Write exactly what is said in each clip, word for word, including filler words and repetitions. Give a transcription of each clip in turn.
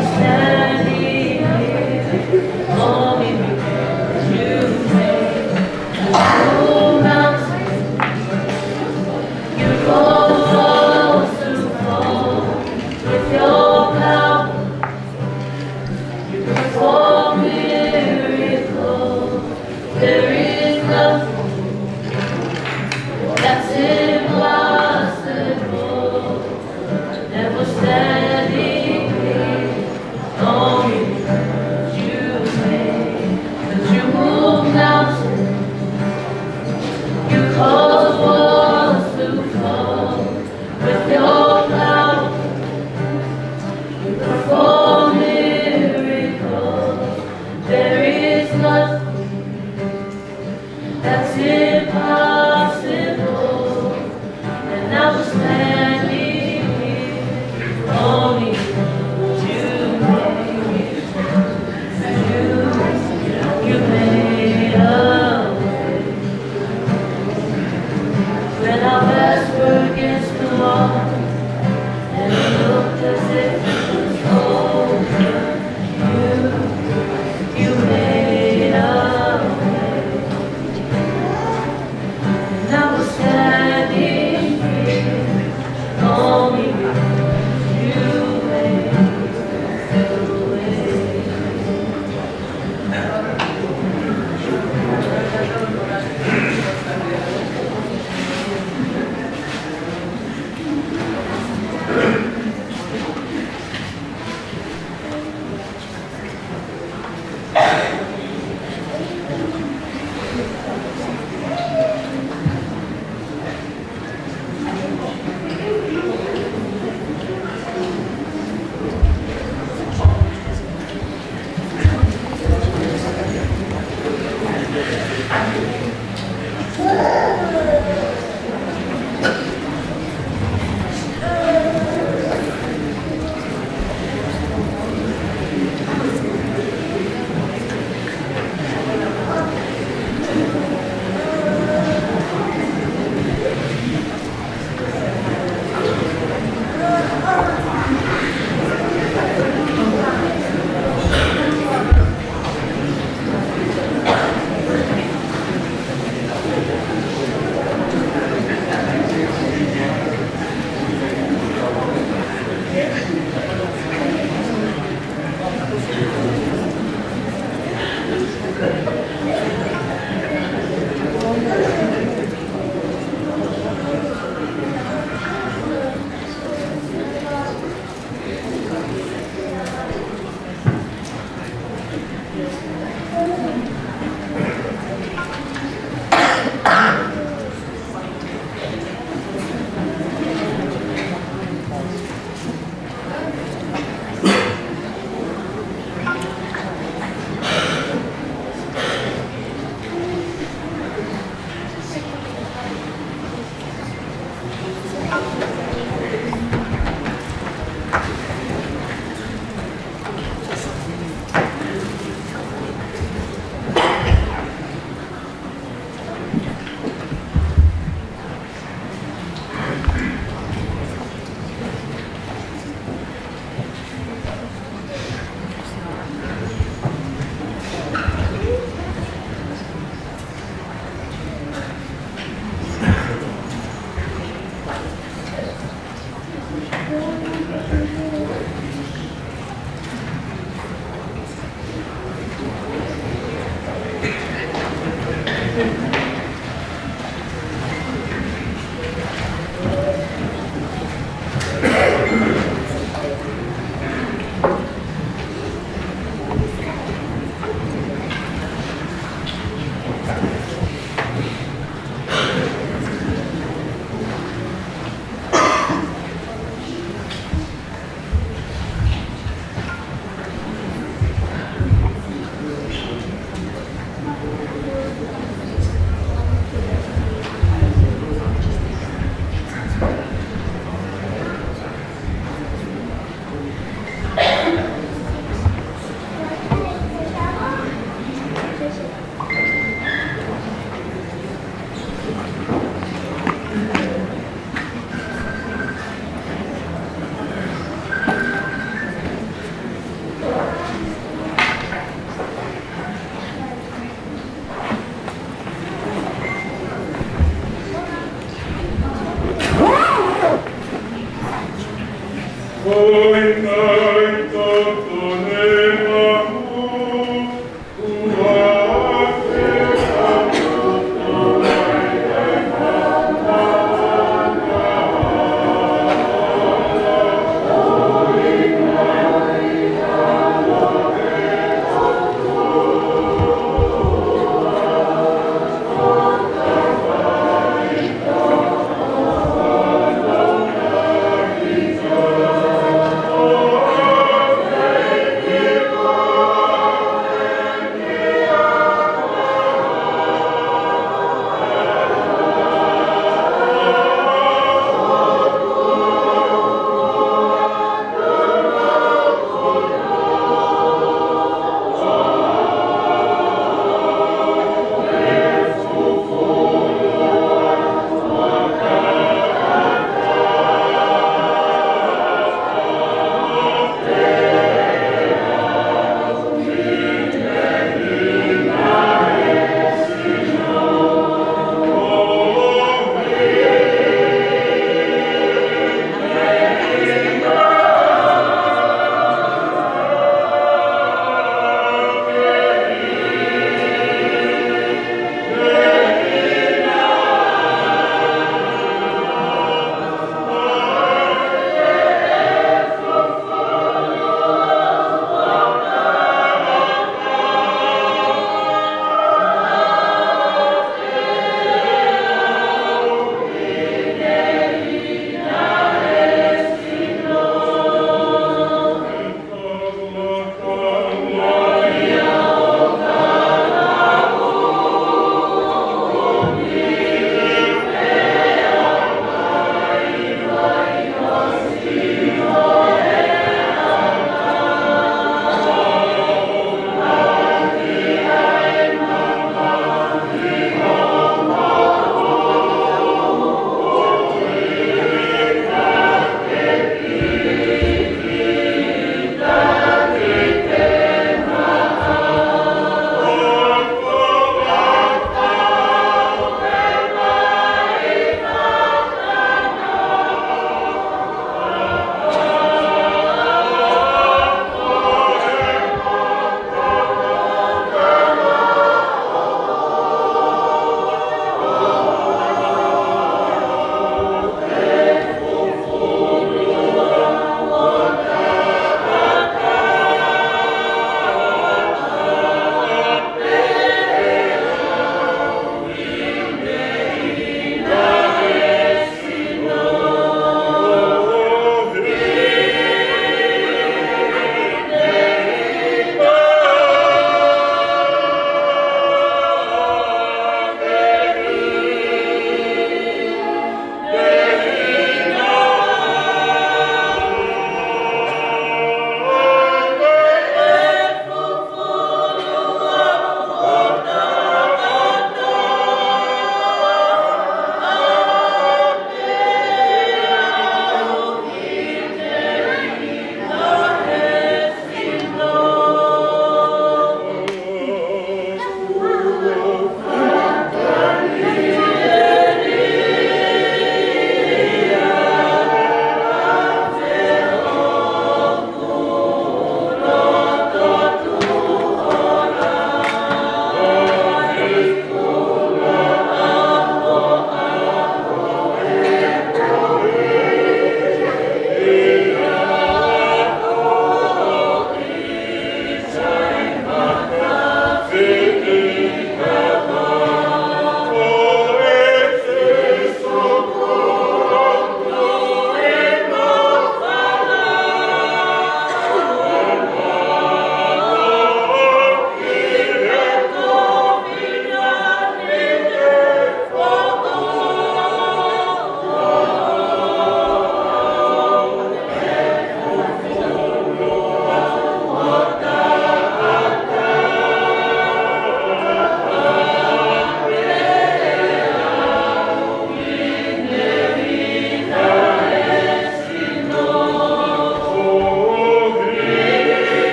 Standing here, only because you made the mountains. You cause walls to fall with your power. You perform miracles. There is nothing that's impossible. And we're standing here only because you made, 'cause you move mountains. You cause walls to fall with your power. You perform miracles. There is nothing that's impossible. And now we're standing here only because you made, you, you made a way. When our backs were against the wall and it looked as if it was over, you, you made a way. And now we're standing here only because you made a way.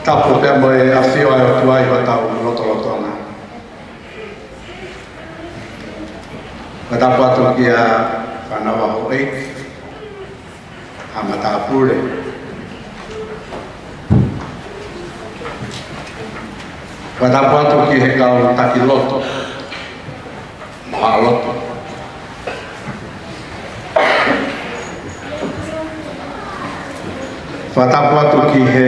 Tapu pea mo e ʻafio ʻa e ʻOtua ʻi hotau lotolotonga. Fakatapu atu kia Fānau ʻa Houʻeiki, ʻa matāpule. Fakatapu atu ki he kau taki lotu, haʻa lotu. Fakatapu atu ki he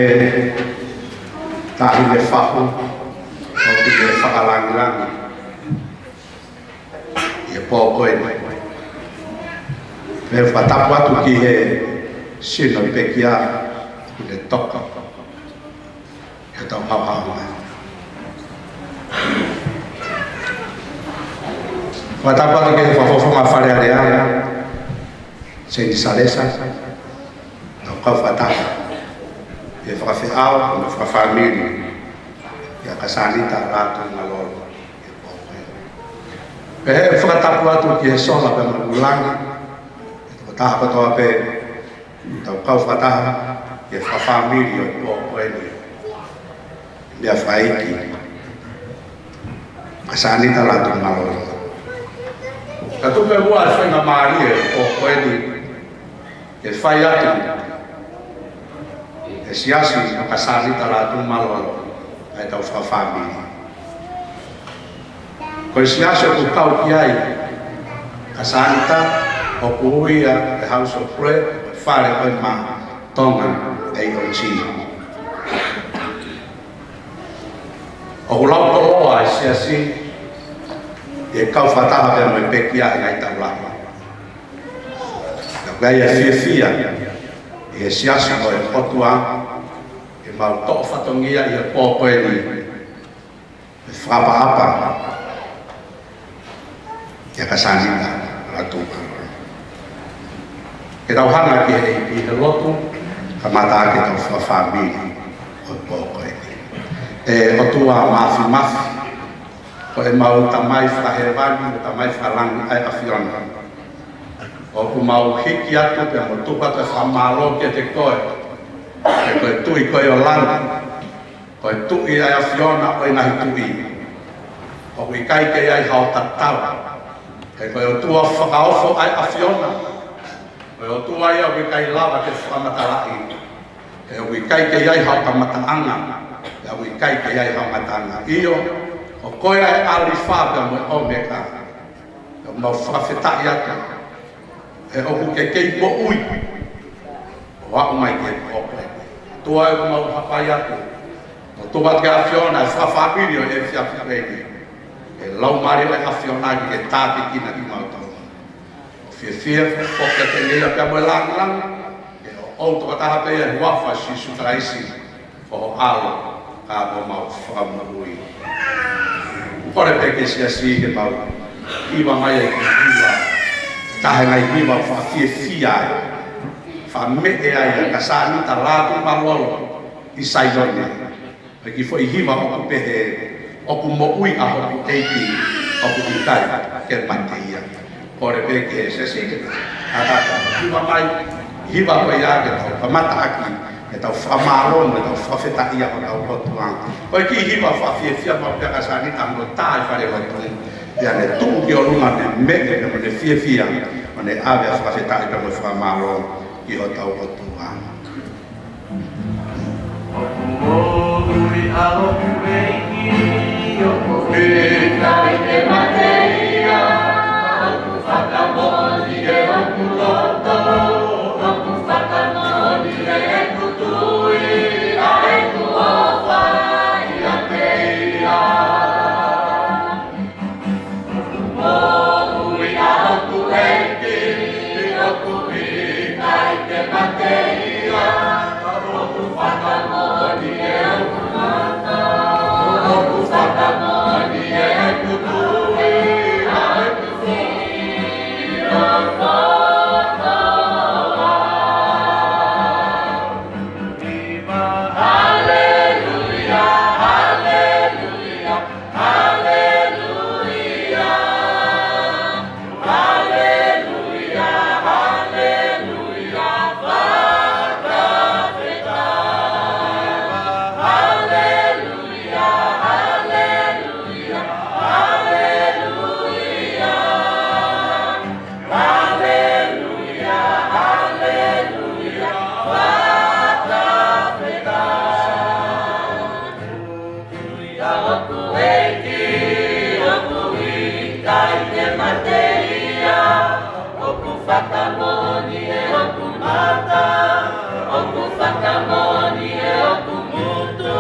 taʻahine fahu ʻoku ne fakalāngilangi ʻi he pō ko eni. Pea fakatapu atu ki he sino pekia ʻoku ne toka ʻi hotau haohaoa. Fakatapu atu ki he fakafofonga Fale Alea, Seini Salesa, ʻoku kau fakataha ʻi he fakafeʻao mo e fakafāmili ʻia Kasanita Lātūmalolo. Pehē ʻeku fakatapu atu ki he sola pea mo e ʻululangi, ʻa e tokotaha kotoa pē ʻoku tau kau fakataha ʻi he fakafāmili ʻo e pō ko eni. Meʻa fakaʻeiki, Kasanita Lātūmalolo. Ka tuku muʻa e faingamālie ʻo e pō ko eni ke fai atu ʻe he Siasi ʻo Kasanita Lātūmalolo ʻa ʻetau fakafāmili. Ko e siasi ʻoku kau ki ai Kasanita ʻoku ui ia ko e House of Prayer, ko e Fale ʻo e Mā Tonga, A O T. ʻOku lau koloa e siasi ʻi he kau fakataha pea mo e pekia he ngaahi taʻu lahi. Ka ʻoku ʻi ai e fiefia ʻi he Siasi ʻo e ʻOtua ke mau toʻo fatongia ʻi he pō ko eni, ʻo fakaʻapaʻapa kia Kasanita Lātūmalolo. Ke tau hanga ki he, ki he lotu, kamata ʻaki ʻetau fakafāmili ʻo e pō ko eni. ʻE ʻOtua Māfimafi, ko ʻemau Tamai Fakahēvani mo Tamai Fakalangi ʻa e ʻAfiona, ʻoku mau hiki atu pea mo tuku atu e fakamālō kiate koe, he ko e Tuʻi koe ʻo langi, ko e Tuʻi ʻa e ʻAfiona ʻo e ngaahi tuʻi. ʻOku ʻikai ke ʻi ai hao tatau. He ko e ʻOtua fakaofo ʻa e ʻAfiona. Ko e ʻOtua ia ʻoku ʻikai lava ke fakamatalaʻi. He ʻoku ʻikai ke ʻi ai hao kamataʻanga, he ʻoku ʻikai ke ʻi ai hao ngataʻanga. ʻIo, ko koe ʻa e ʻAlifa pea mo e ʻOmeka. ʻOku mau fakafetaʻi atu he ʻoku ke kei moʻui ʻo aʻu mai ki he pō ko eni. ʻOtua, ʻoku mau hapai atu mo tuku atu ki he ʻAfiona e fakafāmili ʻo e efiafi ko eni. ʻE Laumālie ʻo e ʻAfiona ke ke tākiekina kimautolu. ʻOku fiefia, foki atu e ngeia pea mo e lāngilangi ke ʻoʻou tokotaha pē ʻi he huafa ʻo Sīsū Kalaisi, ko ho ʻAlo ka ko homau Fakamoʻui. Kole pē ki he siasi ke mau hiva mai e kiʻi hiva, taha e ngaahi hiva fakafiefia ai, fakameʻe ai ʻa Kasanita Lātūmalolo ʻi Saione. Ko e kiʻi foʻi hiva ʻoku pehē: ʻOku moʻui ʻa hoku ʻEiki, ʻoku ʻikai ke mate ia. Kole pē ki he siasi ke tau kātaki hiva mai, hiva ko ia ke tau kamata ʻaki ʻetau fakamālō mo ʻetau fakafetaʻi ʻa hotau ʻOtua. Ko e kiʻi hiva fakafiefia maʻu pē ʻa Kasanita ʻi hono tā ʻi falelotu. Pea ne tuʻu ki ʻolunga, ne meʻe, pea mo ne fiefia, mo ne ʻave ʻa e fakafetaʻi pea mo e fakamālō ki hotau ʻOtua. ʻOku moʻui ʻa hoku ʻEiki, ʻoku ʻikai ke mate ia, ʻoku ʻIkai te mate ia, ʻoku fakamoʻoni ʻe hoku mata, ʻoku fakamoʻoni ʻe hoku ngutu,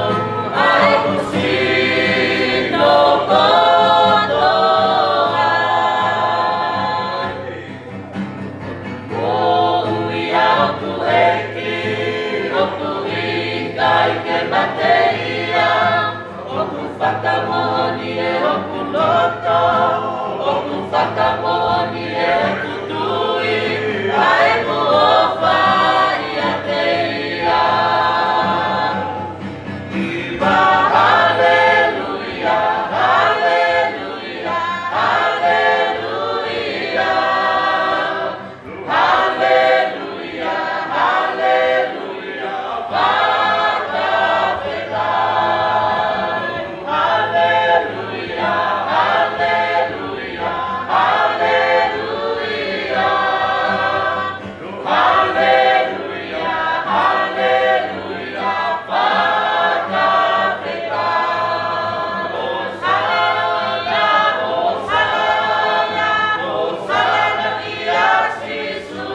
ʻa ʻeku sino kotoa. Moʻui ʻa hoku ʻEiki, ʻoku ʻikai ke mate ia, ʻoku fakamoʻoni ʻe hoku loto, ʻoku fakamoʻoni ʻe hoku tui, ʻa ʻeku ʻofa ʻiate ia. Viva, haleluia, haleluia, haleluia. Haleluia, haleluia, fakafetaʻi. Haleluia, haleluia, haleluia. Haleluia, haleluia, fakafetaʻi. Hosana, hosana, hosana kia Sīsū.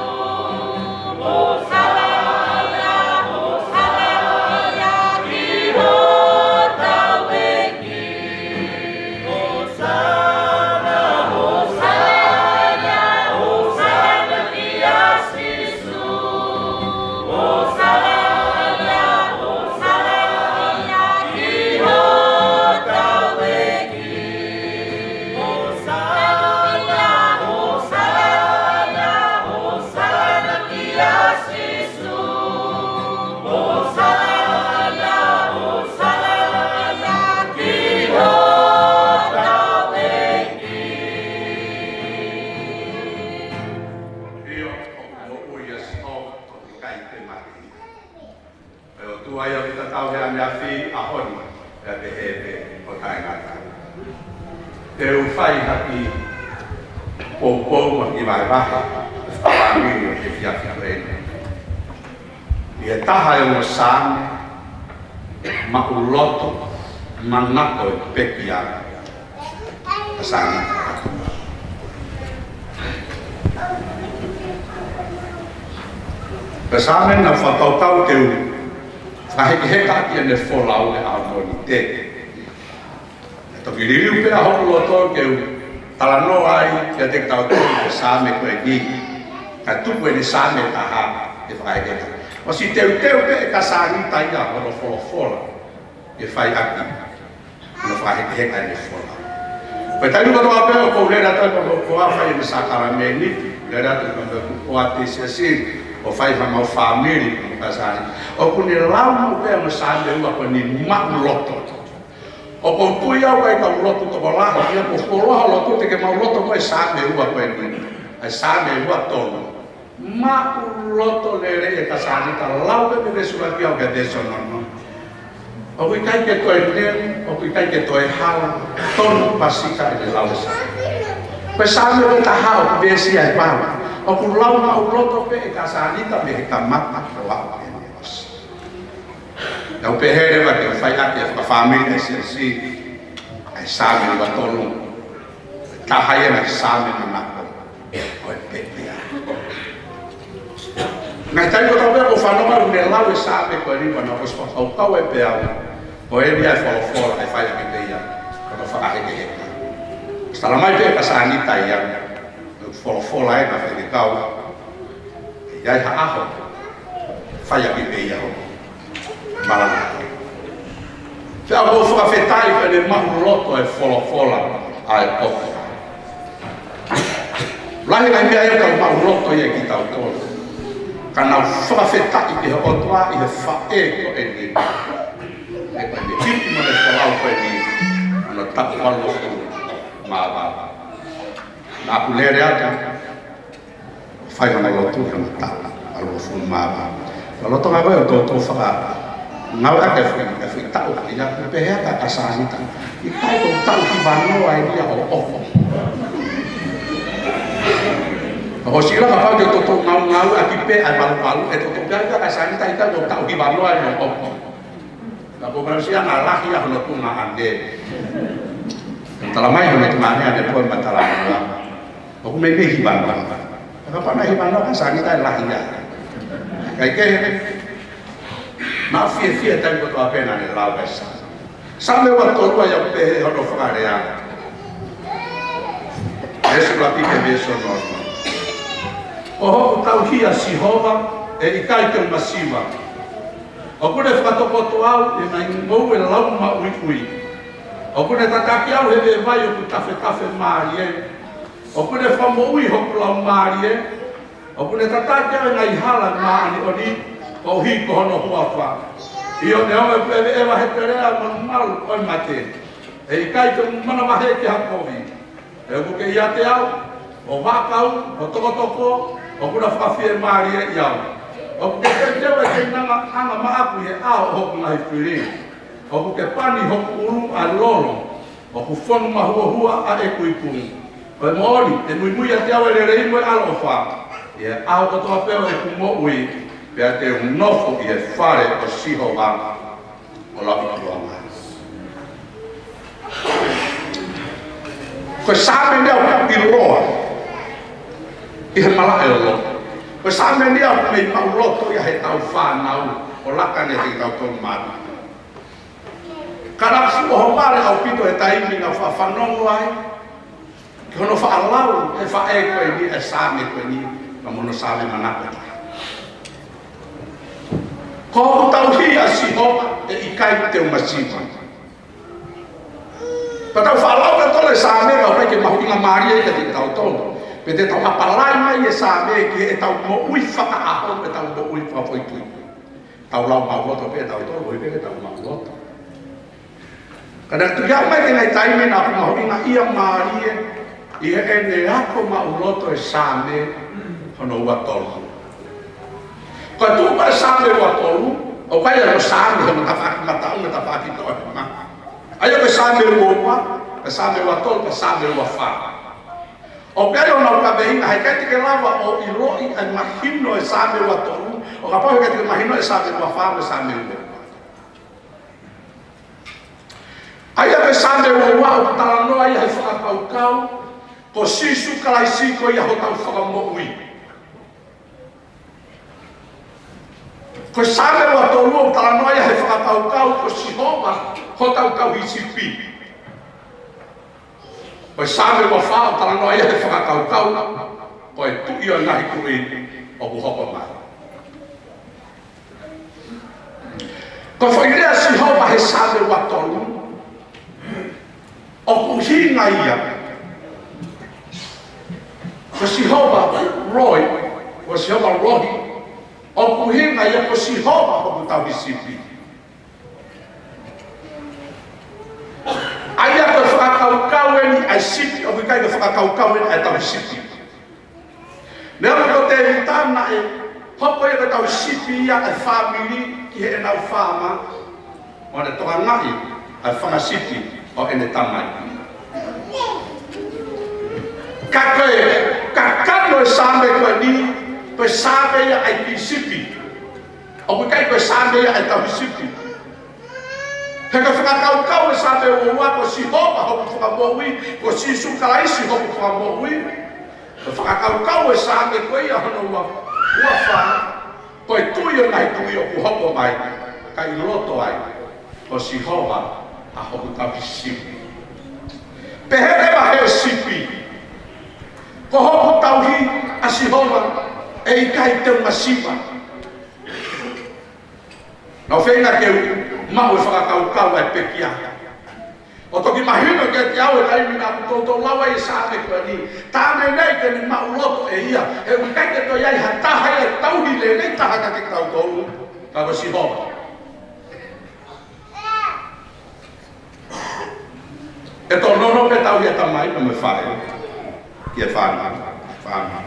Hosana, hosana ki hotau ʻEiki. Hosana, hosana, hosana kia Sīsū. Hosana, hosana ki hotau ʻEiki. Hosana, hosana, hosana kia Sīsū. Hosana, hosana ki hotau ʻEiki. ʻIo, ʻoku moʻui ʻa Sihova, ʻoku ʻikai te mate ia. ʻE ʻOtua ia ʻoku tatau he ʻaneafi, ʻaho ni, pea pehē pē ʻo taʻengata. Te u fai ha kiʻi poupou mo ha kiʻi vahevahe, fāmili ʻo e efiafi ko eni. ʻI he taha ʻo e ongo Saame, maʻuloto, manako e pekia. Ka Saame. Ka Saame naʻa ku fakakaukau te u fakahekeheka ʻaki ʻene folau he ʻaho ni, te. Naʻe toki liliu pē ʻa hoku loto ke u talanoa ai kiate kitautolu ʻa e Saame ko eni. Ka tuku ʻeni Saame taha ʻe fakahekeheka. ʻOsi teuteu pē ʻe Kasānita ia hono folofola ke fai ʻaki hono fakahekeheka ʻene folau. Pea taimi kotoa pē ʻoku ou lele atu ai mo hoku hoa fai ʻene sākalamēniti, lele atu mo hoku hoa ʻi he siasi, ʻo fai ha mau fāmili mo Kasānita. ʻOku ne lau maʻu pē ʻa e Saame ua ko eni maʻuloto. ʻOku ou tui au ʻa e kau lotu tokolahi, ʻi he ʻoku fuoloa hoʻo lotu te ke maʻuloto mo e Saame ua ko eni. ʻA e Saame ua tolu. Maʻuloto lelei ʻe Kasānita, lau pē veesi ʻuluaki ʻo aʻu ki he veesi hono ono. ʻOku ʻikai ke toe neu, ʻoku ʻikai ke toe hala, tonu pasika ʻene lau e Saame. Ko e Saame ko e taha ʻoku veesi ai pau. ʻOku lau maʻuloto pē ʻe Kasānita mei he kamata ʻo aʻu ki heʻene ʻosi. Naʻa ku pehē leva ke u fai ʻaki e fakafāmili ʻa e siasi, ʻa e Saame ua tolu. Taha ia ʻa e Saame manako ʻo e pekia. Naʻe taimi kotoa pē ʻoku ou fanongo ʻoku ne lau e Saame ko eni, naʻa ku ʻosi fakakaukau ai pē au, ko eni ʻa e folofola ʻe fai ʻaki pē ia hono fakahekeheka. Tala mai pē ʻe Kasānita ia, folofola ʻena fai ke kau. ʻE ʻi ai ha ʻaho, fai ʻaki pē ia hono malanga. Pea ʻoku ou fakafetaʻi pē ʻene maʻuloto e folofola ʻa e ʻOtua. Lahi e meʻa ia ʻoku maʻuloto ia kiate kitautolu. Ka naʻa ku fakafetaʻi ki he ʻOtua ʻi he faʻē ko eni. ʻE ko eni kipi mo e folau ko eni. Hono taʻu valungofulu mā ua. Naʻa ku lele atu. Fai hono lotu ʻi hono taʻu valungofulu mā ua. Ka loto ngā koe ʻo toutou fakangāueʻaki e foʻi, e foʻi taʻu, ʻi he ʻoku pehē ʻa Kasānita, ʻikai ko e taʻu hivangofulu ʻeni ia ʻoku ʻoku. Ka ʻosi ʻilo kapau te toutou ngāueʻaki pē ʻa e valuvalu, ʻe toutou pehē ʻa Kasānita ʻikai ko e taʻu hivangofulu ʻeni ʻoku ʻoku. Ka ko Malaysia ngā lahi ʻa hono tuʻunga ʻanenai. Talamai ʻe he tangata ʻanepō ʻi he talanoa, ʻoku meimei hiva noa. Ka kapau naʻe hiva noa, ka sani tai lahi ia. Kae kehe, naʻe fiefia he taimi kotoa pē naʻa ne lau ʻa e Saame. Saame ua tolu, ʻa ia ʻoku pehē hono fakalea. Veesi ʻuluaki ki he veesi hono ono. Ko hoku tauhi ʻa Sihova, ʻe ʻikai te u masiva. ʻOku ne fakatokoto au ʻi he ngaahi ngoue laumaʻuiʻui. ʻOku ne tataki au he veʻe vai ʻoku tafetafe mālie. ʻOku ne fakamoʻui hoku laumālie. ʻOku ne tataki au ʻi he ngaahi hala māʻoniʻoni, koeʻuhi ko hono huafa. ʻIo, neongo ʻeku ʻeveʻeva he telea malumalu ʻo e mate, ʻe ʻikai te u manavahē ki ha kovi. He ʻoku ke ʻiate au, ho vaʻakau, ho tokotoko, ʻoku na fakafiemālieʻi au. ʻOku ke teuteu ʻa e keinanga ʻanga maʻaku ʻi he ʻao ʻo hoku ngaahi fili. ʻOku ke pani hoku ʻulu ʻa e lolo, ʻoku fonu mahuohua ʻa ʻeku ipu. Ko e moʻoni, te muimui ʻiate au ʻa e lelei mo e ʻaloʻofa ʻi he ʻaho kotoa pē ʻo ʻeku moʻui, pea te u nofo ʻi he fale ʻo Sihova ʻo lauikuonga. Ko e Saame ni ʻoku ʻiloa ʻi he malaʻe ʻo loto. Ko e Saame ni ʻoku meimei maʻuloto ia heʻetau fānau ʻo laka ʻiate kitautolu mātuʻa. Ka naʻe fuʻu ʻohovale ʻaupito he taimi naʻa ku fanongo ai ki hono faʻa lau ʻe he faʻē ko eni ʻa e Saame ko eni, ka mo hono Saame manako taha. Ko hoku tauhi ʻa Sihova, ʻe ʻikai te u masiva. Pea tau faʻa lau kitautolu e Saame, ka ʻoku ʻikai ke mahuʻinga mālie kiate kitautolu. Pea te tau ʻapalai mai e Saame ki heʻetau moʻui fakaʻaho, ʻetau moʻui fakafoʻituitui. Tau lau maʻuloto pē tautolu, ʻoku ʻikai ke tau maʻuloto. Ka naʻe tuʻu ia mai ki he ngaahi taimi naʻa ku mahuʻingaʻia mālie ʻi heʻene ako maʻuloto e Saame hono ua tolu. Ko e tuʻu mai Saame ua tolu, ʻoku ʻi ai hono Saame hono tafaʻaki mataʻu mo e tafaʻaki toʻohema. ʻA ia ko e Saame ua ua, ko e Saame ua tolu, ko e Saame ua fā. ʻOku ʻi ai hono kaveinga, he ʻikai te ke lava ʻo ʻiloʻi ʻa e mahino e Saame ua tolu, ʻo kapau he ʻikai te ke mahino e Saame ua fā mo e Saame ua ua. ʻA ia ko e Saame ua ua ʻoku talanoa ia he fakakaukau, ko Sīsū Kalaisi ko ia hotau fakamoʻui. Ko e Saame ua tolu ʻoku talanoa ia he fakakaukau, ko Sihova hotau tauhi sipi. Ko e Saame ua fā ʻoku talanoa ia he fakakaukau, ko e Tuʻi ʻo e ngaahi tuʻi ʻoku hoko mai. Ko e foʻi lea Sihova he Saame ua tolu, ʻoku ʻuhinga ia ko Sihova Rohi, ko Sihova Rohi, ʻoku ʻuhinga ia ko Sihova hoku tauhi sipi. ʻA ia ko e fakakaukau eni ʻa e sipi, ʻoku ʻikai ko e fakakaukau eni ʻa e tauhi sipi. Neongo ko Tēvita naʻe hoko ia ko e tauhi sipi ia ʻa e fāmili ki heʻenau faama, ʻo ne tokangaʻi ʻa e fanga sipi ʻo ʻene tamai. Ka ko e kakano e Saame ko eni, ko e Saame ia ʻa e kiʻi sipi. ʻOku ʻikai ko e Saame ia ʻa e tauhi sipi. He ko e fakakaukau e Saame ua ua, ko Sihova hoku fakamoʻui, ko Sīsū Kalaisi hoku fakamoʻui. Ko e fakakaukau e Saame ko ia hono ua, ua fā, ko e Tuʻi ʻo e ngaahi tuʻi ʻoku hoko mai, ka ʻi loto ai, ko Sihova ʻa hoku tauhi sipi. Pehē leva ʻe he sipi, ko hoku tauhi ʻa Sihova, ʻe ʻikai te u masiva. Naʻa ku feinga ke u maʻu e fakakaukau ʻa e pekia, ʻo toki mahino kiate au he taimi naʻa ku toutou lau ai e Saame ko eni. Tā neʻineʻi ke ne maʻuloto ʻe ia, he ʻoku ʻikai ke toe ʻi ai ha taha ia ʻe tauhi lelei taha kiate kitautolu, ka ko Sihova. ʻE tōnounou pē tauhi ʻa e tamai mo e faʻē ki he fānau, fānau.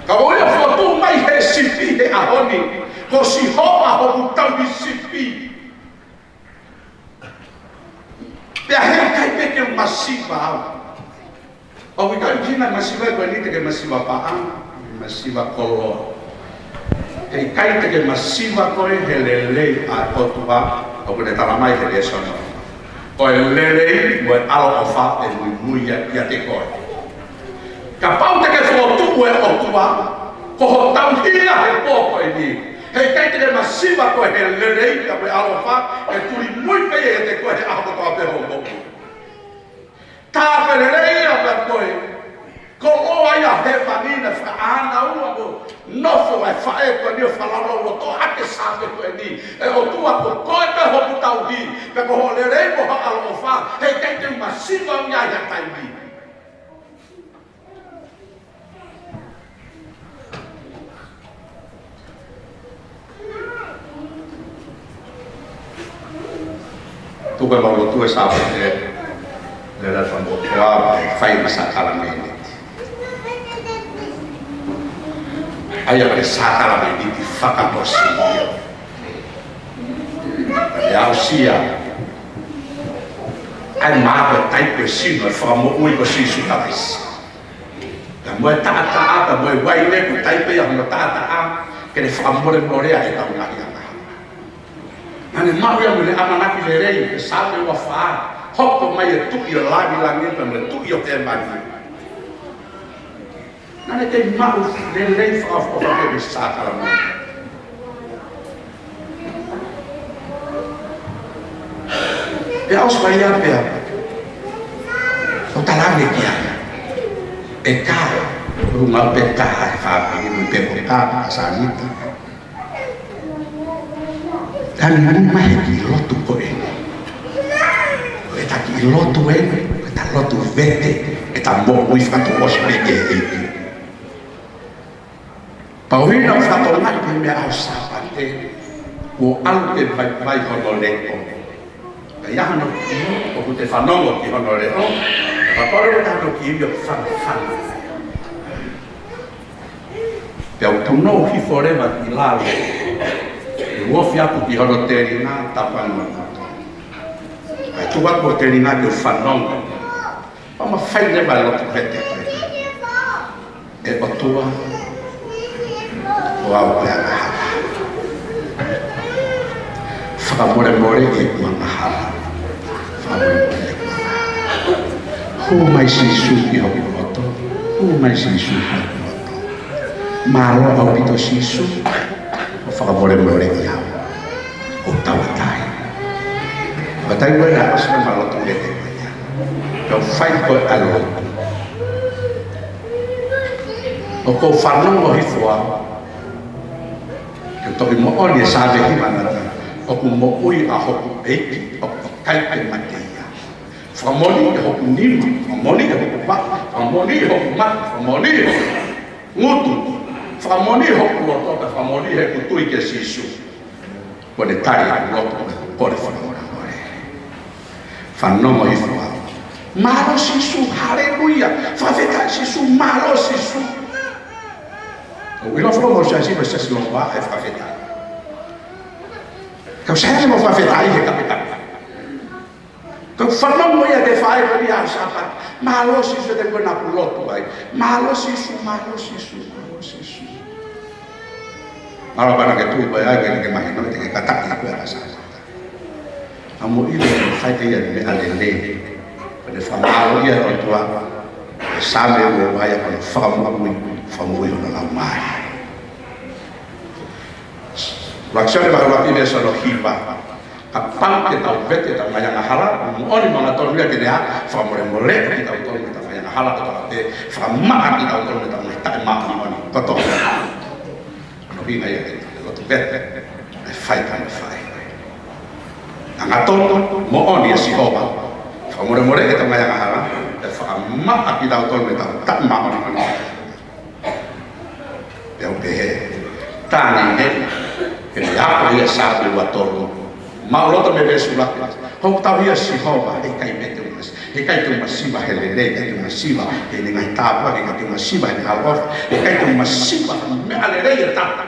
Ka ʻoku ʻi ai e fokotuʻu mai ʻe he sipi he ʻaho ni, ko Sihova hoku tauhi sipi. Pea he ʻikai pē ke u masiva au. ʻOku ʻikai ke u ʻuhinga e masiva ko eni te ke masiva paʻanga, masiva koloa. He ʻikai te ke masiva koe he lelei ʻa e ʻOtua, ʻoku ne talamai he lēsoni. Ko e lelei mo e ʻaloʻofa ʻe muimui ia, ʻiate koe. Kapau te ke fokotuʻu e ʻOtua ko ho tauhi ia he pō ko eni, heʻikai te ke masiva koe he lelei pea mo e ʻaloʻofa ʻe tulimui pē ia ʻiate koe he ʻaho kotoa pē hoʻo moʻui. Tā ko e lelei ia pea ko e koloa ia hēvani naʻe fakaʻānaua mo nofo ai e faʻē ko eni ʻo fakalaulauloto ʻaki e Saame ko eni. ʻE ʻOtua, ko koe pē hoku tauhi, pea ko hoʻo lelei mo ho ʻaloʻofa, heʻikai te u masiva au ia ʻi ha taimi. Tuku ʻemau lotu ʻi he Sāpate, lele fa mo kua, fai ʻema sākalamēniti. ʻA ia ko e sākalamēniti fakaʻosi ia. Pea aʻusia ʻa e maʻu ʻo e taipe sino ʻo e Fakamoʻui ko Sīsū Kalaisi. Pea mo e taʻataʻa, pea mo e uaine ko e taipe ia hono taʻataʻa, ke ne fakamolemoleʻi ʻetau ngaahi angahala. Naʻa ne maʻu ia mo ne ʻamanaki lelei, he Saame ua fā, hoko mai e Tuʻi ʻo e langilangi pea mo e Tuʻi ʻo hēvani. Naʻa ne kei maʻu lelei fakaʻofoʻofa pē ʻi he sākalamēniti. Pea ʻosi pē ia pea ʻo tala ange ki ai e kā, ʻulungaanga pē kā, e fāmili mo e pē ko e kā, ʻa Sāmita. Tangi mai he kiʻi lotu ko ē. Ko ʻeta kiʻi lotu ē, ʻeta lotu vete, ʻeta moʻui fakatouʻosi mai ki he ʻEiki. Pea ʻuhinga ʻo e fakatokangaʻi ko e meʻa ʻa e Sāpate, kuo ʻalu ke vaivai hono leʻo. Pea ʻi ai hano kiʻi, ʻoku te fanongo ki hono leʻo, pea kole ʻo ʻai hano kiʻi ivi ʻo fanafana. Pea ʻoku tunou hifo leva ki lalo, ʻo ofi atu ki hono telinga, tapu ange mo e loto. Pea tuku atu ho telinga ke u fanongo. Pea mafai leva e lotu vete ko ē. ʻE ʻOtua, ko au ko e angahala. Fakamolemoleʻi ʻeku angahala. Fakamolemoleʻi ʻeku angahala. Hū mai Sīsū ki hoku loto. Hū mai Sīsū ki hoku loto. Mālō ʻaupito Sīsū, ʻo fakamolemoleʻi au. ʻO tauʻatāina. Tauʻatāina ʻa e ʻosi ʻema lotu vete ko ia. Pea u fai ko ē ʻa e lotu. ʻOku ou fanongo hifo au. Ke toki moʻoni e Saame hiva naʻa, ʻoku moʻui ʻa hoku ʻEiki, ʻoku ʻikai ke mate ia. Fakamoʻoni ʻe hoku nima, fakamoʻoni ʻe hoku vaʻe, fakamoʻoni ʻe hoku mata, fakamoʻoni ʻe hoku ngutu, fakamoʻoni ʻe hoku loto, pea fakamoʻoni ʻe hoku tui kia Sīsū. Kuo ne tali ʻeku lotu mo ʻeku kole fakamolemole. Fanongo hifo au. Mālō Sīsū, haleluia. Fakafetaʻi Sīsū, mālō Sīsū. ʻOku ʻilo folo mo siasi mo siasi mo pa e fakafetaʻi. Kau sai mo fakafetaʻi he kapekape. Kau fanongo ia ke fai ko ia Sāpate. Mālō Sīsū, te ko ena ku lotu ai. Mālō Sīsū, mālō Sīsū, mālō Sīsū. Mālō pana ke tuku ai ke, ke mahino te ke kātaki ko ia Sāpate. ʻA mo ʻilo fai te ia meʻa lelei. Pea ne fakamālō ia ʻOtua. Saame ua ua ia ko hono fakamoʻui, fakamoʻui hono laumālie. Lākisione vahe ʻuluaki veesi hono hiva. Kapau te tau vete ʻetau ngaahi angahala, moʻoni mo angatonu ia ke ne ʻa, fakamolemoleʻi kitautolu mei heʻetau ngaahi angahala kotoa pē, fakamaʻa kitautolu mei heʻetau ngaahi taʻemāʻoniʻoni kotoa. Ko hono ʻuhinga ia ke tau lotu vete, ʻe fai pē ʻene fai. Angatonu, moʻoni ʻa Sihova, fakamolemoleʻi ʻetau ngaahi angahala, ʻe fakamaʻa kitautolu mei heʻetau taʻemāʻoniʻoni. Pea u pehē, tā ni ne, pea ne ako ia Saame ua tolu. Maʻuloto mei he veesi ʻuluaki. Hoku tauhi ʻa Sihova, heʻikai te u mas-, heʻikai te u masiva he lelei, heʻikai te u masiva heʻene ngaahi tāpuaki, heʻikai te u masiva heʻene ʻaloʻofa, heʻikai te u masiva he meʻa lelei ʻe taha.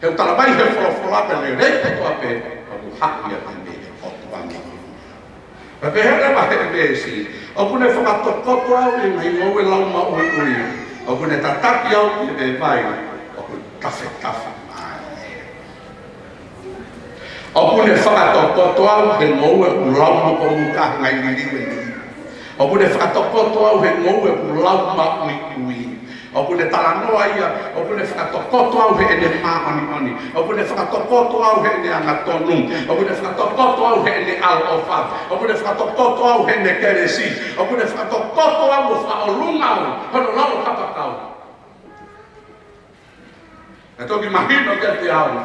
He ʻoku talamai ʻe he folofola pē lelei kotoa pē, ʻoku haʻu ia mei he ʻOtua ni. Pea pehē leva ʻe he veesi, ʻoku ne fakatokoto au ʻi he ngaahi ngoue laumaʻuiʻui, ʻoku ne tataki au ki he vai ʻoku tafetafe mai. ʻOku ne fakatokoto au he ngoue ʻoku lau mokomuka, ngaahi liliu ʻe niʻihi. ʻOku ne fakatokoto au he ngoue ʻoku lau maʻuiʻui. ʻOku ne talanoa ia, ʻoku ne fakatokoto au heʻene māʻoniʻoni. ʻOku ne fakatokoto au heʻene angatonu. ʻOku ne fakatokoto au heʻene ʻaloʻofa. ʻOku ne fakatokoto au heʻene kelesi. ʻOku ne fakatokoto au ʻo fakaʻolunga au hono lalo kapakau. Naʻe toki mahino kiate au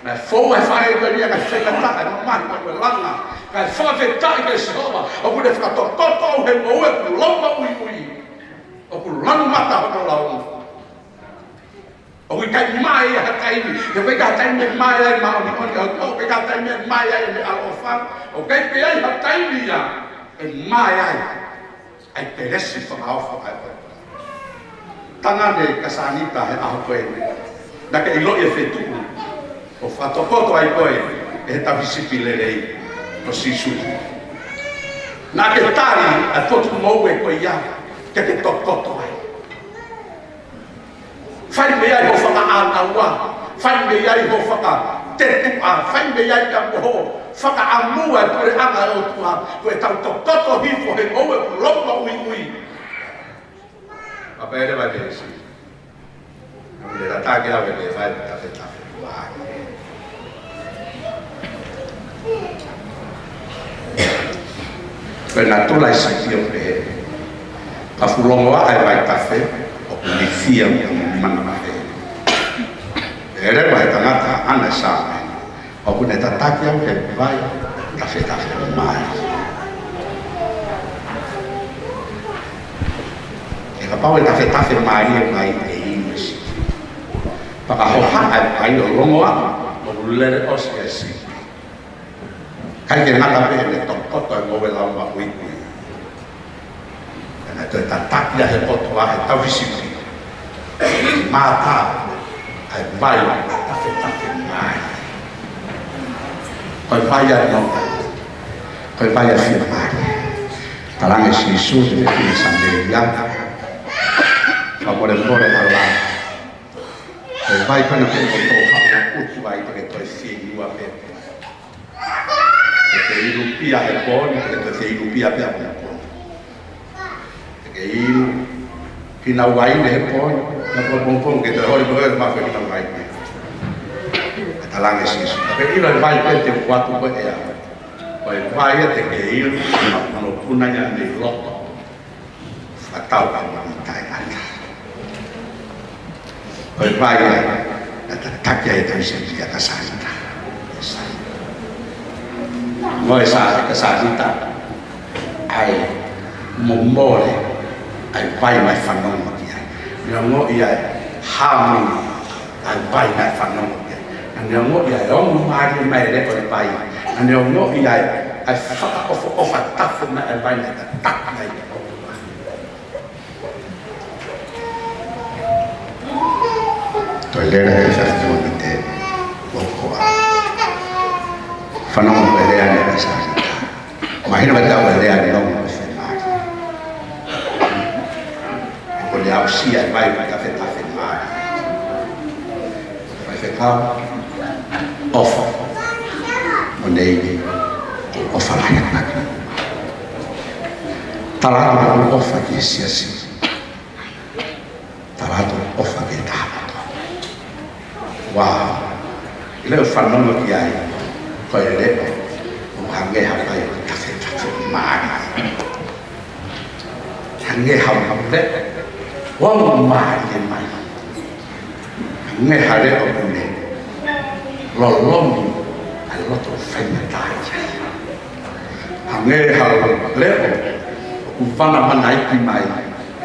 naʻe fou e faʻē ko eni, kae fenata e mamahi mo e langa, kae fakafetaʻi kia Sihova. ʻOku ne fakatokoto au he ngoue ʻoku lau maʻuiʻui. ʻOku lanu mata hono lau. ʻOku ʻikai mae ia ha taimi. He ʻoku ʻikai ha taimi ʻe mae ai e māʻoniʻoni ʻa e ʻOtua. ʻOku ʻikai ha taimi ʻe mae ai ʻene ʻaloʻofa. ʻOku ʻikai pē ʻi ai ha taimi ia ʻe mae ai ʻa e kelesi fakaofo ʻa e ʻOtua. Tangane kia Sanita he ʻaho ko eni. Naʻa ke ʻiloʻi e feituʻu ʻoku fakatokoto ai koe ʻe he tauhisipi lelei ʻo Sīsū. Naʻa ke tali ʻa e potu ngoue ko ia ke ke tokoto ai. Fai mei ai hoʻo fakaʻānaua, fai mei ai hoʻo fakatetuʻa, fai mei ai pea mo hoʻo fakaʻamua e puleʻanga ʻo e ʻOtua, ko ʻetau tokoto hifo he ngoue ʻoku lau maʻuiʻui. Pea pehē leva ʻe Sīsū, ʻoku ne tataki au he vai tafetafe mai. Pea naʻe tula ʻi Sīsū ʻo pehē, ka fulongoaʻa e vaitafe, ʻoku lifia mo manavahē. Pehē leva ʻe he tangata ʻa e Saame, ʻoku ne tataki au he vai tafetafe mai. He kapau ʻe tafetafe mai e vai ʻe inu e sipi. Pea ka hohaʻa e vai ʻo longoaʻa, ʻoku lele ʻosi e sipi. ʻIkai ke ngata pē heʻene tokoto e ngoue lau maʻuiʻui, ka naʻe toe tataki ia he ʻOtua he tauhisipi, mātā ʻa e vai tafetafe mai. Ko e vai ʻa e nonga. Ko e vai ʻa e fiemālie. Talaange ʻe Sīsū ki he fefine Samēlia, fakamolemole ʻalu ā. Ko e vai ko ena ʻoku ke tō haʻu ʻo utu ai, te ke toe fieinua pē. Te ke inu pia he pō ni, te ke toe fieinua pē ʻapongipongi. Te ke inu hina uaine he pō ni, ʻapongipongi ke toe holi koe ʻo maʻu e hina uaine. Ka talaange ʻe Sīsū, ka ke inu e vai ko ē te u ʻoatu ko ē ʻe au. Ko e vai ia te ke inu, ʻi he mokopuna ia mei loto. Fakatau ka mani taʻengata. Ko e vai ia naʻe tataki ai e tauhisipi kia Sanita. Ongoʻi ʻe Sa-, kia Sanita ʻa e momole ʻa e vai naʻe fanongo ki ai. Naʻe ongoʻi ʻa e hāmani ʻa e vai naʻe fanongo ki ai. Naʻa ne ongoʻi ʻa e ongo mālie mai e leʻo ʻo e vai. Naʻa ne ongoʻi ʻa e, ʻa e fakaʻofoʻofa tafe mai ʻa e vai naʻe tataki ai. Toe lele ʻa e fefine ko eni ʻo ʻohofi. Fanongo ki he lea ʻa Sanita. Mahino kiate au e lea ʻa e nonga ʻo e fiemālie. ʻOku ne aʻusia e vai tafetafe mai. Faifekau, ʻofa. Mo e niʻihi, ʻofa lahi ange. Tala atu hoʻo ʻofa ki he siasi. Tala atu hoʻo ʻofa ki he tangata. Wow. Leʻo fanongo ki ai, ko e leʻo ʻoku hangē ha vai ʻoku tafetafe mai. Hangē ha leʻo ʻoku mālie mai. Hangē ha leʻo ʻoku ne lolomi ʻa e loto faingataʻa. Hangē ha leʻo ʻoku vanavanaiki mai,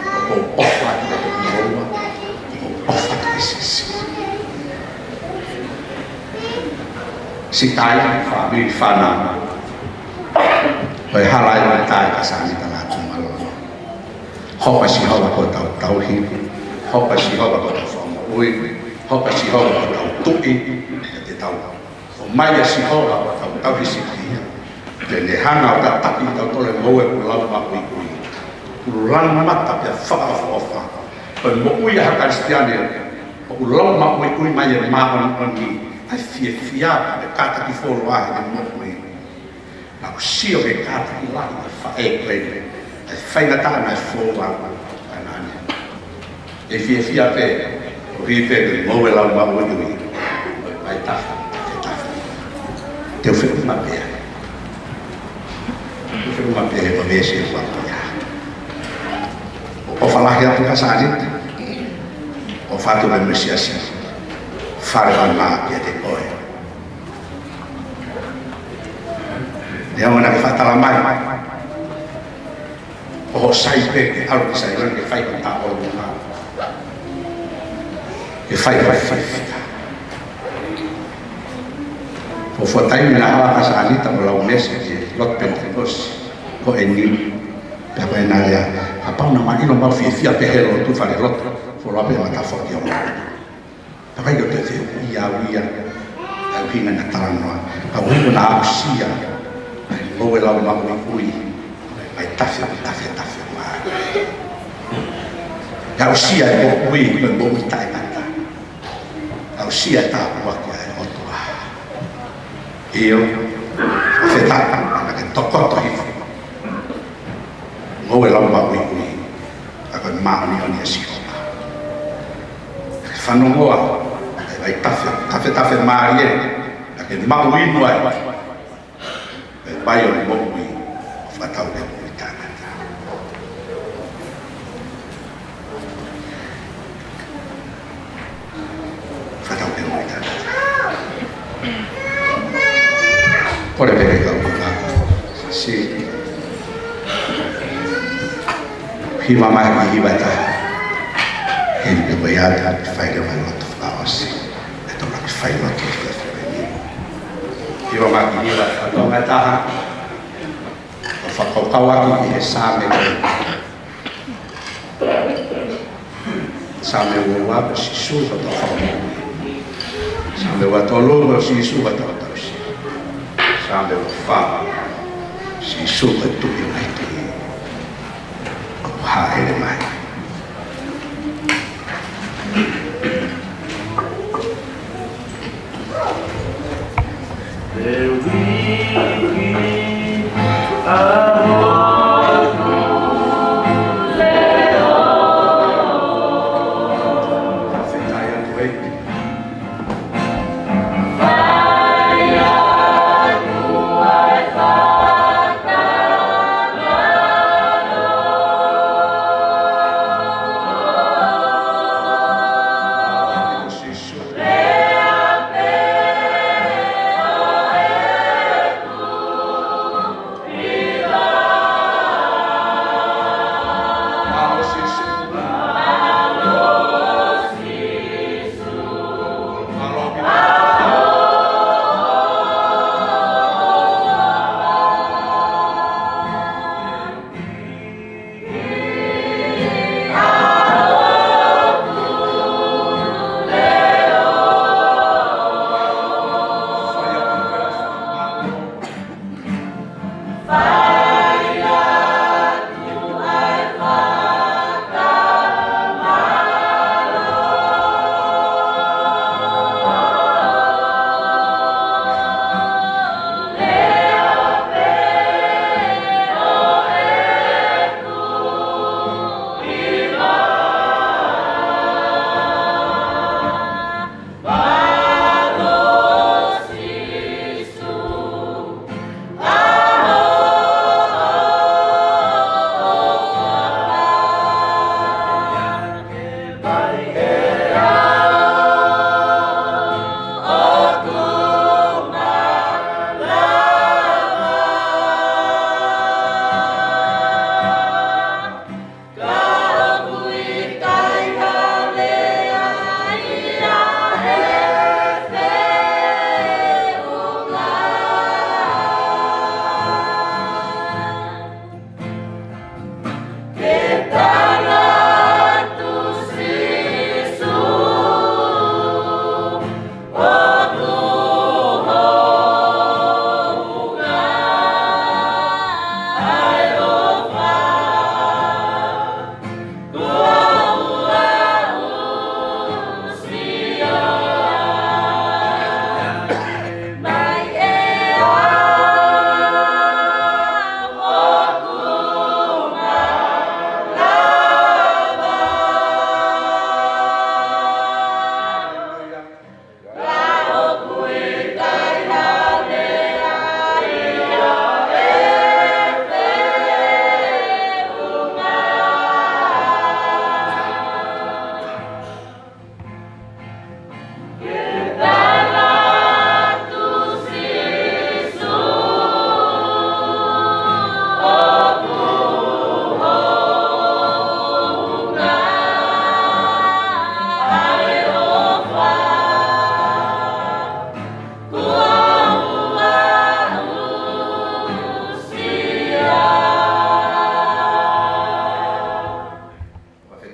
ʻoku ou ʻofa atu ki he ʻOtua, ʻoku ou ʻofa atu ki he siasi. Siʻi tai, fāmili, fānau. Ko e hala ʻa e tai ka sani tala atu mālōlō. Hoko ʻa Sihova ko hotau tauhi, hoko ʻa Sihova ko hotau fakamoʻui, hoko ʻa Sihova ko hotau tuʻi, te tau ʻomai ʻa Sihova ko hotau tauhi sipi ia. Te ne hanga ʻo tataki kitautolu he ngoue ʻoku lau maʻuiʻui. ʻOku lanu mata pea fakaʻofoʻofa. Ko e moʻui ʻa ha Kalisitiane ʻoku lau maʻuiʻui mai e māʻoniʻoni ʻa fiefia, pea kātaki fuoloa he moʻui. Naʻá ku sio ki he kātaki lahi ʻa e faʻē ko eni, ʻa e faingataʻa naʻe foua ʻanenai. ʻE fiefia pē, ʻo hiki pē, ngoue lau maʻuiʻui, ʻa e tafe, ʻa e tafe. Te u feʻunga pē ai. Te u feʻunga pē he ko e veesi ʻe ua ko ia. ʻOfa lahi atu kia Sānita. ʻOfa atu pē mo e siasi. Fale ʻa e mā kiate koe. Neongo naʻá ke faʻa tala mai, ʻoku sai pē ke ʻalu ki Saione ke fai ko e taʻo luna. Ke fai ko e fai fika. Fuofua taimi naʻe ʻalu ai ʻa Sānita mo Laumesi ki he lotu Penitekosi ko eni. Pea ko ʻena lea, kapau naʻa mau ʻilo ʻoku mau fiefia pē he lotu falelotu, fuoloa pē ʻemau tafoki ʻo mau. Ka ʻikai ko e toe fiefia au ia, ʻa e ʻuhinga naʻá ku talanoa, ka ʻuhinga naʻá ku aʻusia ʻa e ngoue lau maʻuiʻui, ʻa e tafe, tafe, tafe mā. Naʻá ku aʻusia e moʻui, ko e moʻui taʻengata. Naʻá ku aʻusia e tāpuaki ʻa e ʻOtua. ʻIo, fakafetaʻi, naʻá ke tokoto hifo. Ngoue lau maʻuiʻui, ka ko e māʻoniʻoni ʻa Sihova. Fanongoa, ʻa e vai tafe, tafe, tafe mālie, naʻá ke maʻu inu ai. ʻE vai ʻo e moʻui, ʻo fakatau ki he moʻui taʻengata. Fakatau ki he moʻui taʻengata. Kole pē ke kau ki ka. Si. Hiva mai ki hiva ʻe taha. Heni pē ko ia te u fai leva e lotu fakaʻosi. ʻE toki fai lotu fakaʻosi. Hiva mai ki hiva, fatongia ʻe taha. ʻO fakakaukau atu ki he Saame ko eni. Saame ua ua, ko Sīsū ko hotau Fakamoʻui. Saame ua tolu, ko Sīsū ko hotau Tauhi. Saame ua fā, Sīsū ko e Tuʻi ʻo e ngaahi tuʻi. ʻOku hāʻele mai.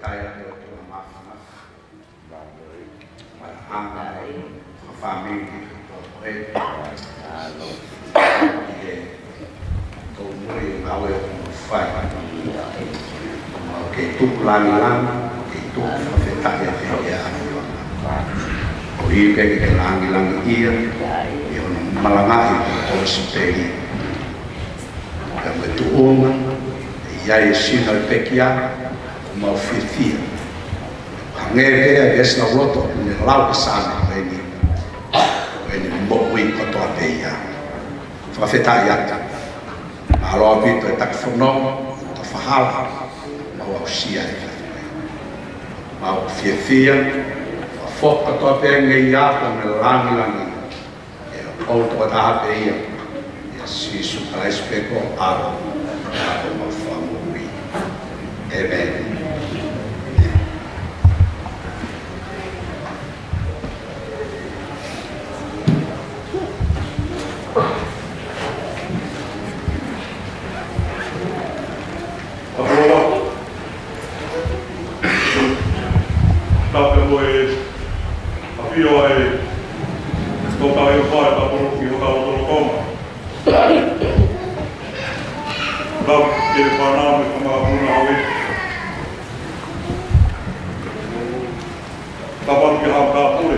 Kai ake o tuna mafa mafa. Mala anga ai. Fāmili. Ko e. Alo. Ke tau moʻui ngāue ʻoku mau fai. Mau ke tuku langilangi, ke tuku fakafetaʻi ʻa e ʻEiki ʻa e ʻAfiona. ʻOku ʻi ai pē ke ke langilangiʻia, ʻi hono malangaʻi ʻo e kosipeli. Pea mo e tuʻunga, ʻi ai e sino ʻo e pekia, ʻoku mau fiefia. Hangē pē ʻa e veesi lauloto, ʻoku ne lau ʻe he Saame ko eni. Ko eni moʻui kotoa pē ia. Fakafetaʻi atu. Mālō ʻaupito e taki fononga, ta fahala, mau aʻusia e. Mau fiefia, fakafoki kotoa pē ngeia ko e langilangi. ʻE ʻoku toko taha pē ia. ʻIa Sīsū Kalaisi pē ko e ʻAlo, ʻa e ʻAlo mo e Fakamoʻui. ʻĒmeni. Ka poloa. Tapu mo e ʻafio ʻa e Tokāteline ʻo e Fale Papolou ki hotau lotolotonga. Tapu ki he fānau mo e kau mātuʻa ʻo e. Tapu ki he haʻa pule.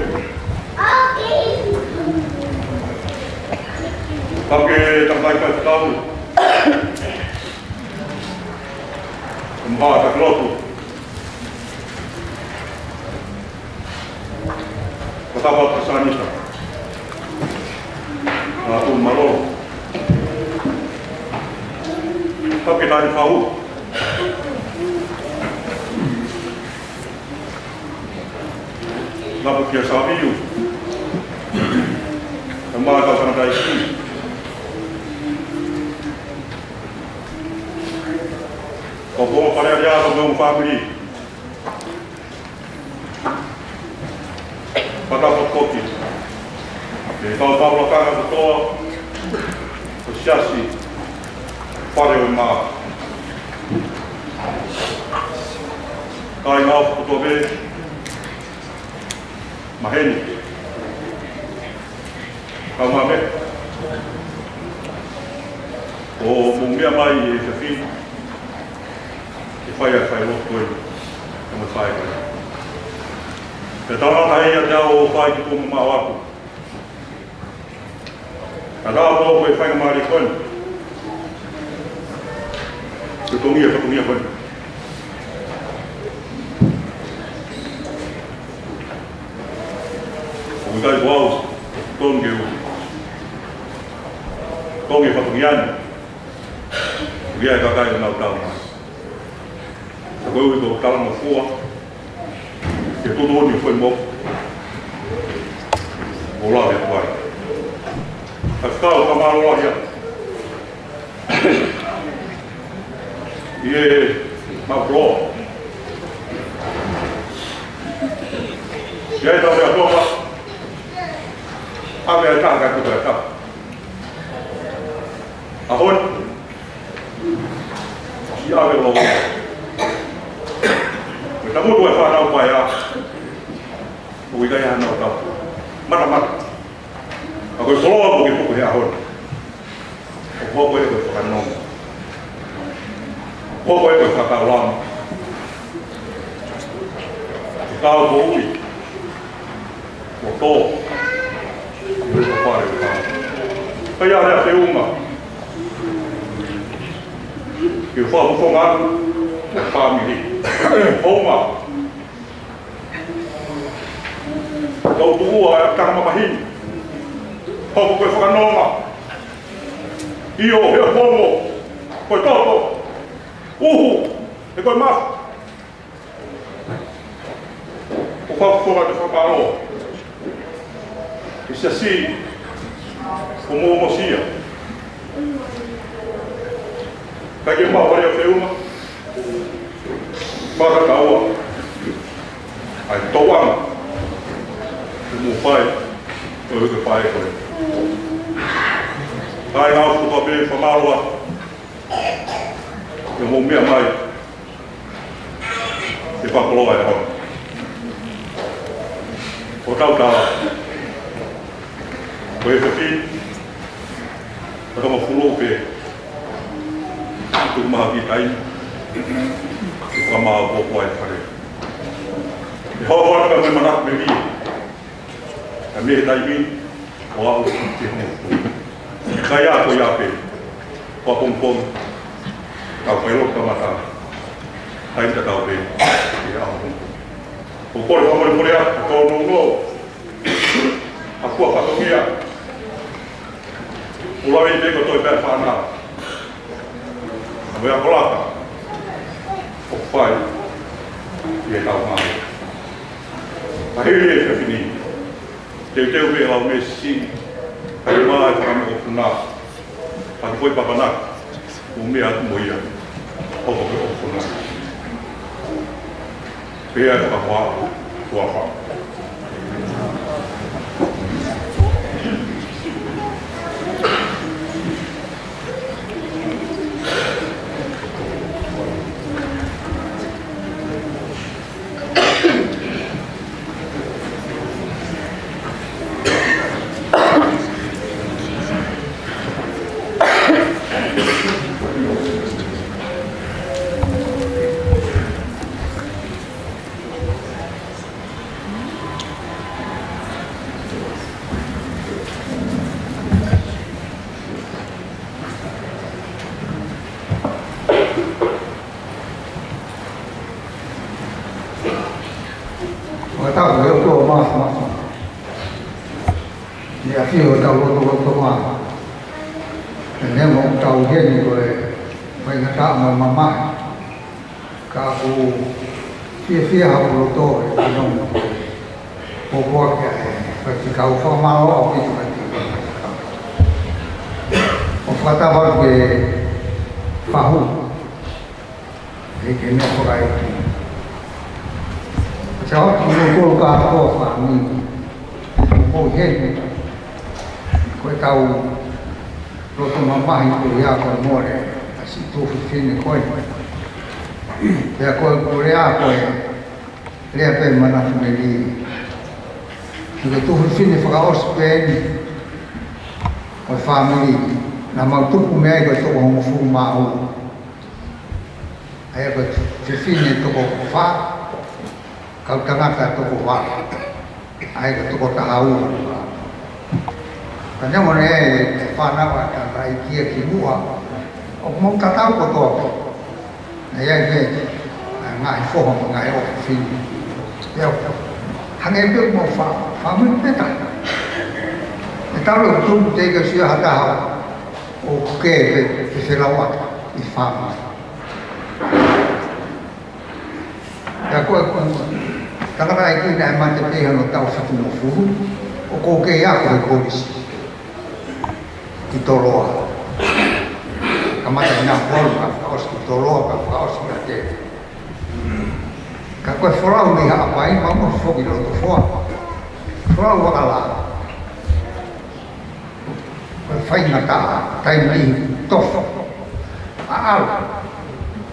Tapu ki he tamaiki faifekau. Mo e taki lotu. Ko e tapu ki he sanita. Tapu mālō. Tapu ki he taʻahine fau. Tapu kia Saviu. Tapu mo e kau tangataʻeiki. Ko e kau Fale Alea mo e kau fāmili. Fakatapu foki ki he kau lakanga kotoa ʻo e Siasi Fale ʻo e Mā. Kāinga ʻofa kotoa pē, maheni. Kau mame. ʻOku mou meʻa mai he efiafi ni. ʻE fai ʻa e failotu ko eni. Ka mo fai ko eni. Pea tau ʻatā ia te au ʻo fai ki tuʻa mo maʻu atu. Ka tau ʻo ko e faingamālie ko eni. Ke tongia, ka tongia ko eni. ʻOku ʻikai ko au, tongi u. Tongi fatongia ni. ʻOku ʻi ai e kakai ʻoku nau tau mai. Ka ko e ui ko e talangofua. Ke tutu ni foʻi mo. ʻO lave atu ai. Ka tau ka mālō lahi atu. ʻI he mapulo. ʻI he tau ʻi he ʻaho. ʻAve ʻa e taha ka tuku ʻa e taha. ʻAho ni. Siʻi ʻave lō. Ko e tapu ʻa e fānau paea. ʻOku ʻikai ha nau tau. Matamata. Ka ko e koloa ʻoku ke tuku he ʻaho ni. ʻOku hoko ia ko e fakanonga. ʻOku hoko ia ko e fakakaukau. Ke tau ko ui. Ko tō. Ko e fale ka. Ka ʻi ai ha feʻunga. Ke fakafofonga atu. Ko e fāmili. Feʻunga. Tau tuʻu ʻa e kama mahini. Hoko ko e fakanonga. ʻIo, he pongo. Ko e toto. Uhu. He ko e mafu. ʻOku fakafofonga atu e fakamālō. Ke siasi. Ko mo mo sia. Ka ke mau pale ʻa feʻunga. Fakakaukau. ʻAi tauanga. Mo fai. ʻO ke fai ko e. Kāinga ʻofa kotoa pē fakamālō atu. Ke mou meʻa mai. Ke fakakoloa e ʻaho. Ko hotau tala, ko e efiafi ʻo e toko hongofulu pē ʻoku tuku mai ha kiʻi taimi ke fakamāʻopoʻopo ai e fale. ʻE hoko atu ka mei manatu melie, ka mei he taimi ni ʻo aʻu ki he hongofulu. Ka ʻi ai ko ia pē, ko e pongipongi, tau fai lotu kamata, taimi tatau pē ki he ʻaho hongofulu. ʻOku ou kole fakamolemole atu, ko e nounou ʻa e fatongia, ʻoku lave pē ko e toe pē fānau, ʻa e meʻa ko e laka ʻoku fai ʻi he tau mālie. Ka hili e efiafi ni, teuteu pē ʻa e lau mēsi, kae ʻumaʻā e fanga mokopuna, ʻa e foʻi papanaki kuo meʻa atu mo ia, ʻo ko e ʻofa na. Pea ka hoa, tua fa. Fakatapu ki he ʻOtua Māfimafi, ʻi he ʻafio ʻi hotau lotolotonga. Neongo ʻoku tau ʻi heni ko e faingataʻa mo e mamahi, ka ʻoku fiefia hoku loto he fanongo ki he pōpoaki ʻa e faifekau. Fakamālō ʻaupito kiate ia. ʻOku ou fakatapu atu ki he fahu, ʻEiki, meʻa fakaʻeiki. Sa ʻoku mou koloa kātoa fāmili. Ko e heni, ko e tau loto mamahi ko ia ko e mole ʻa siʻi tuofefine ko ē. Pea ko e kole ā ko e lea pē manatu melie. Ko e tuofefine fakaʻosi pē eni ʻo e fāmili naʻa mau tupu mei ai ko e toko hongofulu mā ua. ʻA ia ko e fefine toko fā, kau tangata toko fā. ʻA ia ko e toko taha ua. Ka neongo ʻene fānau ʻa e tangataʻeiki ia kimuʻa, ʻoku mau tatau kotoa pē. Naʻe ʻi ai pē ʻa e ngaahi foha mo e ngaahi ʻofefine. Pea hangē pē ʻoku mau fā, fāmili pē taha. ʻE talu ʻeku tuʻu teʻeki ke ʻosi ʻi ai ha taha ʻoku kē pē ke felauʻaki ʻi fāmili. Pea ko e, ko e tangataʻeiki naʻe mate pē ʻi hono taʻu fitungofulu, ʻoku ou kei ako he kolisi ki Toloa. Kamata ʻi Napoulu, ka fakaʻosi ki Toloa, ka fakaʻosi ki ʻAtele. Ka ko e folau mei Haʻapai, mau ʻosi foki loto foa. Folau ʻa e kala. Ko e faingataʻa, taimi niʻihi tofa ʻa ʻalu.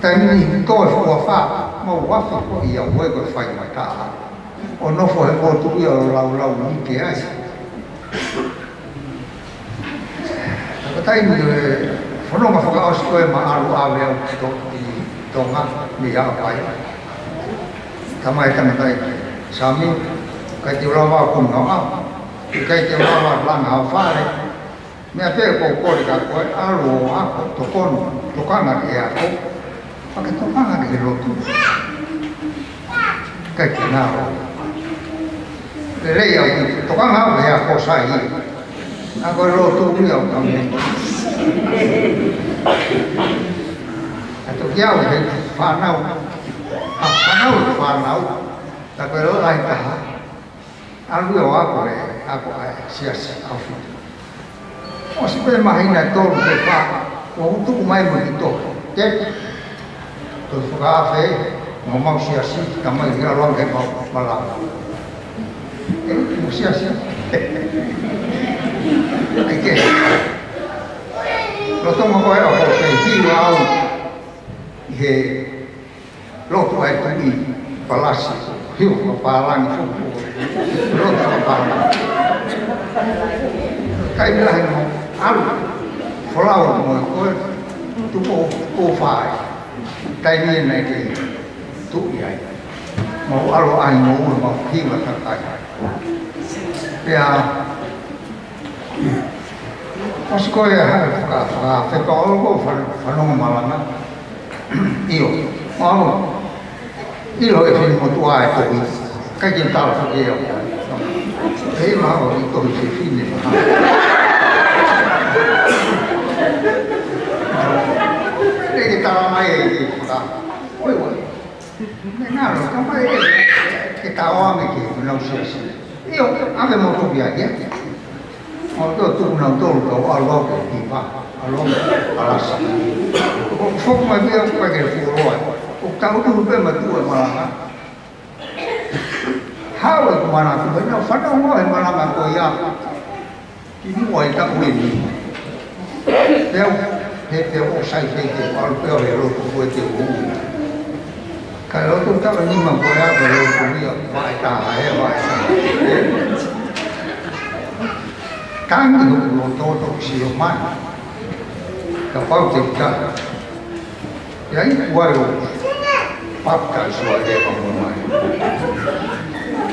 Taimi niʻihi toe fuafā, mau afe ko ia ʻoku ui ko e faingataʻa. ʻO nofo he motu ia ʻo laulau ʻi ke ai. Ka ko e taimi ʻo e fononga fakaʻosi ko ē ma ʻalu ʻave au ki To-, ki Tonga, mei Haʻapai. Talamai ʻe he tangataʻeiki, Sami, ʻikai te u lava ʻo kumi hoʻo ʻapi. ʻIkai te u lava ʻo langa hoʻo fale. Meʻa pē ʻoku ou kole kia koe, ʻalu ʻo ako, tokoni, tokanga ki he ako. Pea ke tokanga ki he lotu. ʻIkai ke ngalo. Lelei au ke tokanga au ki he ako, sai ia. Ka ko e lotu ia ʻoku ou kau mei. Ka toki au he fānau. ʻA e fānau, fānau. Ka ko e lahi taha. ʻAlu ia ʻo ako he, ako ʻa e siasi ʻaufito. ʻOsi pē māhina ʻe tolu pe fā, ʻoku tuʻu mai mo e kī tohi. Te, toe fakaafe, mo homau siasi, tamai ki ʻalu ange he mau malanga. ʻE, mo siasi. ʻAi ke. Lolotonga ko ē ʻoku ou kei hiva au ʻi he lotu ʻa e tuʻi. Palasi, hiu, papālangi, fuku, loto, papālangi. Kai lahi mo, ʻalu, folau mo e koe, tuku, tuku fai. Taimi ʻe naʻe kei tuʻi ai. Mau ʻalu ai mo ua, mau hiva kakai. Pea, ʻosi ko ē ha, ka, ka, feka ʻolo ko, fa-, fanongo malanga. ʻIo, mau, ʻilo e fefine motuʻa e tohi. Kai ke tala fake au. He ma o i tohi fefine ma. Ke tala mai e ke faka. Oi, oi. Me ngalo, ka mai e, ke tau ame ke, ke nau siasi. ʻIo, ʻave mo toki ai, ʻio. ʻO tō tuku nau tolu kau ʻalu au ke hiva, ʻalu au ke palasi. ʻO foki mai pē au ke fuoloa. ʻO tau tuku pē ma tuʻu e malanga. Haʻu e kumana tuku, nau fanongo he malanga ko ia. Ki muʻa e taʻu ʻe niʻihi. Pea u, he pea u sai pē ke ʻalu pē au he lotu ko e te u. Ka lotu taʻu ʻe nima ko ia, ka lotu ia, vaʻe taha, he vaʻe taha. Tangi hoku loto toki sio mai. Kapau te u tala. ʻIo, ʻi ai kuo u papitaiso ai leva mo mai.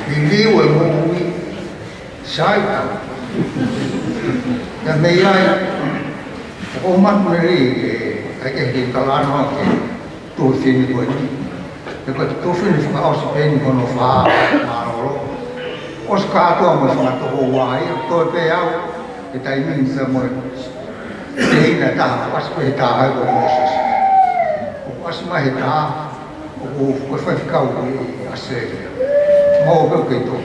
Liliu e moʻui, sai. ʻIo, mei ai, ʻoku ou manatu lelei ke, ʻai ke, ke talanoa ki he tuofefine ko eni. He ko e tuofefine fakaʻosi pē eni hono fā mālōlō. ʻOsi kātoa mo e fanga tokoua ia, toe pē au, he taimi ni sa mo e teina taha, ʻoku ʻasi pē he taha ai ko Mōsese. ʻOku ʻasi mai he taha, ʻoku, ʻoku faifekau ʻi ʻAositelēlia. Mo pē ke tō.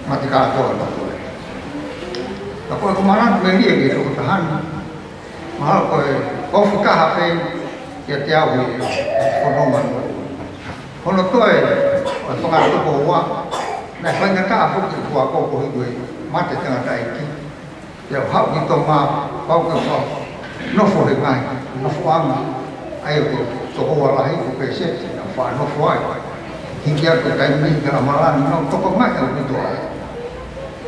Mate kātoa na ko ē. Ka ko e ko manatu melie ke toko taha ni. Mahalo ko e ofi taha pē kiate au he fononga ni. Hono toe, ʻo e fanga tokoua, naʻe faingataʻa foki ʻeku ako koeʻuhi ko e mate tangataʻeiki. Pea u haʻu ki Tonga, pau ke u faʻa nofo he ngaahi nofoʻanga, ʻa ia ko e tokoua lahi ko Pēseti, naʻa ku faʻa nofo ai. Hiki atu e taimi ni ka ʻAmalani, naʻa ku tokangaʻi ʻaupito ai.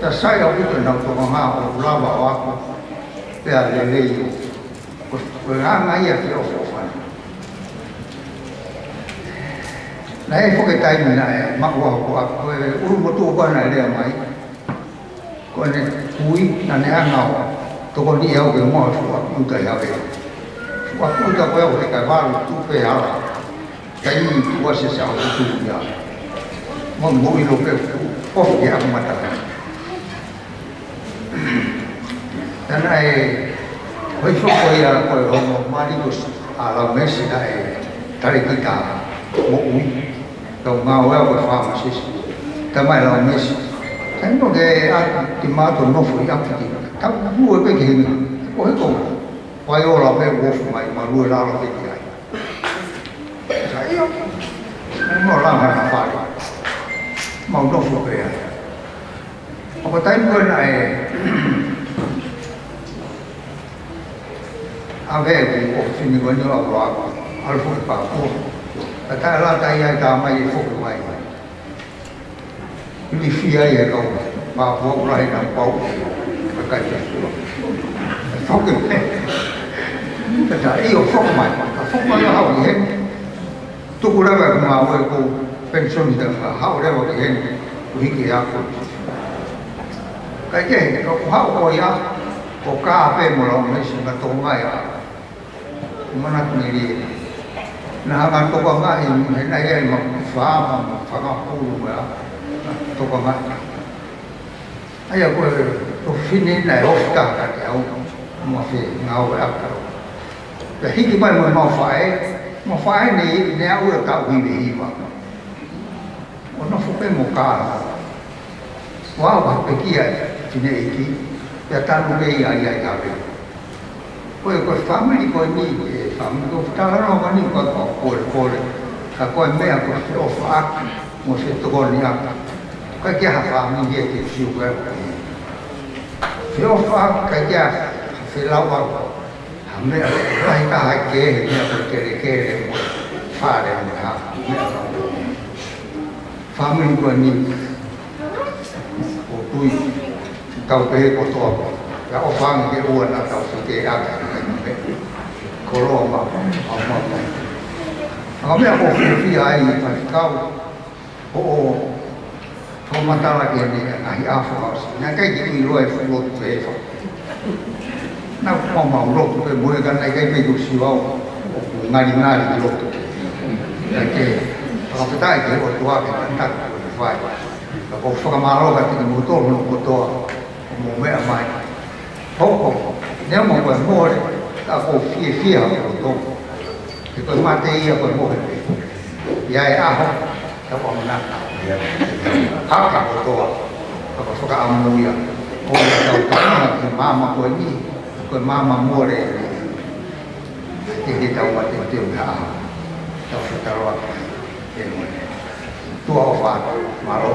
Pea sai ʻaupito ʻenau tokangaʻi ʻo lava ʻo ako, pea lelei ʻo Ko, ko e anga ia ke ʻofoʻofa ni. Naʻe foki e taimi naʻe maʻu au ko ʻApi, ko e ʻulumotuʻa ko ē naʻe lea mai. Ko ʻene kui, naʻa ne hanga ʻo tokoniʻi au ke maʻu e fuʻu ʻapi ʻuta ʻi Havea. Fuʻu ʻapi ʻuta ko ē ʻoku ʻikai valu, tuʻu pē hala. Taimi tuʻa se sa o tutu ia. Mo, mo ʻilo pē ʻoku ofi ke aku mata. Naʻe, ko e foʻi ko ia ko e hono mali ko s-, ʻa Laumesi naʻe talēkita moʻui. Tau ngāue au ko e pharmacist. Tamai Laumesi. Taimi ko ē ke ʻalu ki mātou nofo ʻi ʻapi ki. Tau nofo pē ki heni. Ko e ko. Vai ola pē uofu mai ma lue lalo pē ki ai. Sa io. Mau langa na fale. Mau nofo pē ai. ʻO ka taimi ko ē naʻe ʻave ʻeku ʻofefine ko eni ʻo ʻalu ʻo ʻalu foki Papua. Ka taʻelata ia ʻe tā mai e foki mai. Ilifia ia e kau Papua lahi naʻa pau. Ka kai te fua. Foki mai. Ka tā ʻio foki mai. Ka foki mai ʻo haʻu ʻi heni. Tuku leva e ngāue ko e penisoni, tā ka haʻu leva ki heni, ʻo hiki e ako. Kae kehe, ka ʻoku haʻu ko ia, ko Kape mo Laumesi ma Tonga ia. Manatu melie. Naʻa ma tokangaʻi, he naʻe ʻi ai ma fā ma, ma fanga pulu ma, tokangaʻi. ʻA ia ko e, ko e fefine naʻe ofi taha kiate au, mo e ngāue ʻaʻaku. Pea hiki mai mo e mau faʻē, mau faʻē ne, ne aʻu ʻo taʻu hiva hiva. ʻO nofo pē mo kāinga. ʻO aʻu ha pekia fineʻeiki, pea tanu pē ia ʻi ai ka pē. Ko e, ko e fāmili ko eni, e fāmili ko e talanoa ko eni, ko e, ko e pole pole. Ka ko e meʻa ko e feʻofaʻaki, mo e fetokoniʻaki. ʻIkai ke ʻi ai ha fāmili ia ke fiu ko e. Feʻofaʻaki, ʻikai ke ʻi ai ha felauʻaki. Ha meʻa, lahi ka hai ke, he meʻa ko e kelekele, mo e fale, mo e hā, meʻa ka. Fāmili ko eni, ʻoku ou tui, tau pehē kotoa, ʻoku ʻofa ange ke ʻoua naʻa tau fekēʻaki, koloa ma, ma, ma, ma. ʻA e meʻa ʻoku ou fiefia ai, Faifekau, ʻo, ʻo, ʻo matala ki he ngaahi ʻaho fakaʻosi. Naʻe ʻikai ke u ʻilo e fuʻu lotu pē ʻe fā. Naʻa ku maumau lotu pē mo e ka naʻe ʻikai pē ke u sio au ʻoku ngalingali lotu. Ka ke fakafetaʻi ki he ʻOtua ke tataki ko e fai. Ka ʻoku ou fakamālō kiate kimoutolu hono kotoa ʻoku mou meʻa mai. Hoko, neongo ko e mole, ka ʻoku ou fiefia lotu. He ko e mate ia ko e mohe pē. ʻI ai e ʻaho, tau ʻamanaki. Hake kotoa, ka ko e fakaʻamu ia. ʻO ia tau tau ki he maama ko eni, ko e maama mole eni. Te ke tau mateuteu ki ha ʻaho. Tau fetaroa ki he mole. Tuʻa ʻofa, mālō.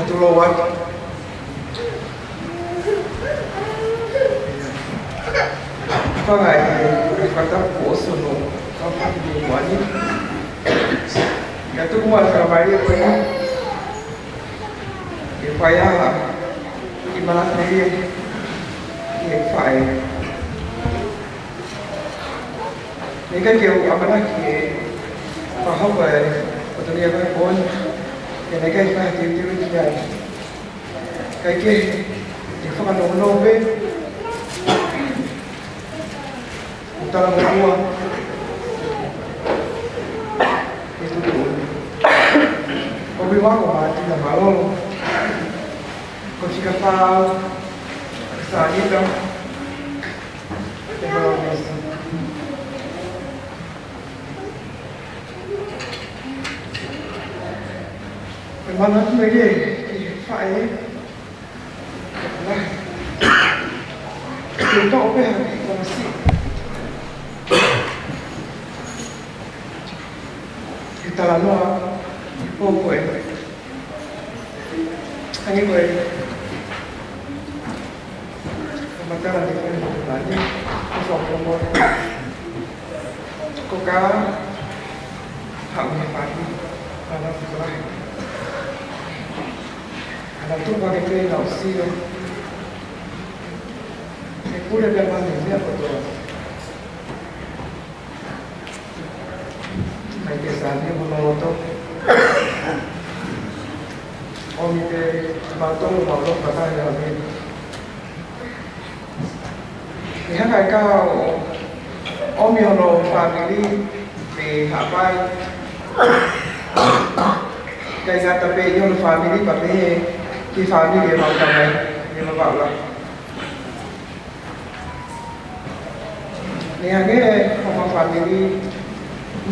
Tulou atu. Fanga e, e fakatapu kuo ʻosi hono, fanga fatu ni muani. Ka tuku mai e fakamālō ko ia. Ke fai ā, ke malanga ia, ke fai. Naʻe ʻikai ke u ʻamanaki ke fakahoko e, ʻo toni ʻa e poini. Ke naʻe ʻikai fakateuteu ki ai. Kae kehe, ke fakanokonoko pē. ʻO talangofua. ʻE tuku. ʻOku ou ʻi ai ko Mātina Mālōlō. Ko Fika Fau. Sānita. Ke mālō Mesi. ʻE manatu mai ke, ke faʻē. Ke toʻo pē ha kiʻi konga siʻi. Ke talanoa, ke pōpoaki. Hangē ko e. Ka matala ni ko e motu lani. Ko fo ko mo. Ko ka. Haʻu he faki. Ka na tu lahi. Ka na tu pake pē na usio. Ke pule pē mani mea kotoa. Mai ke sani mo no loto. ʻOmi pē mātou mo loto kakai a me. ʻE hanga ʻe ka ʻo ʻomi hono fāmili mei Haʻapai. Kae ngata pē ʻi hono fāmili pea pehē ki he fāmili ʻemau tamai, ʻemau vaʻula. Naʻe hangē ko ʻemau fāmili,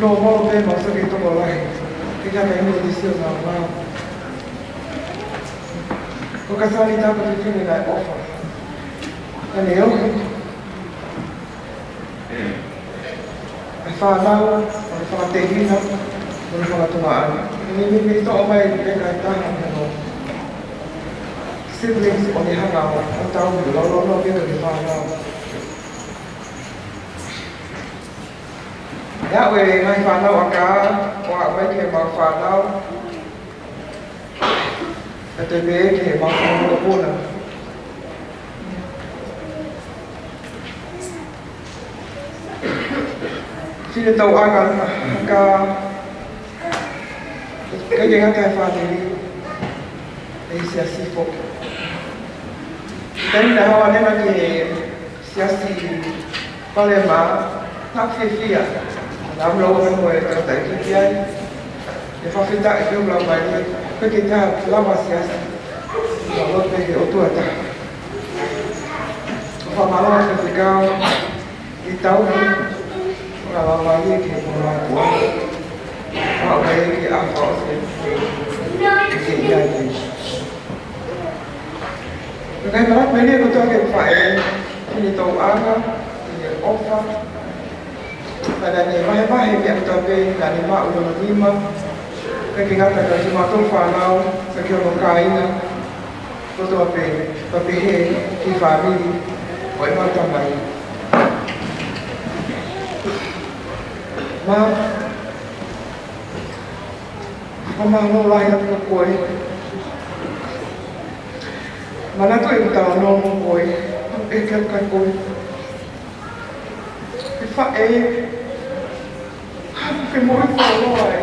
nōmolo pē mau sake tokolahi, ke ka taimi ni sio nā mau. Ko ka sani tāpā fefine naʻe ʻofa. Ka ne ohi. ʻE fānau, ʻo ne fakatehina, ʻo ne fakatonga ana. Ni ni ni toʻo mai pē ka taha mea no. Siblings ʻo ne hanga ʻo tau ni lolo no pē ka ne fānau. ʻE aʻu e ngaahi fānau ʻa ka, ʻo aʻu mai ki he mau fānau. Ka te pē ki he mau fānau puna. Fine tau ʻanga, ka, ka ke ngata e fāmili, ʻe siasi foki. Taimi naʻe haʻu ange na ki he siasi Palema, naʻa ku fiefia. Naʻa ku lau mo e tangataʻeiki ki ai. ʻE fakafetaʻi ke u lau mai ni, ko e ke taha lava siasi. Naʻa ku lau pē ke ʻOtua taha. Ko fakamālō atu ki he kau, ʻi tau ni, ko e lau mai ni ke ko mātua. Lau mai ke a fau se. Ke ke ia ke. Ka ʻi he malanga mei he kotoa ke faʻē, fine tau ʻanga, fine ʻofa. Pea naʻa ne vahevahe meʻa kotoa pē, naʻa ne maʻu hono nima. Pea ke ngata ka ki mātou fānau, pea ki hono kāinga. Kotoa pē, pea pehē ki he fāmili, ʻo ʻemau tamai. Mā, Fakamālō lahi atu kiate koe. Manatu ʻeku talanoa mo koe. ʻE ke ka koe. ʻE faʻē. Haku ke moʻui fuoloa ē.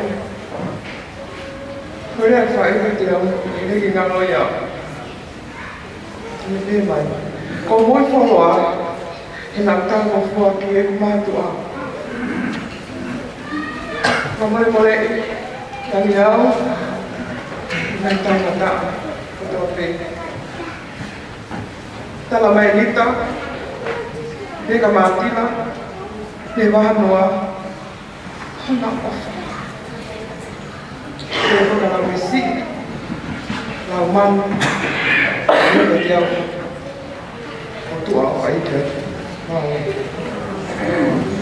Ko e lea faʻē kiate au. ʻE ke ngalo ia. Ne pehē mai, ko e moʻui fuoloa, he naʻa ku talangofua ki heʻeku mātuʻa. Fakamolemole, tangi au, naʻe taʻengata, kotoa pē. Tala mai Lita, pea ka Mātila, ne vahanoa, Hana ʻofa. Ke fakalau mesi. Lau manu. Ia te au. ʻOtua ʻofa ʻiate au. Mau.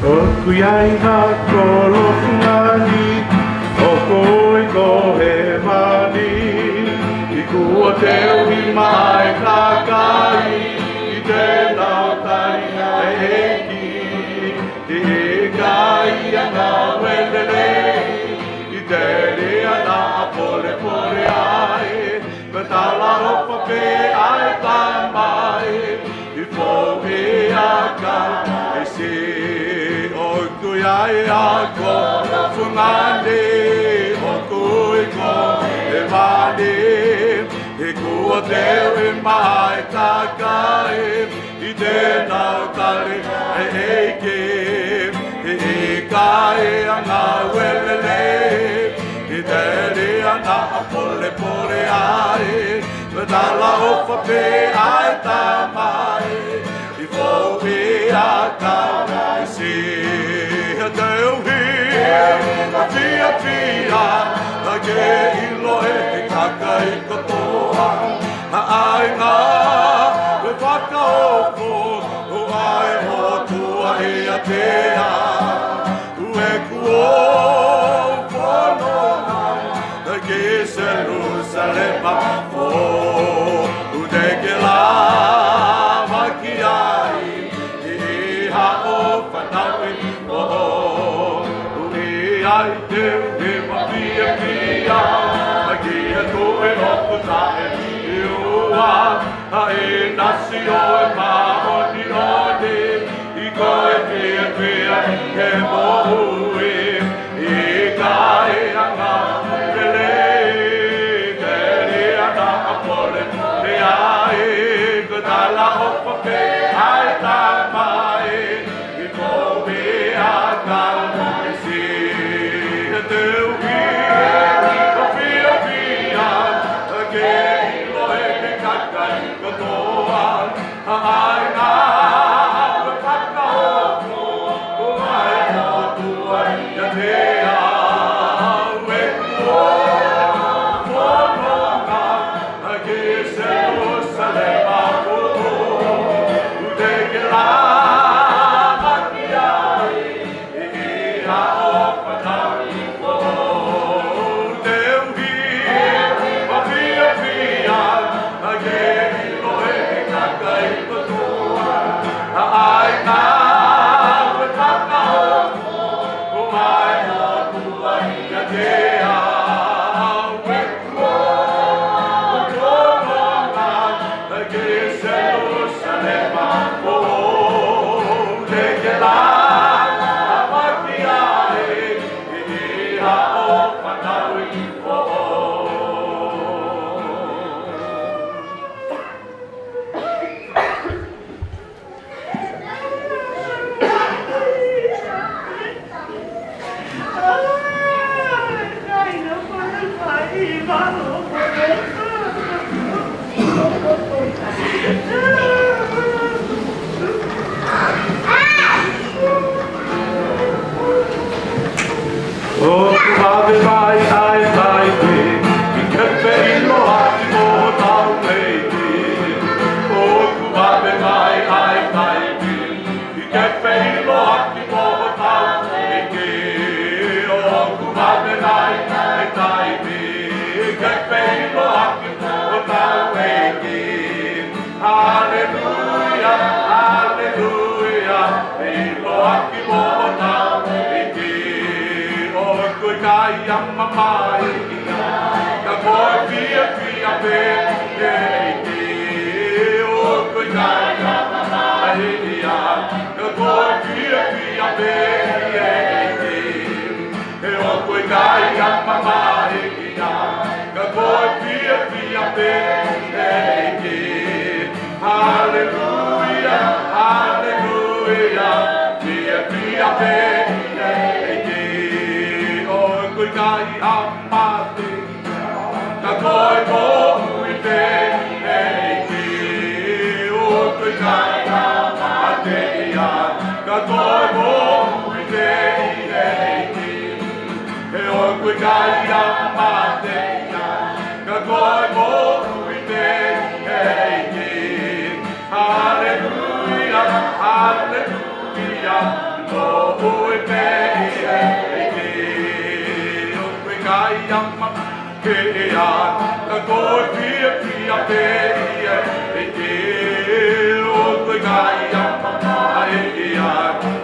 ʻOku ʻi ai ha kolo fungani, ʻoku ui ko hēvani. ʻI kuo teuhi mai e kakai, ʻi te nau tali ʻa e ʻEiki. ʻIkai ʻa e ngāue lelei, ʻi te lea naʻa polepole ai. Ko e talaʻofa pē ʻa e Tamai, ʻi fou ʻi he ʻakaisi. ʻOku ʻi ai ha kolo fungani, ʻoku ui ko hēvani. ʻI kuo teuhi mai e kakai, ʻi te nau tali ʻa e ʻEiki. ʻIkai ʻa e ngāue lelei, ʻi te lea naʻa polepole ai. Ko e talaʻofa pē ʻa e Tamai, ʻi fou ʻi he ʻakaisi. Teuhi ʻa e fiefia, ka ke ʻilo ʻe he kakai kotoa, ʻa e ʻāinga ʻoku fakaofo ʻa e ʻOtua ʻiate ia. He kuo u fononga ki Selūsalema Foʻou, te ke lava ki ai ʻi haʻo fanauʻi foʻou. ʻI ai te u ke mafiefia, ki he tuʻi ʻoku taʻeʻiua, ʻa e ʻinasi ʻo e māʻoniʻoni, ʻi ko e fiefia ʻi he moʻui. ʻIkai ʻa e ngāue lelei, ʻi te lea naʻa polepole ai. Ko e talaʻofa pē ʻa e Tamai, ʻi fou ʻi he ʻakaisi. Teuhi ʻa e fiefia, ka ke ʻilo ʻe he kakai kotoa, ʻa e ʻāinga ʻoku fakaofo ʻa e ʻOtua ʻiate ia. He kuo u fononga ki Selūsalema Foʻou, te ke lava ki ai ʻi haʻo fanauʻi foʻou. Teuhi ʻa e fiefia, ka ke ʻilo ʻe he kakai kotoa, ʻa e ʻāinga ʻoku fakaofo ʻa e ʻOtua ʻiate ia. He kuo u fononga ki Selūsalema Foʻou, te ke lava ki ai ʻi haʻo fanauʻi foʻou. ʻOku vave mai ʻa e taipe, ʻi ke feʻiloaki mo hotau ʻEiki. ʻOku vave mai ʻa e taipe, ʻi ke feʻiloaki mo hotau ʻEiki. ʻOku vave mai ʻa e taipe, ʻi ke feʻiloaki mo hotau ʻEiki. Haleluia, haleluia, feʻiloaki mo hotau ʻEiki. ʻOku ʻikai ʻa e mamahi ia, ka ko e fiefia pē ʻi he ʻEiki. ʻOku ʻikai ʻa e mamahi ia, ka ko e fiefia pē ʻi he ʻEiki. He ʻoku ʻikai ʻa e mamahi ia, ka ko e fiefia pē ʻi he ʻEiki. Haleluia, haleluia, fiefia pē ʻi he ʻEiki. ʻOku ʻikai ʻa e mate, ka ko e moʻui pē ʻi he ʻEiki. ʻOku ʻikai ʻa e mate ia, ka ko e moʻui pē ʻi he ʻEiki. He ʻoku ʻikai ʻa e mate ia, ka ko e moʻui pē ʻi he ʻEiki. Haleluia, haleluia, Ko koe pē ʻEiki, ʻoku ʻikai ha mamahi ia, ka ko e fiefia pē ia ʻEiki, ʻoku ʻikai ha mamahi ia,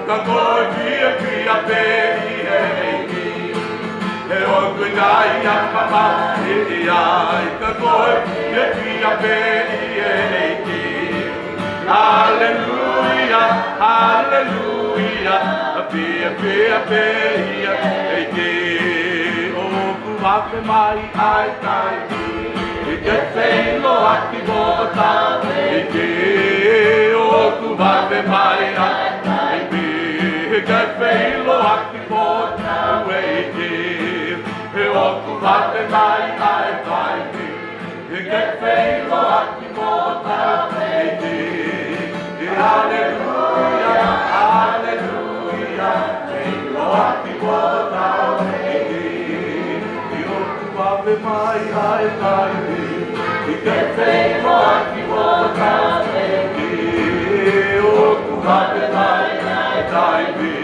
ka ko e fiefia pē ia ʻEiki. He ʻoku ʻikai ha mamahi ia, ka ko e fiefia pē ia ʻEiki. Haleluia, haleluia, fiefia pē ia ʻEiki. ʻOku vave mai ʻa e taimi ke feʻiloaki mo tau ʻEiki. ʻOku vave mai ʻa e taimi ke feʻiloaki mo tau ʻEiki. He ʻoku vave mai ʻa e taimi ke feʻiloaki mo tau ʻEiki. Haleluia, haleluia, feʻiloaki mo tau ʻEiki. He ʻoku vave mai ʻa e taimi ke feʻiloaki mo tau ʻEiki. ʻOku vave mai ʻa e taimi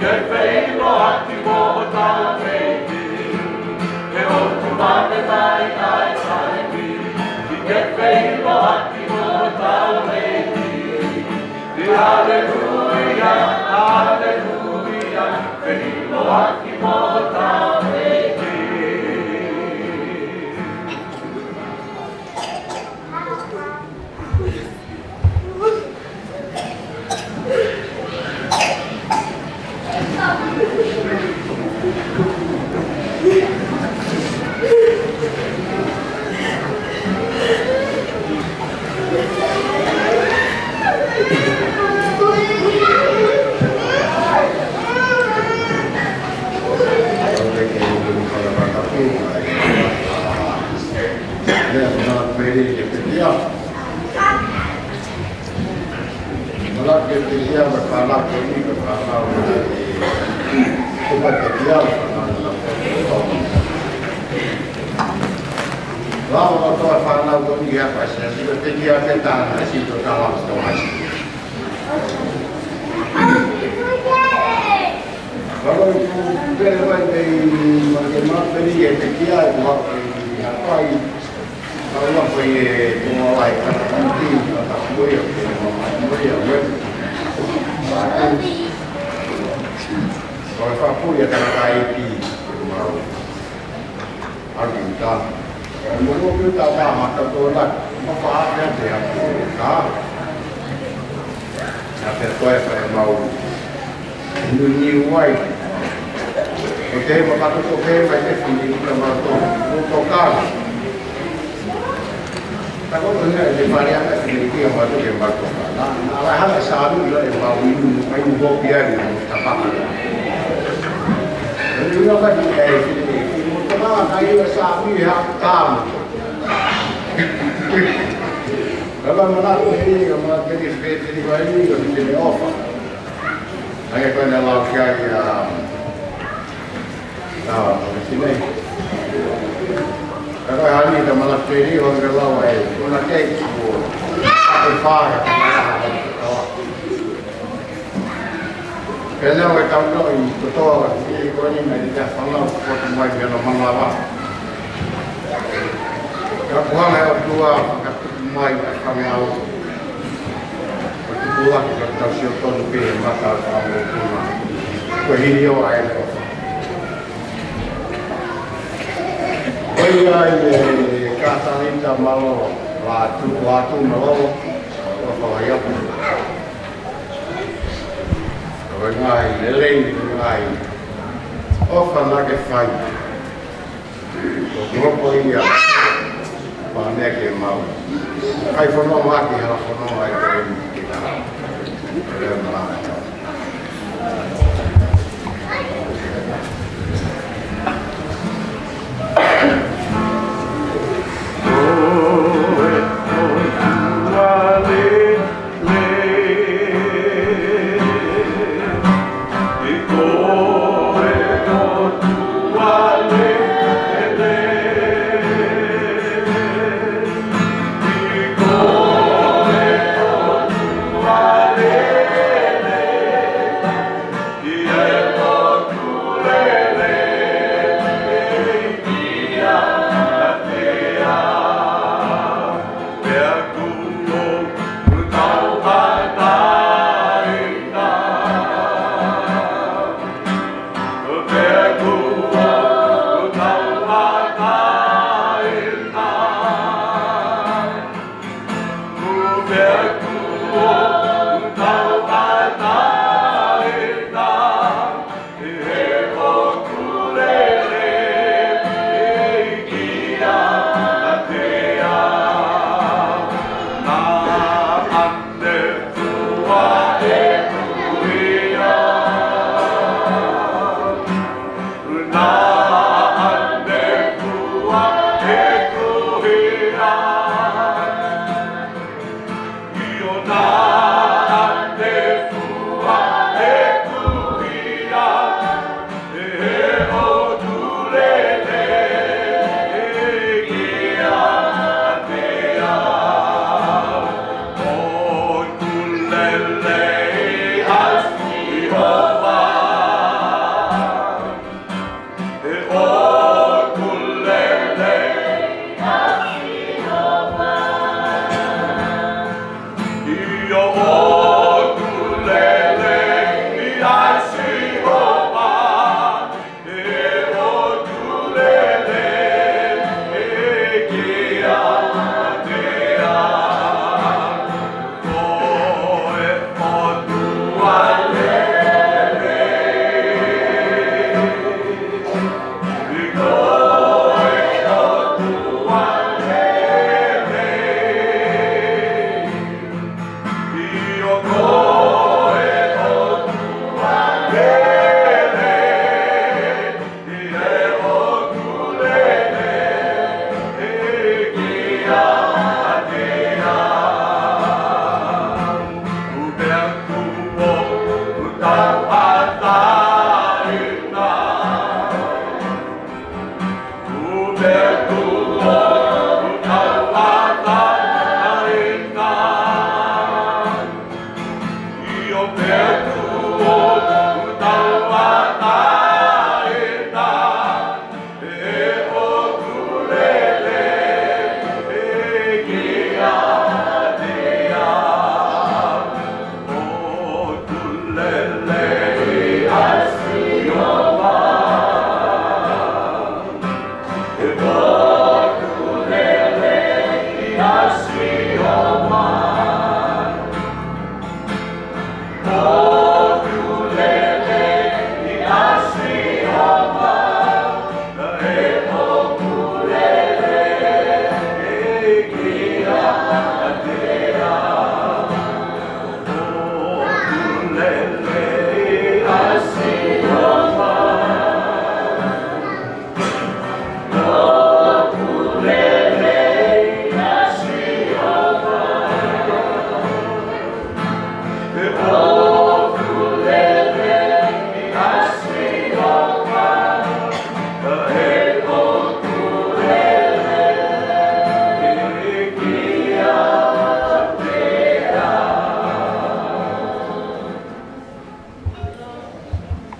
ke feʻiloaki mo tau ʻEiki. He ʻoku vave mai ʻa e taimi ke feʻiloaki mo tau ʻEiki. Haleluia, haleluia, feʻiloaki mo tau ʻEiki. Malaki e telia, mo e fānau ko eni, mo e fānau ko eni, ko e telia, mo e fānau ko eni. Lava mo e fānau ko eni, ia pa se, ko e telia ke tā na, si to tā lava to mai. Lava i ku pele mai pei, ma ke ma peli e telia, e kua ke ia pai. Ka ua ko e tō ai ka tō ki ka ka pui o ke mō ka pui o we. Ko e whapui a tangataʻeiki ke mau agi uta. Mo ko ki uta ma ma ka tō la ma wha a te te a ko ka. A te koe whae mau. Nuniu ai. Ko te ma ka tō ko ke mai te fini ka ma tō. Ko tō ka. Ta ko ko ne te pare ana ki ne ki ma to ke ma to. Na, na la hala sa lu lo e ma wi nu ai nu ho pia ni ta pa. Ni no ka ni e ki ne ki mo to ma ka i sa mi ha ka mo. Ka ma na ko ni ka ma ke ni pe te ni wa ni ka ni te ne ofa. Ai ko na la ka ya. Ka, ko e sinei. Ka ko e hani ka mana peri o ke lau ai. Ko na kei ko. Ka ko e fā ka ko na ka. Pea leo e tau no i kotoa i ko ni mai te whanau ko tu mai mea no manava. Ka kuhanga e o tua ka mai a whanau. Ko te kula ki ka tau sio tonu pē he mata o whanau tuna. Ko e hini o ai ko. Ko ia i e ka tanita malo, watu, watu malo, o whai aku. Ko e ngai, lelei, ngai. O whana ke whai. Ko Kuropo ia, pa mea ke mau. Kai fono ma ki hala fono ai ko e ni ki na. Ko e ma.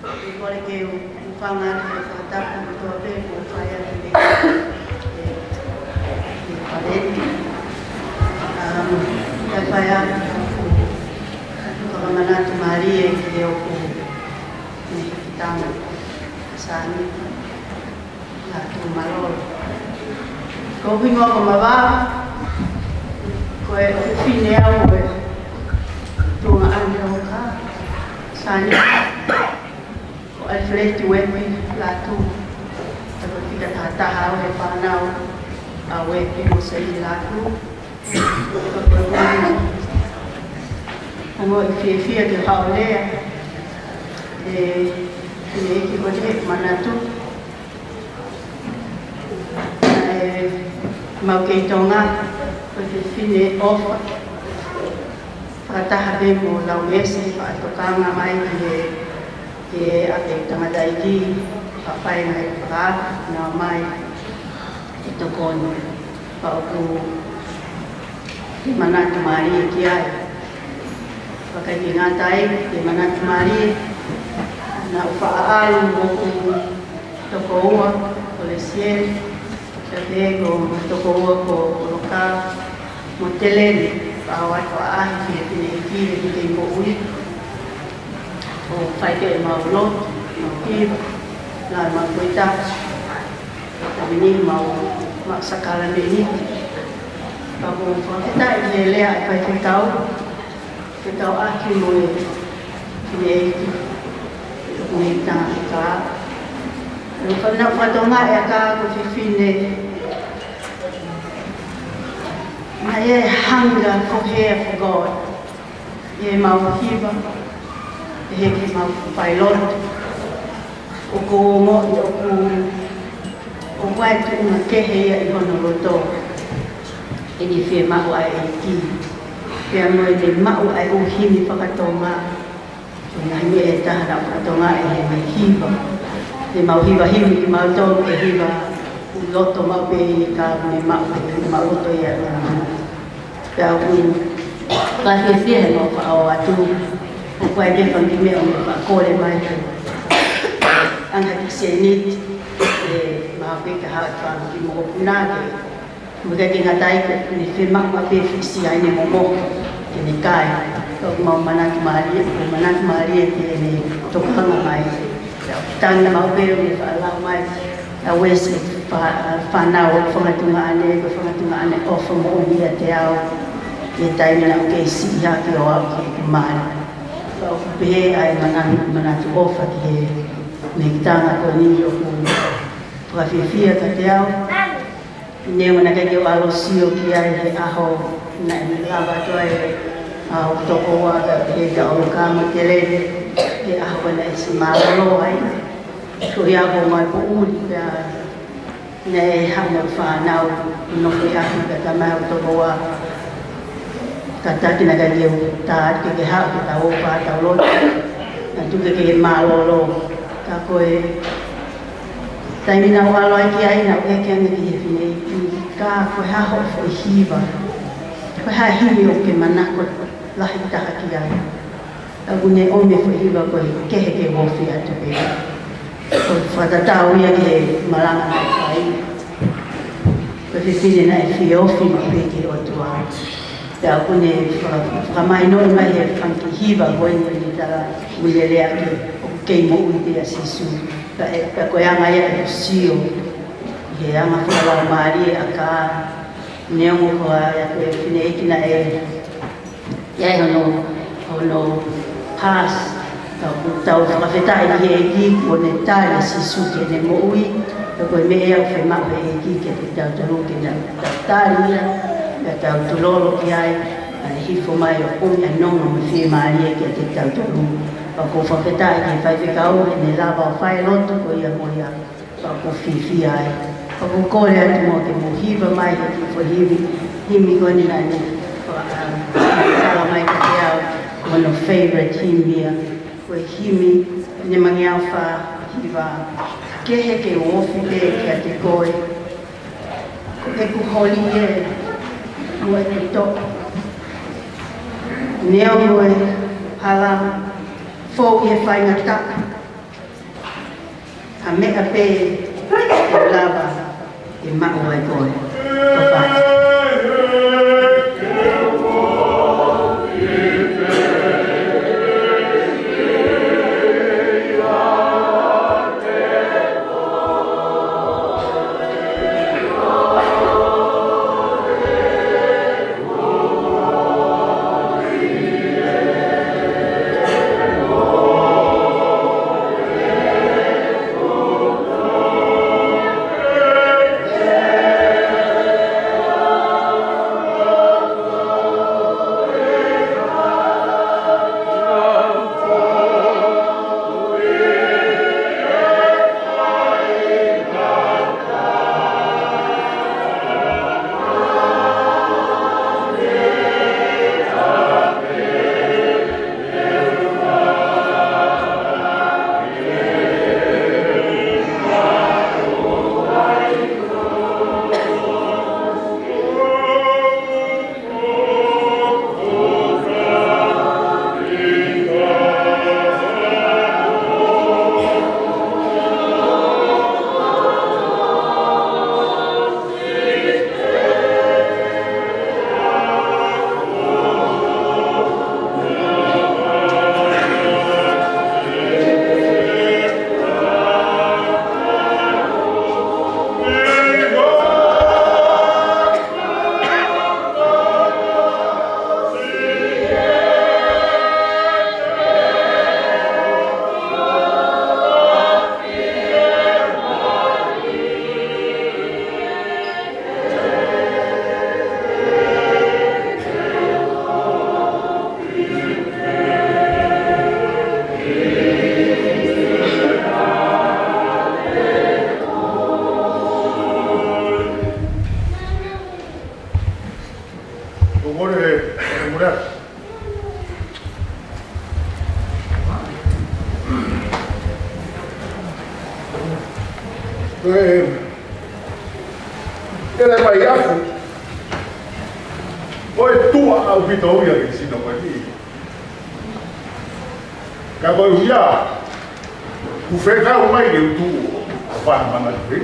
ʻOku ou kole ke u hūfanga atu he fakatapu kotoa pē kuo fai atu mei he, he, he paleni. Um, kae fai atu ʻeku fakamanatu mālie ki he ʻoku ne hiki tama Sani. Lātū Mālōlō. Ko hoku hingoa ko Mavava, ko e ʻofefine au ʻo e tuongaʻane ʻo Ka Sani, ko ʻAlifeleti Uepi Lātū. Ko e fika taha taha au he fānau ʻa Uepi mo Saili Lātū. Ko e ongo fiefia ke haʻu ʻo lea ʻe he ʻEiki ko e manatu. ʻE mau kei Tonga, ko e fefine ʻofa. Fakataha pē mo Laumese, fakatokanga mai ki he, ki he ʻapi tangataʻeiki, fafai mai fakaafe, nau mai, ʻe tokoni. Pea ʻoku te manatu mālie ki ai. Pea ʻikai ke ngata ai, te manatu mālie, naʻa ku faʻa ʻalu mo hoku tokoua, ko Lesieli, pea pehē ki hoku tokoua ko Loka, mo Teleni, pea ʻoatu ʻaʻahi ki he fineʻeiki ʻi he moʻui. ʻO fai pē ʻemau lotu, mau hiva, lau ʻemau tohi tapu. Taimi ni mau, mau sākalamēniti. Pea ʻoku ou fakafetaʻi ki he lea ʻa e faifekau, fekauʻaki mo e fineʻeiki, mo e tangata. ʻOku ou fakatonga ʻe Ka ko e fefine, naʻe hunger for, here for God. ʻI heʻemau hiva, ʻi heʻemau failotu. ʻOku ou ongoʻi ʻoku, ʻoku ʻi ai e tuʻunga kehe ia ʻi hono loto. ʻEne fiemaʻu ʻa e ʻEiki. Pea mo ʻene maʻu ʻa e ʻū himi faka-Tonga. Ko e ngaahi meʻa ʻe taha naʻa ku fakatonga ʻi heʻene hiva. ʻEmau hiva himi kimautolu ke hiva. Loto maʻu pē ia ka ne maʻu pē, maʻu loto ia ʻi hono Pea ʻoku ou fiefia he mau faʻa ʻoatu. ʻOku ʻi ai pē fanga kiʻi meʻa ʻoku mau faʻa kole mai. Anga ki sēniti, ʻe mau pē ka haʻu fanga kiʻi mokopuna ke. Mo e ʻikai ke ngata ai ko ʻene fiemaʻu pē fisi ai ne momo. Ke ne kai. Ka ʻoku mau manatu mālie, ʻoku manatu mālie ke ne tokanga mai. Tangi mau pē ʻoku ne faʻa lau mai. ʻA Uesi fa-, fānau ʻo e fanga tuongaʻane, ko e fanga tuongaʻane ʻofa moʻoni ʻiate au. ʻI he taimi naʻa ku kei siʻi hake ʻo aʻu ki heʻeku mali. Pea ʻoku pehē ʻa e mana-, manatu ʻofa ki he mekitanga ko eni ʻoku fakafiefia kiate au. Neongo naʻe ʻikai ke u ʻalu ʻo sio ki ai he ʻaho naʻe lava atu ai ʻa hoku tokoua ka he ka ʻo Ka mo Teleni. He ʻaho ko ē naʻe ʻosi mālōlō ai. Ko ia ko mai poʻuli pea naʻe haʻu mo e fānau, nofo ʻi he ʻapi ka tamai ʻo tokoua. Kātaki naʻe ʻikai ke u tā ke ke haʻu ke tau ō ʻo tau lotu. Naʻe tuku ke ke mālōlō. Ka ko e taimi naʻa ku ʻalu ai ki ai naʻa ku ʻeke ange ki he fineʻeiki, Ka ko e hā hoʻo foʻi hiva? Ko e hā e himi ʻoku ke manako lahi taha ki ai? ʻOku ne ʻomi e foʻi hiva ko e Kehe ke u ofi atu pē. Ko e fakatatau ia ki he malanga naʻe fai. Ko e fefine naʻe fie ofi maʻu pē ki he ʻOtua. Pea ʻoku ne faka-, fakamahinoʻi mai he fanga kiʻi hiva ko eni ʻoku ne tala, ʻoku ne lea ki he ʻoku kei moʻui pē ʻa Sīsū. Pea, pea ko e anga ia ʻeku sio ʻi he anga fakalaumālie ʻa Kā, neongo ko e ʻa e fefine ʻeiki naʻe ʻi ai hono, hono past. Ka ʻoku tau fakafetaʻi ki he ʻEiki kuo ne tali ʻa Sīsū ki heʻene moʻui. Pea ko e meʻa ia ʻoku fiemaʻu ʻe he ʻEiki kiate kitautolu ke tau, tau tali ia, pea tau tulolo ki ai, ʻa e hifo mai ʻo ʻomi ʻa e nonga mo e fiemālie kiate kitautolu. Pea ʻoku ou fakafetaʻi ki he faifekau heʻene lava ʻo fai e lotu ko ia mo ia. Pea ʻoku ou fiefia ai. Pea ʻoku ou kole atu muʻa ke mou hiva mai he kiʻi foʻi himi, himi ko eni naʻa ne, um, tala mai kiate au, ko hono favourite himi ia. Ko e himi, ʻe mangeau fā hiva, Kehe ke u ofi pē kiate koe. Ko ʻeku holi ē, mo ʻeku toʻa. Neongo e hala, fou ʻi he faingataʻa. Ha meʻa pē ʻe lava ke maʻu ai koe. ʻOfa atu. Ko e, ʻe lava mai ʻaku, ko e tuʻa ʻaupito ia ki he sino ko eni. Ka ko e ʻuhinga, ʻoku fekau mai ke u tuʻu ʻo fai ha manatu pē.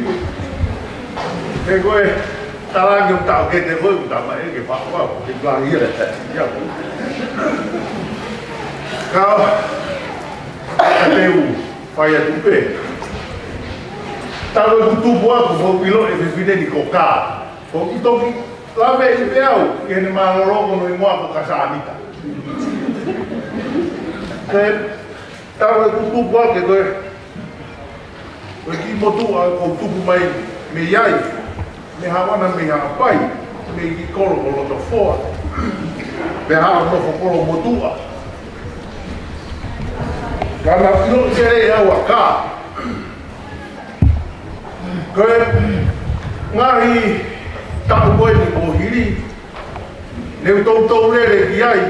He ko e, talaange ʻoku taʻokete koe, ʻoku talamai ke fai ʻa e, ke fai ia, ia. Ka, ka te u fai atu pē. Talu ʻeku tupu ʻaku, ʻoku ou ʻilo e fefine ni ko Kā. ʻOku ou toki lave ʻi pē au, ʻi heʻene mālōlō ko hono hingoa ko Kasānita. Ko e, talu ʻeku tupu ʻaku ko e, ko e kiʻi motuʻa ʻoku ou tupu mai mei ai, mei Haʻapai, mei Haʻapai, mei he kiʻi kolo ko Lotofoa, mei he haʻa nofo kolo motuʻa. Ka naʻe ʻilo ʻe au ʻa Kā. Ko e ngaahi taʻu ko eni kuo hili, ne u toutou lele ki ai,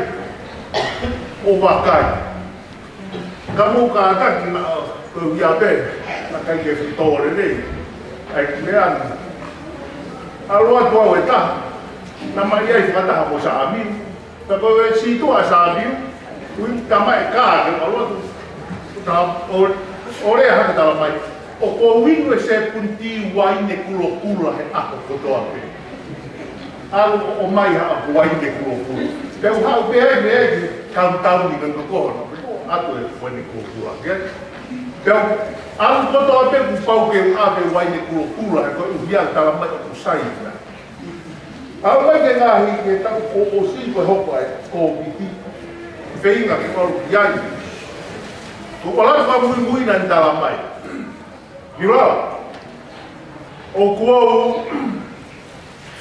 ʻo vakai. Ka mou kātaki naʻa, ko ia pē, naʻe ʻikai ke fitō lelei. ʻAi ki meʻa ni. ʻAlu atu au e taha, naʻa ma ʻi ai fakataha mo Sāmiu. Ka ko e sītuʻa ʻa Sāmiu, Ui, tama e kā, ke ʻalu atu. Ta, ʻo, ʻo lea hake talamai. ʻOku ou inu e sepuniti uaine kulokula he ʻaho kotoa pē. ʻAlu ʻo ʻomai haʻaku uaine kulokula. Pea u haʻu pē ai, pē ai ki he kaunitauni ko ē ko hono. ʻAlu e uaine kulokula. Ke? Pea u ʻalu kotoa pē kuo pau ke u ʻave uaine kulokula. He ko e ʻuhinga talamai ʻoku sai ia. ʻAlu mai ki he ngaahi, ki he taʻu kuo ʻosi ko e hoko ai, Kōviti. Feinga ke ʻalu ki ai. Ko e ʻalu fakamuimui naʻe talamai. Hilala. ʻOku ou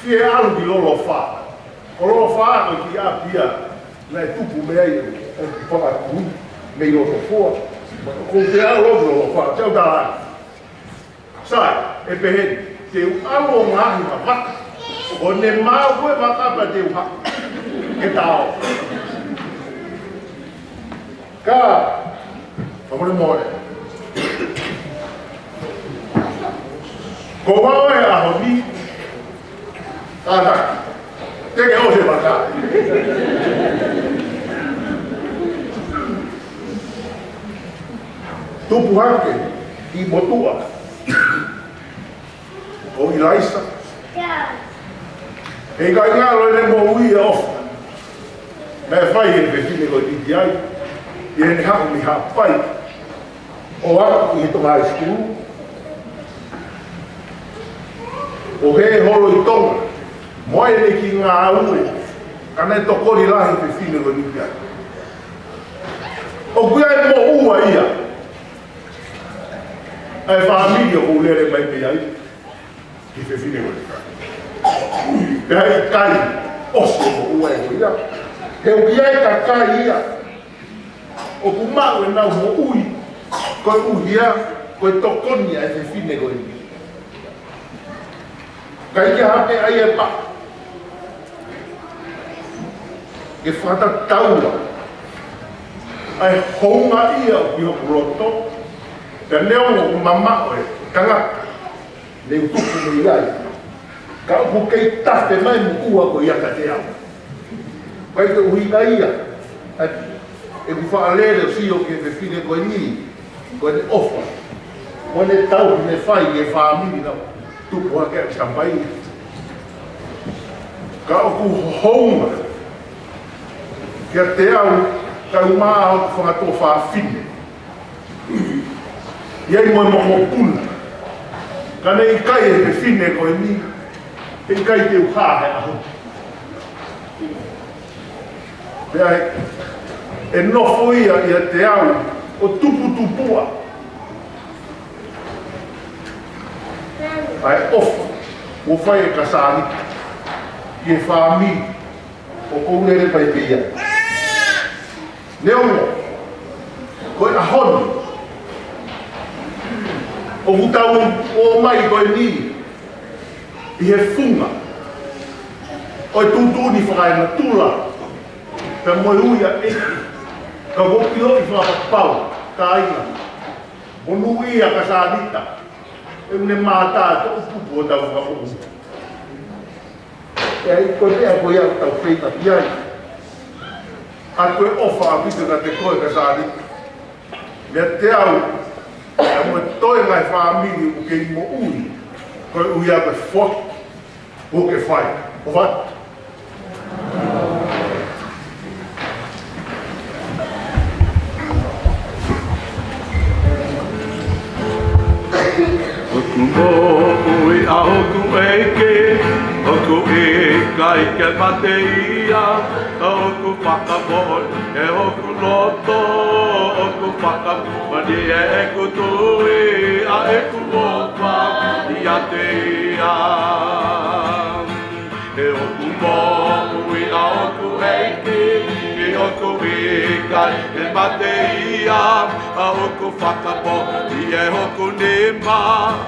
fie ʻalu ki Lolofa. Ko Lolofa ko e kiʻi ʻapi ia naʻe tupu mei ai ʻeku fanga kui mei Lolofa. ʻOku ou fie ʻalu ki Lolofa. Te u talaange. Sai, ʻe pehē ni, te u ʻalu ʻo ngaohi ha vaka. Ko ʻene maʻu ko e vaka pea te u haʻu. Ke tau. Ka, fakamolemole. Ko e ʻaho ni, ʻa, te ke ʻosi e vaka. Tupu hake ʻi motuʻa. Ko ʻIlaisa. ʻE ʻikai ngalo ʻene moʻui ʻa ʻOfa. Naʻe fai ʻe he fefine ko eni ki ai. ʻI heʻene haʻu mei Haʻapai. ʻO aʻu ʻi he Tonga High School. ʻO hē holo ʻi Tonga. Mo ʻene kiʻi ngāue. Ka naʻe tokoni lahi e fefine ko eni ki ai. ʻOku ʻi ai e moʻua ia. ʻA e fāmili ʻoku ou lele mai pē ai. Ki he fefine ko eni. Pea ʻikai ʻosi e moʻua ia. He ʻoku ʻi ai e kakai ia. ʻOku maʻu ʻenau moʻui. Ko e ʻuhinga, ko e tokoni ʻa e fefine ko eni. ʻIkai ke hape ai e pa. Ke fakatatau ʻa e houngaʻia ʻoku ʻi hoku loto, pea neongo ʻoku mamaʻo e tangata, ne u tupu mei ai. Ka ʻoku kei tafe mai moʻua ko ia kiate au. ʻIkai ke ʻuhinga ia, ʻa ʻeku faʻa lele ʻo sio ki he fefine ko eni, ko ʻene ʻofa. Ko ʻene tauhi ne fai ki he fāmili naʻa ku tupu hake ai ʻo kampai. Ka ʻoku hounga kiate au, ka u maʻu ʻa hoku fanga tuofāfine. ʻI ai mo e mokopuna. Ka ne ʻikai e fefine ko eni, he ʻikai te u hā he ʻaho. Pea ʻe, ʻe nofo ia ʻiate au ʻo tuputupuʻa ʻa e ʻofa kuo fai ʻe Kasani ki he fāmili ʻoku ou lele mai pē ai. Neongo, ko e ʻaho ni, ʻoku tau ō mai ko eni, ʻi he funga ʻo e tuʻutuʻuni fakaenatula, pea mo e ui ʻa e ʻEiki, ka ʻoku ou ʻiloʻi fakapapau, kāinga, monūʻia Kasanita, ʻoku ne mātā e toʻukupu ʻo tau fakamoʻui. ʻE ai ko e meʻa ko ia ʻoku tau feinga ki ai. ʻA ko e ʻofa ʻaupito kiate koe Kasanita. Meiate au, pea mo e toe ngaahi fāmili ʻoku kei moʻui, koeʻuhi ko e foaki kuo ke fai. ʻOfa atu. ʻOku moʻui ʻa hoku ʻEiki, ʻoku ʻikai ke mate ia, ʻoku fakamoʻoni ʻe hoku loto, ʻoku fakamoʻoni ʻeku tui ʻa ʻeku ʻofa ʻiate ia. He ʻoku moʻui ʻa hoku ʻEiki, ʻoku ʻikai ke mate ia, ʻa ʻoku fakamoʻoni ʻe hoku nima,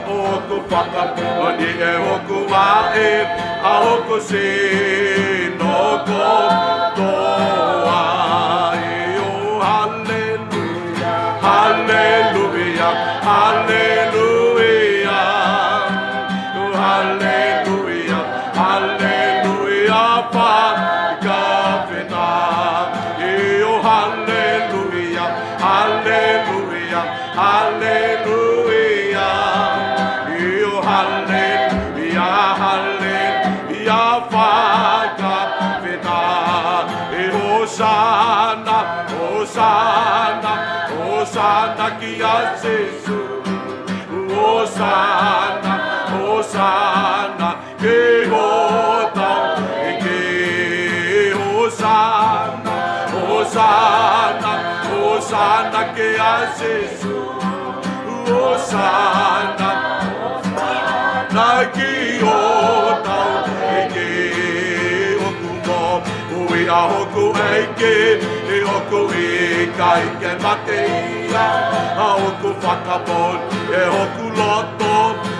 ʻoku fakamoʻoni ʻe hoku vaʻe, ʻa hoku sino kotoa. ʻIo, haleluia, haleluia, haleluia. Haleluia, haleluia, fakafetaʻi. ʻIo, haleluia. Haleluia, haleluia. ʻIo, haleluia, haleluia, fakafetaʻi. Hōsana, hōsana, hōsana kia Sīsū. Hōsana, hōsana, ki hotau ʻEiki. Hōsana, hōsana, hōsana kia Sīsū. Hōsana, hōsana ki hotau ʻEiki. ʻOku moʻui ʻa hoku ʻEiki, ʻoku ʻikai ke mate ia. ʻOku fakamoʻoni ʻe hoku loto,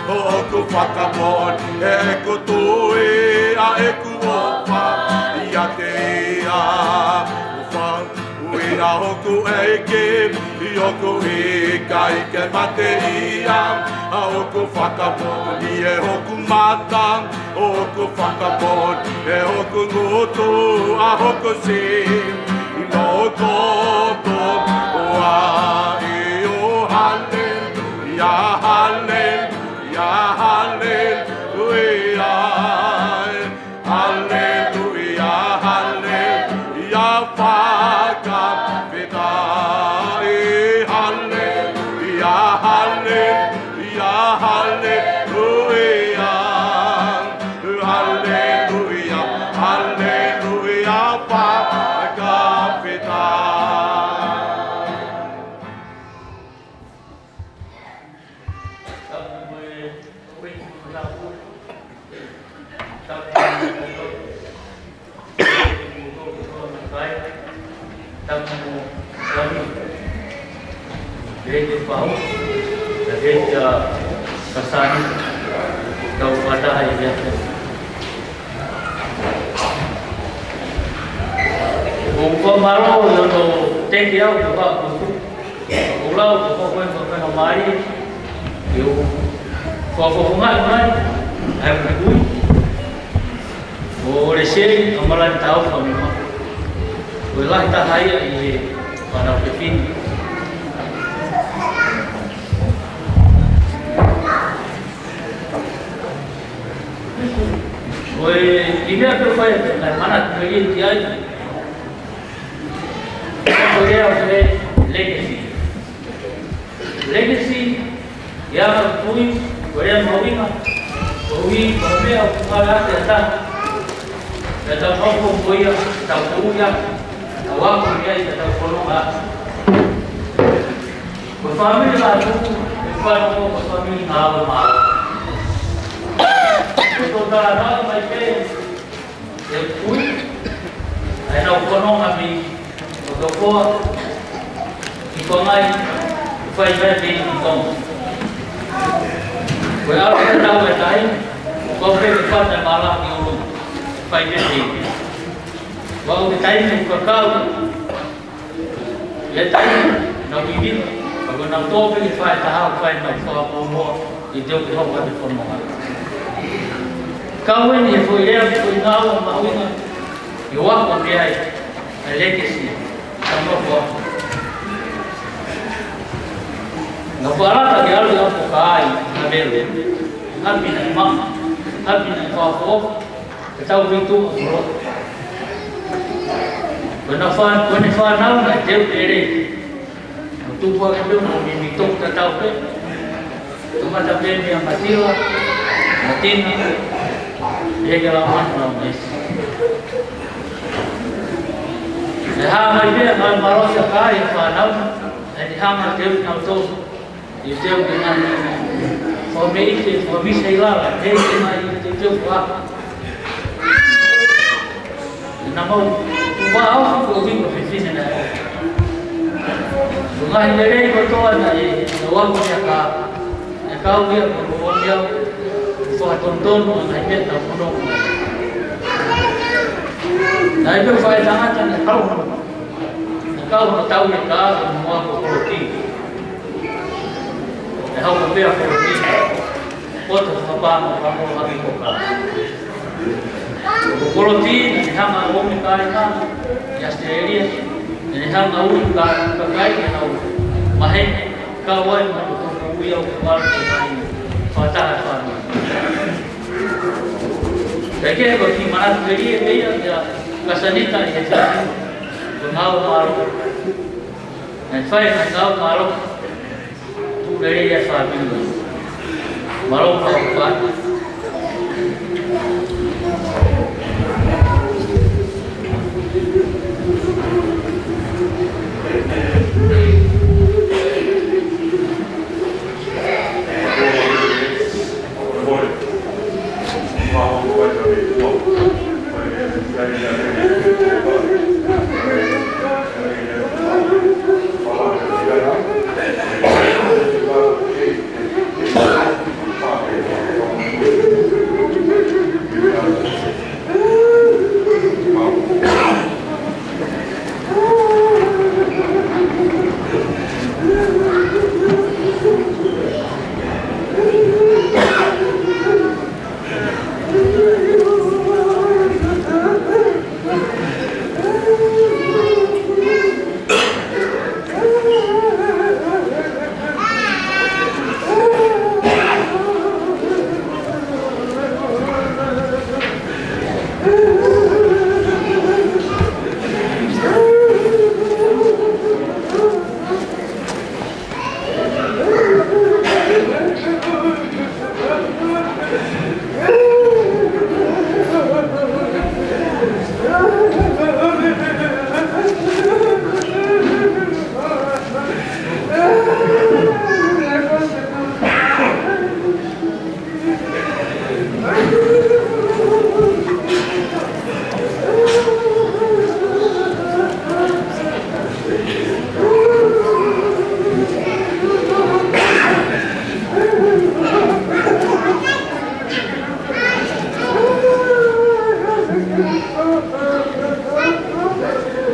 ʻoku fakamoʻoni ʻeku tui, ʻa ʻeku ʻofa ʻiate ia. Fakamoʻui ʻa hoku ʻEiki, ʻoku ʻikai ke mate ia. ʻOku fakamoʻoni ʻe hoku mata, ʻoku fakamoʻoni ʻe hoku ngutu, ʻa hoku sino kotoa. ʻIo, haleluia, haleluia, haleluia. Haleluia, haleluia, fakafetaʻi. Haleluia, haleluia, haleluia. Haleluia, haleluia, fakafetaʻi. ʻOku ou fakamālō ʻi hono teke au ke u haʻu ʻo lau ʻa e fakamālō, ʻi hoʻo fakafofongaʻi mai ʻa e kui. ʻO Lesieli ʻAmalani Taufa Mima. Ko e lahi taha ia ʻi he fānau fefine. Ko e kiʻi meʻa pē ʻoku fai ʻe he manatu ko ia ki ai. Ko e lea ʻo e legacy. Legacy, ʻi he anga ʻo e kui, ko e lea mahuʻinga, koeʻuhi ko e meʻa ʻoku ngāueʻaki ʻe he taha. Pea tau hoko mo ia, tau kui ia, tau ako mei ai, pea tau fononga. Ko e fāmili Lātū, ko e fānau, ko e fāmili ngāue māʻolunga. Ko e tō talanoa mai pē, ʻe kui, ʻa ʻenau fononga mei ʻOtokoa ki Tonga, ʻo fai mei ai ki Tonga. Ko e ʻalu ke tau e taimi, ko e pehē ke fata mala ki ʻolunga, fai mei ai. Ko e taimi ʻoku kakau, ʻi he taimi naʻa ku ʻi Vila, ka ko ʻenau tō pē ki he faʻē ʻe taha ʻo fai mai fakamuʻomuʻa ʻi he teu ki hoko atu e fononga. Kau eni he foʻi lea, foʻi ngāue mahuʻinga, ʻi he ako mei ai, ʻa e legacy, ʻi he tau nofo. Naʻa ku ʻalu atu ki ʻalu ʻi ʻApokai, na velu. Hapi naʻe maʻa, hapi naʻe fakaʻofoʻofa, ke tau vitu ʻa Kolo. Ko ʻene fā-, ko ʻene fānau naʻe teu pele. ʻO tupu hake pē mo mimi toku tatau pē. Kamata pē meia Matila, Matina, ʻi he ke lau manu lau mesi. ʻE hā mai pē, mai malosi ʻa e kāinga fānau, ʻe ni hanga teu nau tō. ʻI he teu ke ngana. Fakameʻite, fakamisa ʻi lala, he ke mai ʻi he teu teu kua. Naʻa mau, ʻoku vā au ko vingo fefine na. Ko e ngaahi lelei kotoa naʻe, naʻa mau ia ka, ʻe kau ia ko ko ia, fakatonutonu, ngaahi meʻa tau kono. Naʻe pē fai tangata naʻe kau, naʻe kau naʻa tau ia ka, ko mua ko koloki. ʻE hau ko pea koloki. Poto fakapānga, pānga, pānga, pānga. Ko Poloti, naʻe hanga ʻo ʻomi kāinga ʻi ʻAositelēlia, naʻe hanga ʻo ʻomi kāinga, kāinga ʻi he ʻau Maheni, kau ai mo hono tokoua ʻoku ʻalu ki he ngaahi fakataha fāmili. Kae kehe, ko e kiʻi manatu melie pē ia kia Kasanita ʻi he taimi ko e ngāue mālohi. Naʻe fai e ngāue mālohi. Tuʻu lelei e fāmili. Mālō ʻaupito.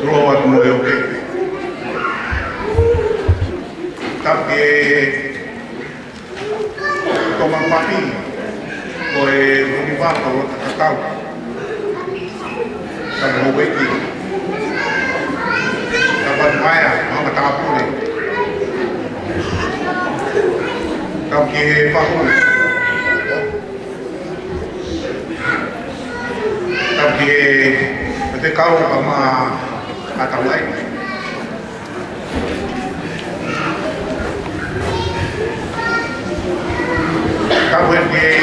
Tuʻu atu mo e ʻofa. Tapu ki he Toma papi, ko e Muni Vaka ʻo Takatau. Tapu mo e ʻEiki. Tapu atu mo e Maama Tāpule. Tapu ki he Fahu. Tapu ki he Faifekau Kama Atalaiki. Tapu ki he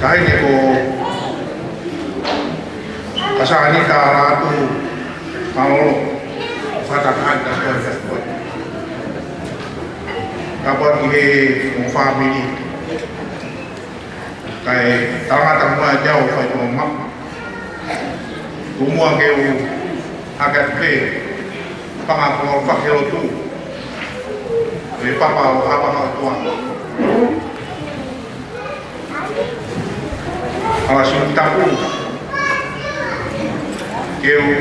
taʻahine ko Kasanita Lātū Malolo, fakataha atu ko e. Tapu ki he mo e fāmili. Kae talangata mai ʻa e ʻofa ʻi he Tongatapu. Tuʻu muʻa ke u hake atu pē, panga ko e fakaʻotua. ʻE papa ʻo hapa ʻOtua. ʻAla Siu Tapu. Ke u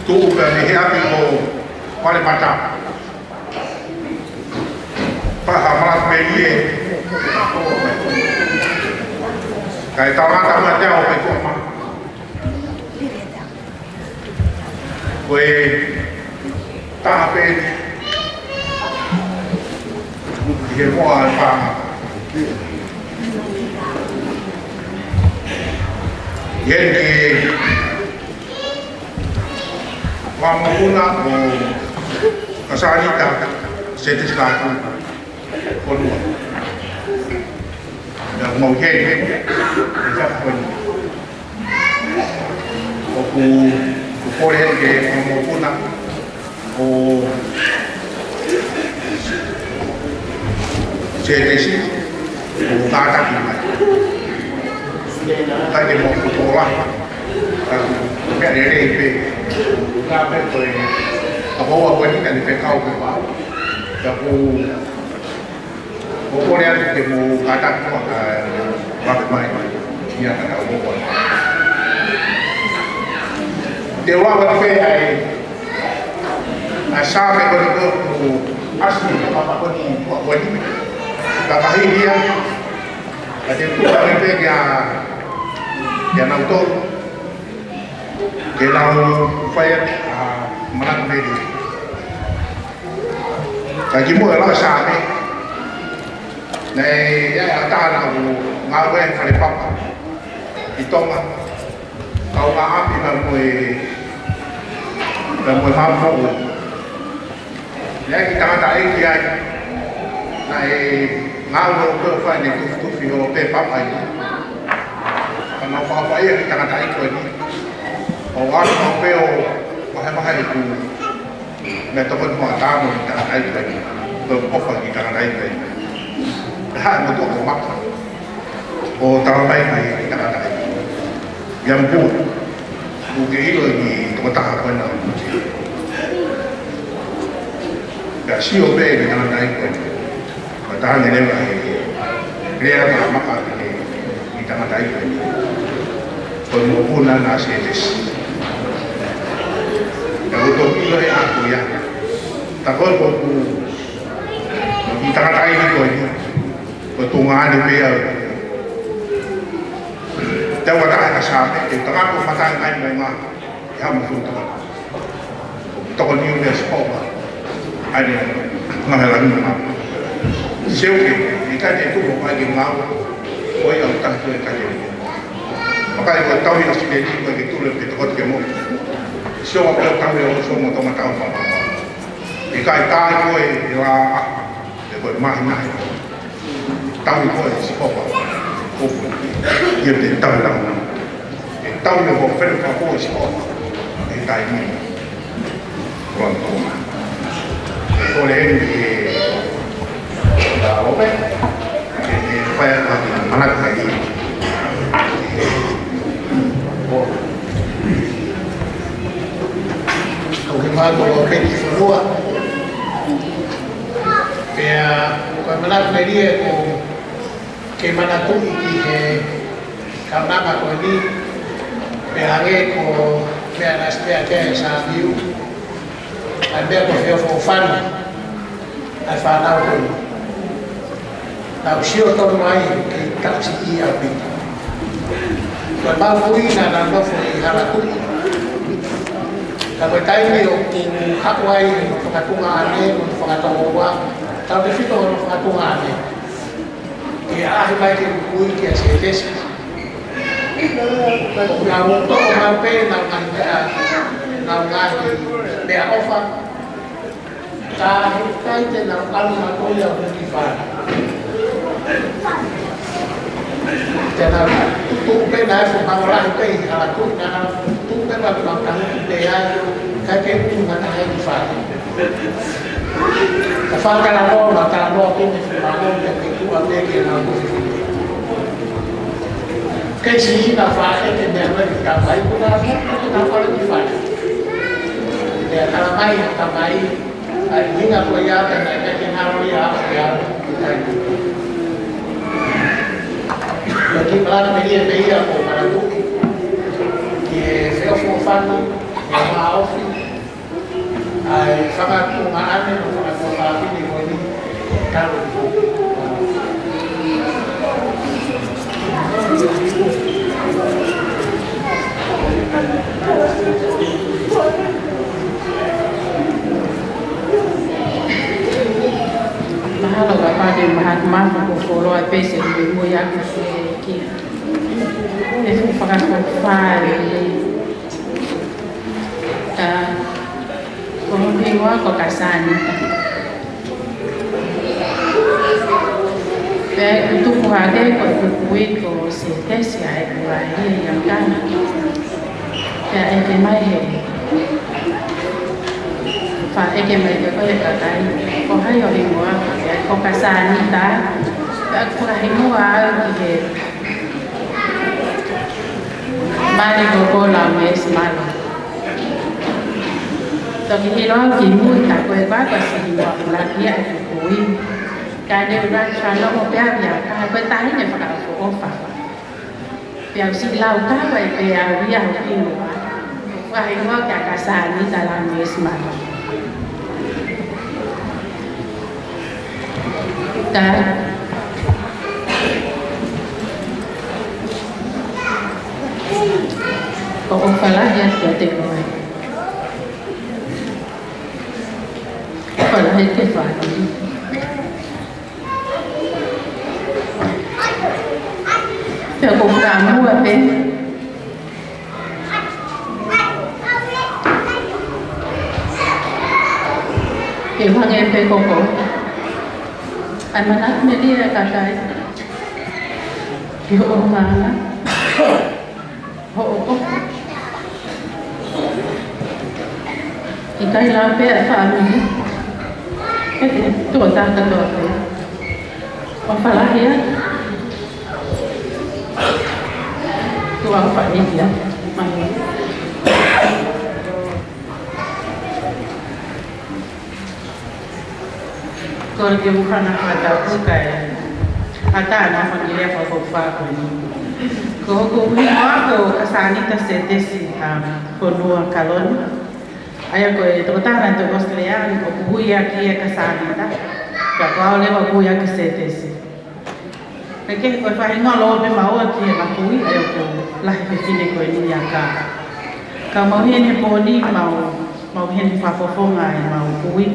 tuʻu pē mei he ʻapi ko Falemata. Pea ha manatu melie. Kae talangata mai ʻa e ʻofa ʻi he Tongatapu. Ko e taha pē eni. ʻI he moa e panga. ʻI he Fanga mokopuna ko Kasanita Setesi Lātū Fonua. Pea mau hē, hē, hē, hē, ʻoku, ʻoku kole ki he fanga mokopuna ʻo Setesi, ʻo kātaki mai. Kae ke mau kutola. Ka ko e meʻa lelei pē. Ka pē ko e, ka ko au ko eni ka ne fekau ke pau. Ka ko, ko kole atu ke mou kātaki mai, ka vave mai. Ia ka tau ko. Te ua wa pē ai. ʻA e Saame ko eni ko ʻoku ʻasi ʻi he papa ko eni ko eni. Ka kahi ia. Ka te u tuku atu pē kia, kia nautolu. Ke nau fai atu. ʻa Manatu Melie. Ka kimuʻa ʻa e lau Saame, naʻe ʻi ai ha taha naʻa ku ngāue he fale papa ʻi Tonga, kaungāʻapi pea mo e, pea mo e Maama Foʻou. Naʻe ʻi ai e kiʻi tangataʻeiki ai, naʻe ngāue ʻo pē ʻo fai ʻene tufitufi holo pē papa ia. Ka naʻa ku faʻa fai ʻa e kiʻi tangataʻeiki ko eni, ʻo ʻalu pē ʻo vahevahe ʻeku meʻatokoni mo ʻeku tama ki he tangataʻeiki ko eni, ko e ʻofa ki he tangataʻeiki ko eni. Pea haʻu e motuʻa ko Maka ʻo talamai ki he tangataʻeiki, ʻIa Mapua, ʻoku ke ʻilo e kiʻi tokotaha ko ena? Pea sio pē ki he tangataʻeiki ko eni, pea talaange leva ʻe he lea ʻa Maka ki he, ki he tangataʻeiki ko eni, ko e mokopuna ʻa Sētesi. Pea ʻoku ou ʻilo ʻe au ia, tā ko ē ʻoku, ʻoku ʻi he tangataʻeiki ko eni, ko e tuongaʻane pē ia. Tau ʻatā ʻa e Saame, ʻe tangata ʻoku mataʻi mai mai ngā, ʻe hamo fuʻu tangata. Tokoni ʻo meʻa Sihova ʻa ʻene ngaahi langi mo e māmani. Sio ki he, ʻikai te u tuku mai ke ngāue, ʻo ʻikai te u tahi ko e kai te u. Maka ʻi ko e tauhi ʻa ʻIsileli, ʻoku ʻikai ke tule pe tokoto ke moʻui. Sihova ko e tauhi ʻo Sihova mo Tonga tau māmani. ʻIkai taʻe ko e laʻā, pe ko e mahimahi. Tauhi koe ʻe Sihova, ʻoku ʻiate ia te tau lau. ʻE tauhi ʻe ho fele fako ʻe Sihova, ʻi he taimi ni. Kuo tō mai. ʻE kole eni ke ta ope, ke, ke fai ʻaki e manatu mai ki. ʻOku ke mātuʻa ʻo Peti Fonua. Pea ko e manatu melie ʻoku ke manatuʻi ki he kaunanga ko eni, pea hangē ko e meʻa naʻe ʻasi pē ʻa e Saame, ʻa e meʻa ko e feʻofoʻofani ʻa e fānau ko eni. Naʻa ku sio tonu ai ki he taʻu siʻi ʻaupito. Ko e maʻu kui naʻa nau nofo ʻi Halatuʻi. Ka ko e taimi ʻoku haʻu ai hono fakatungaʻane, hono fakatonga ua, tautefito hono fakatungaʻane, ke ʻaʻahi mai ke kui kia Sētesi. ʻOku nau toʻo maʻu pē ʻenau ngaahi meʻa, ʻenau ngaahi meʻaʻofa. Ka heʻikai te nau ʻalu maʻu ia ʻo hiki fale. Te nau tuʻu pē naʻe fuʻu mangalahi pē ʻi Halatuʻi, naʻa nau tuʻu pē pea nau tangutu pē ai, kae ke tuʻu ngata ai ki fale. Ka fakatalanoa, talanoa pē mei he fale, pea ke tuʻu pē ke nau tuʻu. Kei siʻi na faʻē ke meʻa mai ki tamai, ko na meʻa ke na fale ki fale. Pea talamai ʻe tamai, ʻa e ʻuhinga ko ia ka naʻe ʻikai ke ngalo ia ʻa e au ki tai. Ko e kiʻi manatu melie pē ia ʻoku ou manatuʻi ki he feʻofoʻofani, ʻa e māʻofi, ʻa e fakatungaʻane mo e fakatungaʻane ko eni talu. Mahalo ka pake maha mafu ko foloa pese mo ia ko se kia. E fuʻu fakafoʻou fale. Ka ko hoku hingoa ko Kasani. Pea ʻoku tupu hake ko ʻeku kui ko Sētesi ʻa ʻeku lahi ʻi Amerika. Pea ʻeke mai he, faʻa ʻeke mai ke ko e kakai, ko hai ho hingoa? Pea ko Kasani tā. Pea ʻoku fakahingoa au ki he mali ko ko Laumesi Malo. Toki ʻilo au ki mui tā ko e kua ko e siʻi hingoa ʻuluaki ia ʻeku kui. Ka ne ʻuluaki fanongo pē au ia, ka ko e taʻahine fakaʻofoʻofa. Pea u siʻi lau ka ko e pē au ia hoku hingoa. Fakahingoa kia Kasani tā Laumesi Malo. Ka ko e ʻofa lahi atu kiate koe. He ke fāmili. Pea ko e fakamuʻa pē. Ke hangē pē ko ko. ʻAi mana me lia kakai. Ke hoʻo mana. Hoʻo ko. ʻIkai lava pē ʻa e fāmili. Ke te tuʻo taha kotoa pē. ʻOfa lahi ā. Tuʻa ʻofa ʻia. Mai. Kole ke u hanga ʻo fakatapu kae ʻatā ʻa e fāmili ʻa e fakafofonga ko eni. Ko hoku hingoa ko Kasanita Setesi, um, Fonua Kaloni. ʻA ia ko e tokotaha naʻe tuʻu ʻi ʻAositelēlia, ʻoku ui ʻaki ia Kasanita. Pea ko au leva ʻoku ui ʻaki Setesi. Kae kehe ko e fakahingoa lōua pē maua ki he makui, ʻa ia ʻoku lahi e fefine ko eni ʻi he ʻakau. Ka mau ʻi heni he pō ni, mau, mau ʻi heni fakafofonga ʻemau kui.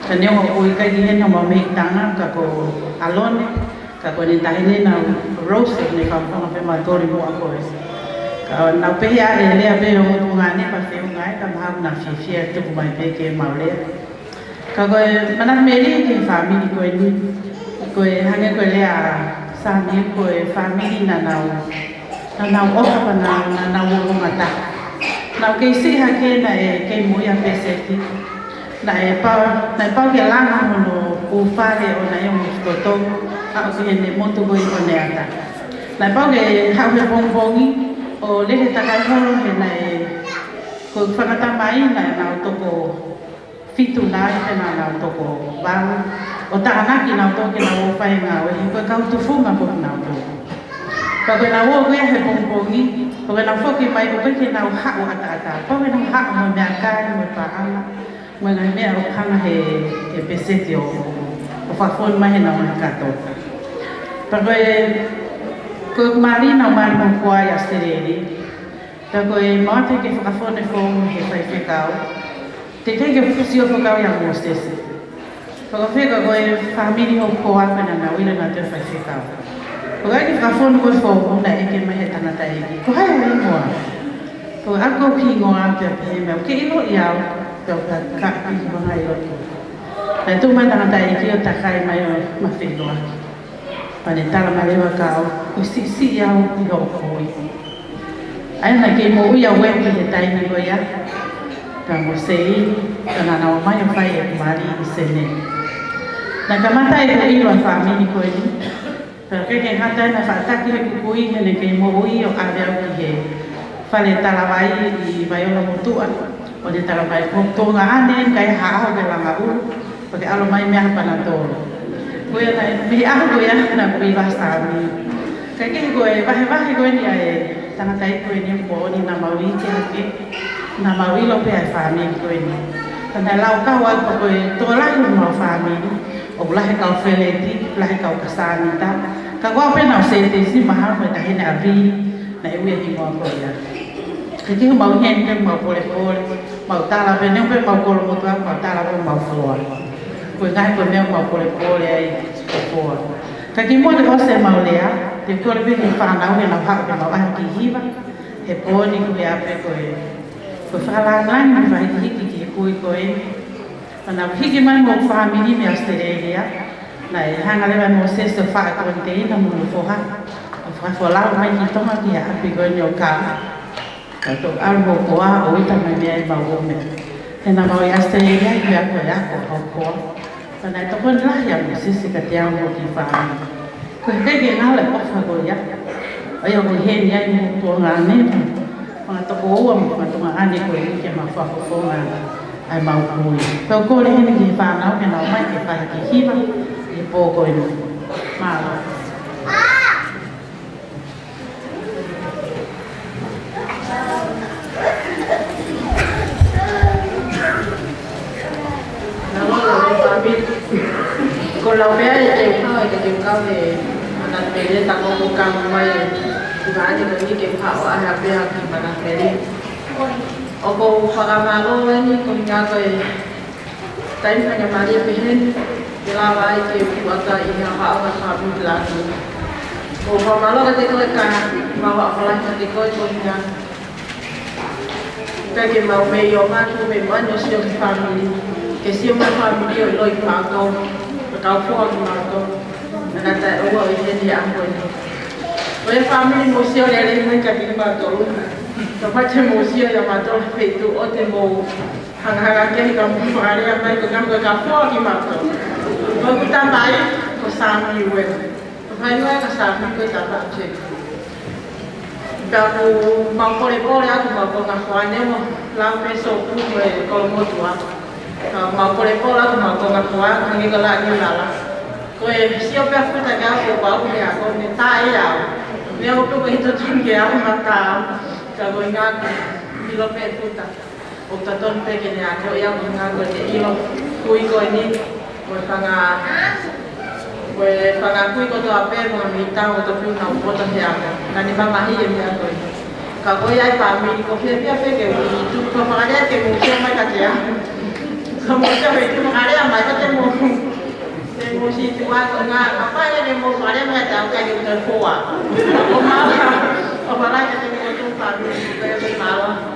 Ka neongo ʻoku ʻikai ke ʻi heni homau mehikitanga, ka ko ʻAlone, ka ko ʻene taʻahine naʻe Rose, ʻene fakafofonga pē mautolu ʻi muʻa ko ē. Ka naʻa ku pehē ʻe lea pē ʻo mo tuʻunga ne pa feʻunga ai, ka mahalo naʻa fiefia tuku mai pē ke mau lea. Ka ko e manatu mei he fāmili ko eni, ko e hangē ko e lea ʻa Sami, ko e fāmili naʻa nau, naʻa nau ʻofa pea naʻa, naʻa nau ō mo ngata. Naʻa nau kei siʻi hake naʻe kei moʻui ʻa Peseti. Naʻe pau, naʻe pau ke langa hono ʻū fale ʻo naʻe ʻi he motu toto, ʻa ʻosi heʻene motu ko ē ʻo Oneata. Naʻe pau ke haʻu he pongipongi ʻo lele takai holo he naʻe, ko e fanga tamai naʻa nau toko fitu nai pea naʻa nau toko valu. ʻO tānaki nautolu ke nau ō fai e ngāue, he ko e kau tufunga foki nautolu. Pea ko ʻenau ō ko ia he pongipongi, pea ko ʻenau foki mai ʻoku ʻikai ke nau haʻu ʻataʻatā. Pea ko ʻenau haʻu mo e meʻakai, mo e paʻanga, mo e ngaahi meʻa ʻoku hanga he, he Peseti ʻo, ʻo fakafonu mai heʻenau ngaahi kato. Pea ko e, ko e mali naʻa ku mali mo e houpoa ʻi ʻAositelēlia. Pea ko e mate ke fakafonu e foomu he faifekau. Teʻeki ke fusi ʻo fakau ia Mōsese. Pea ko e fika ko e fāmili houpoa ko ē naʻa nau ʻilo naʻa te faifekau. Pea ko e ke fakafonu ko e foomu naʻe ʻeke mai he tangataʻeiki. Ko hai hoʻo hingoa? Ko ʻeku hingoa pea pehē mai ʻoku ke ʻiloʻi au. Pea u ka, ka, ʻi vanga ʻilo ki. Naʻe tuʻu mai tangataʻeiki ʻo takai mai ʻo ma feʻiloaki. Pea ne tala mai leva kia au, ko e siʻisiʻi au ʻi hoʻo kui. ʻA ia naʻe kei moʻui ʻa Uepi he taimi ko ia. Pea mo Sei, pea naʻa nau ō mai ʻo fai ʻeku mali ʻi Senē. Naʻe kamata ʻeku ʻilo ʻa e fāmili ko eni. Pea ʻikai ke ngata ai naʻe faʻa taki heʻeku kui heʻene kei moʻui ʻo ʻave au ki he fale talavai ʻi Vaiola Motuʻa. ʻO ne tala mai ko e tuongaʻane eni ka ʻi ai ha ʻaho ke langa ʻulu. Pea ke ʻalu mai mei ai ha panatolo. Ko ia naʻe, mei he ʻaho ko ia naʻa ku ʻi Vasaami. Kae kehe ko e vahevahe ko eni ʻa e tangataʻeiki ko eni ʻoku moʻoni naʻa mau iiki hake. Naʻa mau ʻilo pē ʻa e fāmili ko eni. Ka naʻe laukau au pea ko e tokolahi homau fāmili. ʻOku lahi e kau Feleti, lahi e kau Kasanita. Ka ko au pē naʻa ku Setesi mahalo ko e taʻahine ʻa Vili. Naʻe ui e hingoa ko ia. Ke kiʻi mau heni pē mau polepole, mau tala pē, neongo pē mau kolomotuʻa, mau tala pē mau foa. Ko e ngaahi ko e meʻa mau polepole ai ko foa. Ka kimuʻa ke ʻosi ʻemau lea, te u kole pē ki he fānau ke nau haʻu ke mau ʻalu ki hiva. He pō ni ko e ʻapi ko e, ko e fakalāngilangi mo e fakahikihiki ki he kui ko ē. Pea naʻa ku hiki mai mo e fāmili mei ʻAositelēlia. Naʻe hanga leva ʻe Mōsese ʻo faʻa koniteina mo hono foha. ʻO fakafolau mai ki Tonga ki he ʻapi ko eni ʻo Kala. Ka toki ʻalu mo e houpoa ʻo ʻita mai mei ai ʻemau ʻū meʻa. He naʻa mau ʻi ʻAositelēlia ʻi he ako ʻa e houpoa. Pea naʻe tokoni lahi ʻa Mōsese kiate au mo e kiʻi fāmili. Ko e ʻikai ke ngalo e ʻofa ko ia. ʻA ia ʻoku ʻi heni ai mo e tuongaʻane mo e fanga tokoua mo e fanga tuongaʻane ko eni ke mau fakafofonga ʻa ʻemau kui. Pea u kole heni ki he fānau ke nau ō mai ke fai ha kiʻi hiva ʻi he pō ko eni. Mālō. Ko lau pea e te kau, e te kau e ana pele ta ko ko kau mai. Ki vāne ko ni ke pau a ha pea ki mana pele. ʻOku ou fakamālō eni ko hinga ko e Taimi faingamālie pehē ni, ke lava ai ke u tuʻu atu ʻi he haʻahaʻa ʻo e fāmili ʻi Tonga ni. ʻOku ou fakamālō kiate koe, ka mau ʻaupito kiate koe, ko e ʻuhinga ʻikai ke mau mei ʻo mātuʻa mei muʻa ni ʻo sio ki he fāmili. Ke sio mai fāmili ʻo ʻiloʻi kimautolu, fakakaufua kimautolu. Naʻa taʻeʻoua ʻi heni ʻa koe ni. Ko e fāmili, mou sio lelei mai kiate kimautolu. Kapau te mou sio ʻiate kimautolu he feituʻu ʻoku te mou hangahanga kehe ka mou fakalea mai, ko e ngaahi ko e ka fua kimautolu. Ko ʻeku tamai, ko Sami Uela. Ko e faʻahinga ko Sami ko e tama ʻo Jake. Pea ʻoku mau polepole ʻa ʻemau konga fua ni mo lau pē sōpū mo e kolomotuʻa. Pea ʻoku mau polepole ʻa ʻemau konga fua, hangē ko e lau ʻa Lala. Ko e sio pē ʻa Futa kia au ʻoku ou pehē ko e meʻa ʻe taha ia. Meʻa ʻoku pehē ʻe totonu ke ʻalu mata. Ka ko e ʻuhinga ʻoku ʻilo pē ʻe Futa ʻoku totonu pē ke ne akoʻi au, ko e ʻuhinga ko ʻene ʻilo kui ko eni, ko e fanga, ko e fanga kui kotoa pē, fanga mita, ʻoku totonu ke nau poto he ako. Naʻa ne mamahi e meʻa ko ē. Ka ko ia ʻi fāmili, ko e fiefia pē ke u ʻi tuʻa, ko e fakalea ke mou sio mai kiate au. Ka mou sio mai tuʻa, fakalea mai, ko te mou Te mou sio atu ai ko e ʻuhinga, kapau ʻe ʻikai ke mou fakalea mai kiate au, ʻikai ke u toe fua. ʻO mau, ʻo fakalea kiate kimoutolu fāmili, ko e mālō.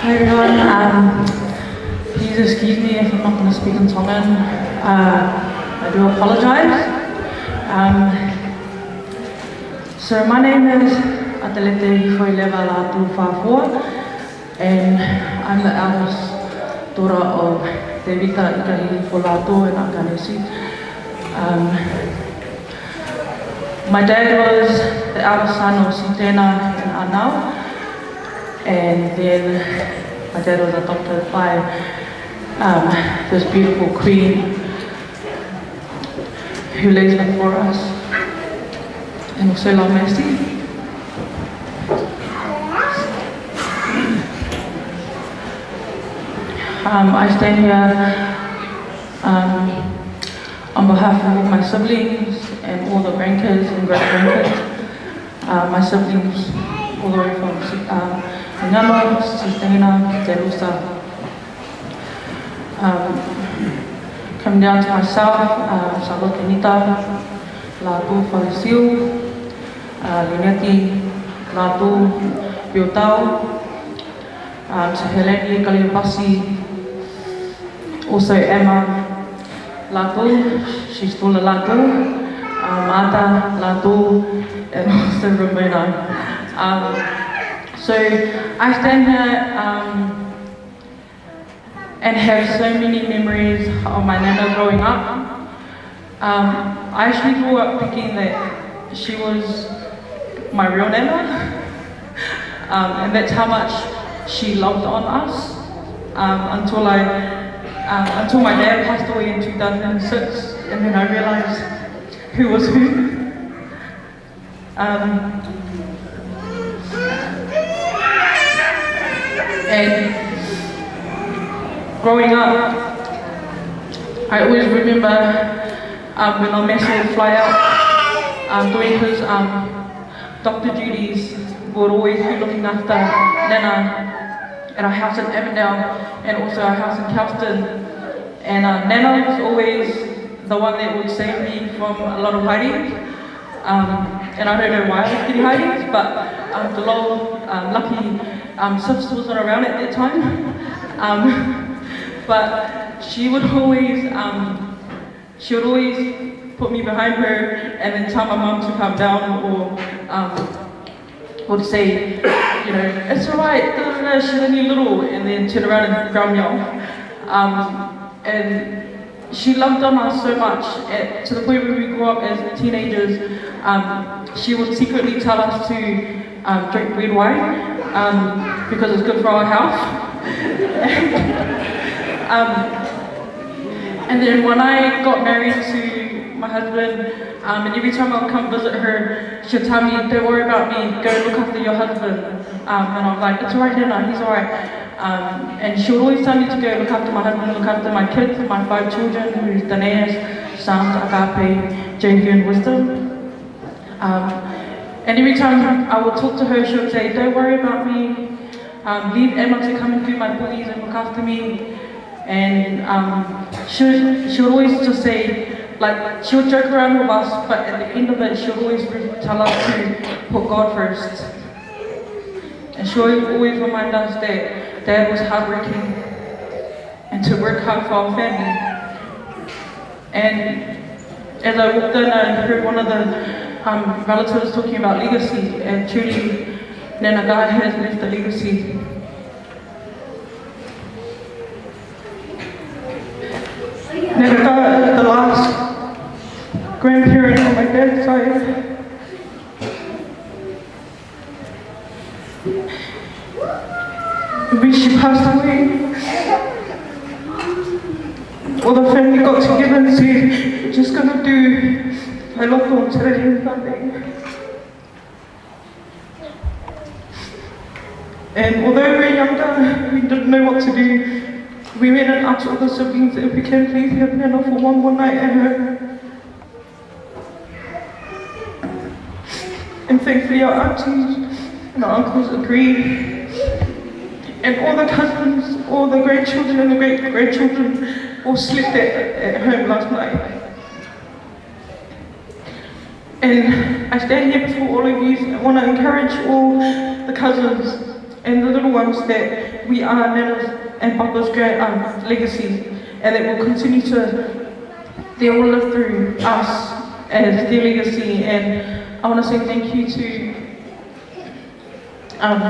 Hi everyone, um, please excuse me if I'm not going to speak in Tongan. Uh, I do apologize. Um, so my name is Atelete Hifoileva Lātū Fafua, and I'm the eldest daughter of Tevita Ika Hihifo-Lātū and Akanesi. Um, my dad was the eldest son of Sitena and Anau, and then my dad was adopted by, um, this beautiful queen who lays before us, and also Love Mercy. Um, I stand here, um, on behalf of all my siblings and all the grandkids and great-grandkids. Uh, my siblings, all the way from, uh, Ngama, Sistina, Telusa. Um, coming down to myself, uh, Salo Kenita, Lātū Falesiu, uh, Lineti Lātū Piotau, um, to Heleni Kaliopasi, also Emma Lātū, she's still a Lātū, um, Martha Lātū, and also Ramona. Um, so I stand here, um, and have so many memories of my nana growing up. Um, I actually grew up thinking that she was my real nana, um, and that's how much she loved on us, um, until I, um, until my dad passed away in two thousand six, and then I realized who was who. Um, and growing up, I always remember, um, when Love Mercy would fly out, um, doing his, um, doctor duties, would always be looking after Nana at our house in Avondale and also our house in Kelston. And, uh, Nana was always the one that would save me from a lot of haere. Um, and I don't know why I was getting haere, but, um, the long, um, lucky, um, Sips wasn't around at that time. Um, but she would always, um, she would always put me behind her and then tell my mum to come down or, um, would say, you know, "It's all right, da, da, da, she's only little," and then turn around and ground me off. Um, and she loved on us so much, at, to the point where we grew up as teenagers, um, she would secretly tell us to, um, drink red wine, um, because it's good for our health. Um, and then when I got married to my husband, um, and every time I would come visit her, she'd tell me, "Don't worry about me, go look after your husband." Um, and I'm like, "It's all right, Nana, he's all right." Um, and she would always tell me to go look after my husband, look after my kids, my five children, who's Danaeus, Psalms, Agape, Jehu, and Wisdom. Um, and every time I would talk to her, she would say, "Don't worry about me. Um, leave Emma to come and do my boogies and look after me." And, um, she, she would always just say, like, she would joke around with us, but at the end of it, she would always re-, tell us to put God first. And she would always remind us that Dad was hardworking and to work hard for our family. And as I walked in, I heard one of the, um, relatives talking about legacy, and truly, Nana Gaia has left a legacy. Nana Gaia is the last grandparent on my dad's side. When she passed away, all the family got together and said, "We're just gonna do a local on Saturday and Sunday." And although we were younger, we didn't know what to do. We went and asked all the siblings if we can please have Nana for one more night at home. And thankfully our aunties and our uncles agreed. And all the cousins, all the grandchildren and the great-grandchildren all slept at, at home last night. And I stand here before all of you and want to encourage all the cousins and the little ones that we are Nana and Papa's grand, um, legacy, and that will continue to, they will live through us as their legacy. And I want to say thank you to, um,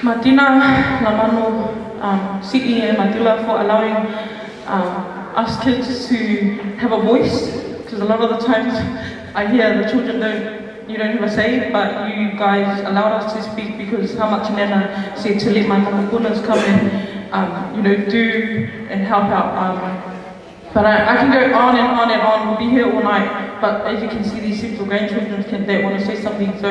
Matina, Lamano, um, C E and Matila for allowing, um, us kids to have a voice, because a lot of the times I hear the children don't, you don't have a say, but you guys allowed us to speak because how much Nana said to let my makapunas come and, um, you know, do and help out. Um, but I, I can go on and on and on. We'll be here all night. But as you can see, these simple grandchildren can, they want to say something. So,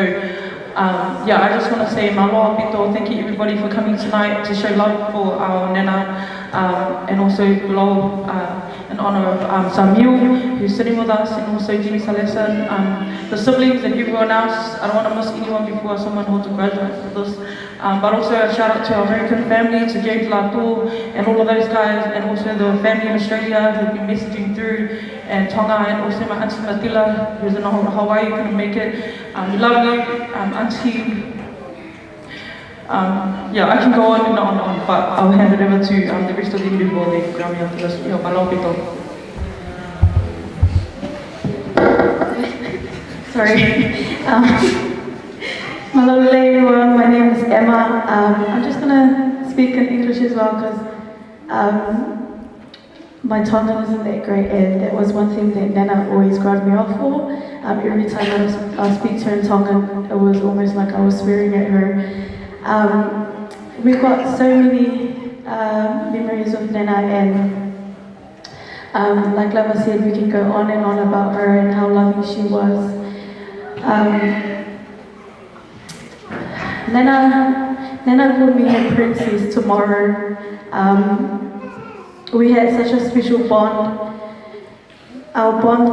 um, yeah, I just want to say mālō ʻaupito. Thank you everybody for coming tonight to show love for our Nana, um, and also below, uh, in honor of, um, Samuel, who's sitting with us, and also Jimmy Salesa, um, the siblings and everyone else. I don't want to miss anyone before someone holds a grudge for this. Um, but also a shout out to our American family, to James Lato and all of those guys, and also the family in Australia who've been messaging through, and Tonga, and also my auntie Matila, who's in Hawaii, couldn't make it. Um, we love you, um, auntie. Um, yeah, I can go on and on and on, but I'll hand it over to, um, the rest of them before they drown me out. Just, yeah, mālō ʻaupito. Sorry. Um, mālō ʻaupito, everyone. My name is Emma. Um, I'm just going to speak in English as well because, um, my Tongan isn't that great, and that was one thing that Nana always grabbed me off for. Um, every time I, was, I speak to her in Tongan, it was almost like I was swearing at her. Um, we've got so many, uh, memories of Nana, and, um, like Lava said, we can go on and on about her and how loving she was. Um, Nana, Nana called me her princess tomorrow. Um, we had such a special bond. Our bond,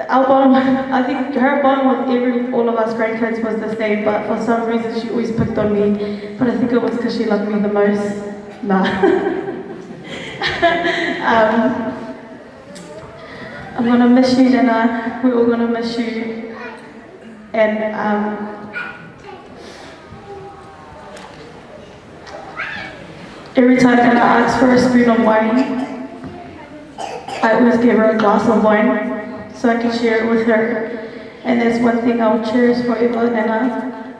our bond, I think her bond with every, all of us grandkids was the same, but for some reason she always picked on me. But I think it was because she loved me the most. Nah. Um, I'm gonna miss you, Nana. We're all gonna miss you. And, um, every time Nana asks for a spoon of wine, I always give her a glass of wine so I can share it with her. And that's one thing I'll cherish forever, Nana.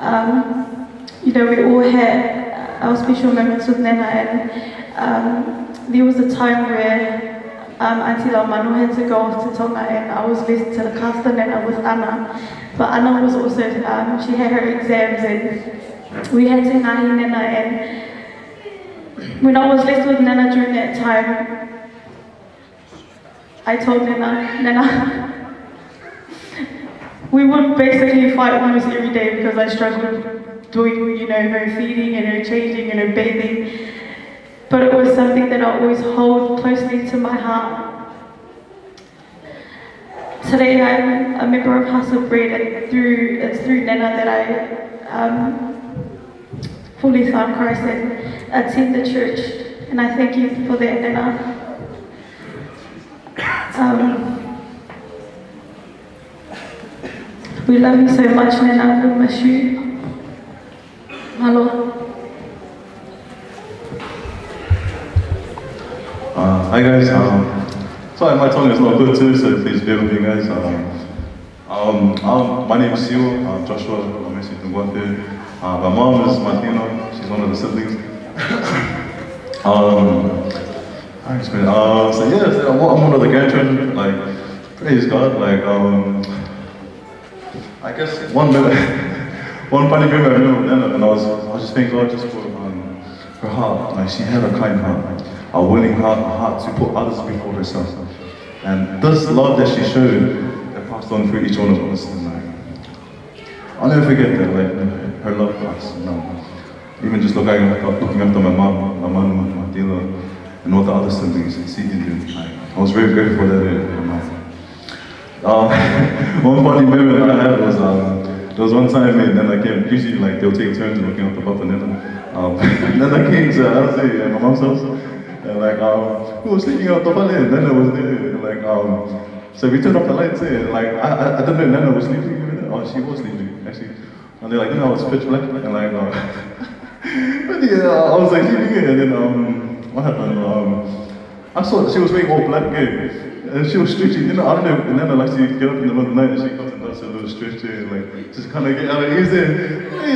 Um, you know, we all had our special moments with Nana, and, um, there was a time where, um, Auntie Laumanu had to go off to Tonga, and I was left to look after Nana with Ana. But Ana was also, um, she had her exams, and we had to ngaahi Nana. And when I was left with Nana during that time, I told Nana, Nana, we would basically fight almost every day because I struggled doing, you know, her feeding and her changing and her bathing. But it was something that I always hold closely to my heart. Today, I'm a member of House of Bread, and through, it's through Nana that I, um, fully found Christ and attend the church. And I thank you for that, Nana. Um, we love you so much, Nana. We'll miss you. Mālō. Uh, hi guys. Um, sorry, my tongue is not good too, so please bear with me, guys. Um, um, um, my name is Siwa, uh, Joshua Lamesi Tunguafe. Uh, my mom is Martina. She's one of the siblings. Um, I explain. Uh, so yeah, so I'm one I'm one of the grandchildren. Like, praise God. Like, um, I guess one memory, one funny memory I remember of Nana, and I was, I was just thanking God just for, um, her heart. Like, she had a kind heart, like, a willing heart, a heart to put others before herself. And this love that she showed, it passed on through each one of us. And, like, I'll never forget that, like, her love for us. You know? Even just looking after, looking after my mom, my mom, my dealer, and all the other siblings, and seeing them. Like, I was very grateful for that. And, um, um, one funny memory that I had was, um, there was one time, and then I came, usually, like, they'll take turns looking after Papa Nana. Um, then I came to, I was at my mom's house, and, like, um, we were sleeping out the fale, and Nana was there, and, like, um, so we turned off the lights, eh, and, like, I, I, I don't know if Nana was sleeping, or she was sleeping, actually. And then, like, you know, it was pitch black, and, like, uh, but yeah, I was, like, leaving it, and then, um, what happened? Um, I saw she was wearing all black, yeah, and she was stretching. You know, I don't know. And then I, like, she get up in the middle of the night and she comes and does a little stretch there, like, just kind of get out of easy.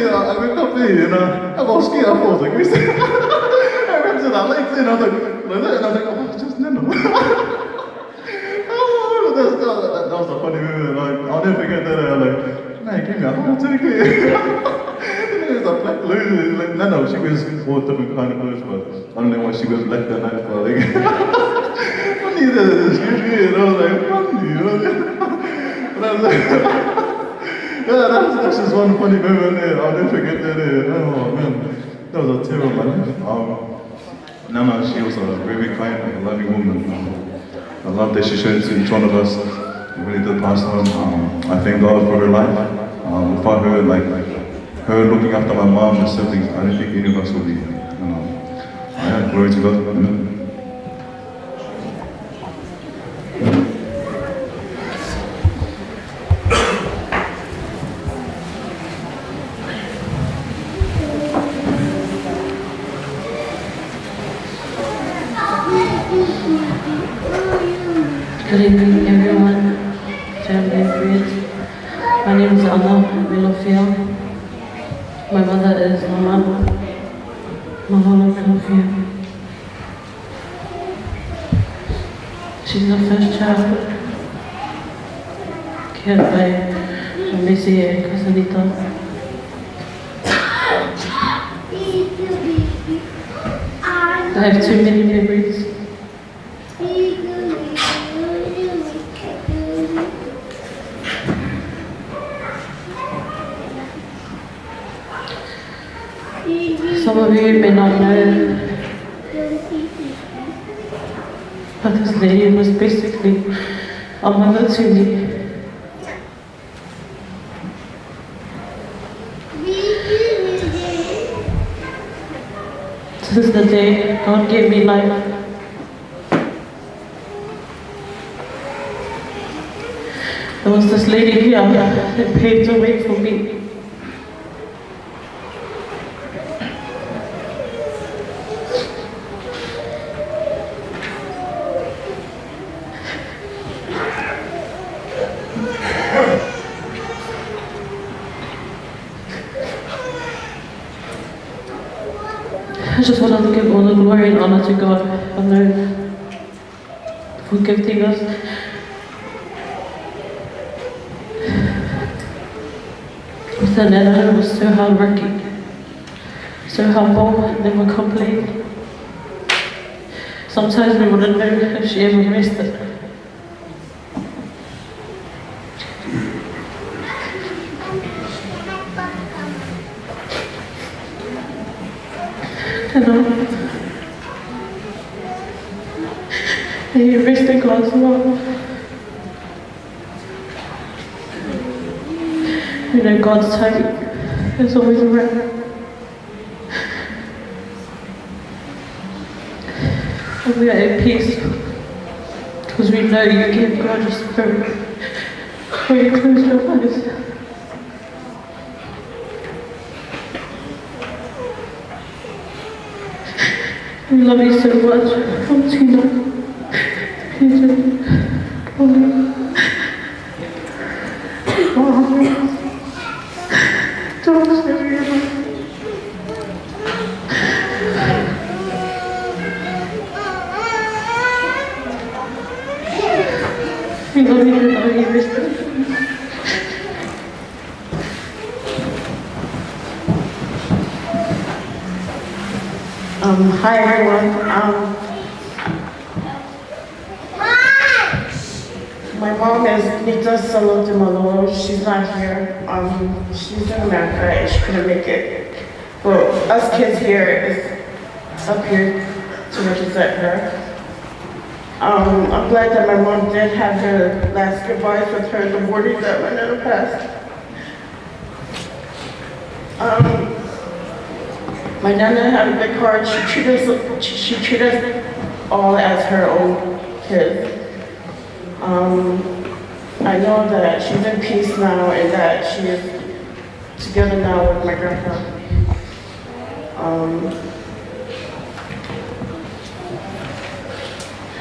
Yeah, I wake up there, you know, I go ski. I was like, "Where's that?" I ran to the lights, and I was like, like that, and I was like, "Oh, it's just Neno." Oh, that's, that, that, that was a funny moment. Like, I'll never forget that. Uh, like, man, give me a heart attack here. It was a black lady. Like, no, no, she was all different kind of clothes, but I don't know why she was black that night. But, like, funny that, excuse me, and I was like, funny, you know? And I was like, yeah, that's, that's just one funny moment there. I'll never forget that. Uh, oh man, that was a terrible moment. Um, Nana, she was a very kind and loving woman. Um, the love that she showed to each one of us, it really did pass on. Um, I thank God for her life. Um, without her, like, her looking after my mom and siblings, I don't think any of us would be here. Um, yeah, glory to God. Amen. Good evening, everyone. Family and friends. My name is Ana Melofia. My mother is Mama Maholo Melofia. She's the first child, cared by Missy and Casanita. I have too many memories. Some of you may not know, but this lady was basically a mother to me. Since the day God gave me life, there was this lady here that paved the way for me. I just want to give all the glory and honor to God for the, for gifting us with a Nana who was so hardworking, so humble, never complained. Sometimes we wouldn't know if she ever rested. Hello. May you rest in God's love. You know, God's timing is always right. And we are at peace because we know you gave God your spirit when you closed your eyes. We love you so much. From Tina, Peter, Ollie, Mohammed, George, everyone. We love you, we love you, we love you. Um, hi, everyone. Um, my mom is Nita Salote Malolo. She's not here. Um, she's in America and she couldn't make it. But us kids here is up here to represent her. Um, I'm glad that my mom did have her last goodbyes with her the morning that my nana passed. Um, my nana had a big heart. She treated us, she, she treated us all as her own kids. Um, I know that she's in peace now and that she is Together now with my grandpa. Um,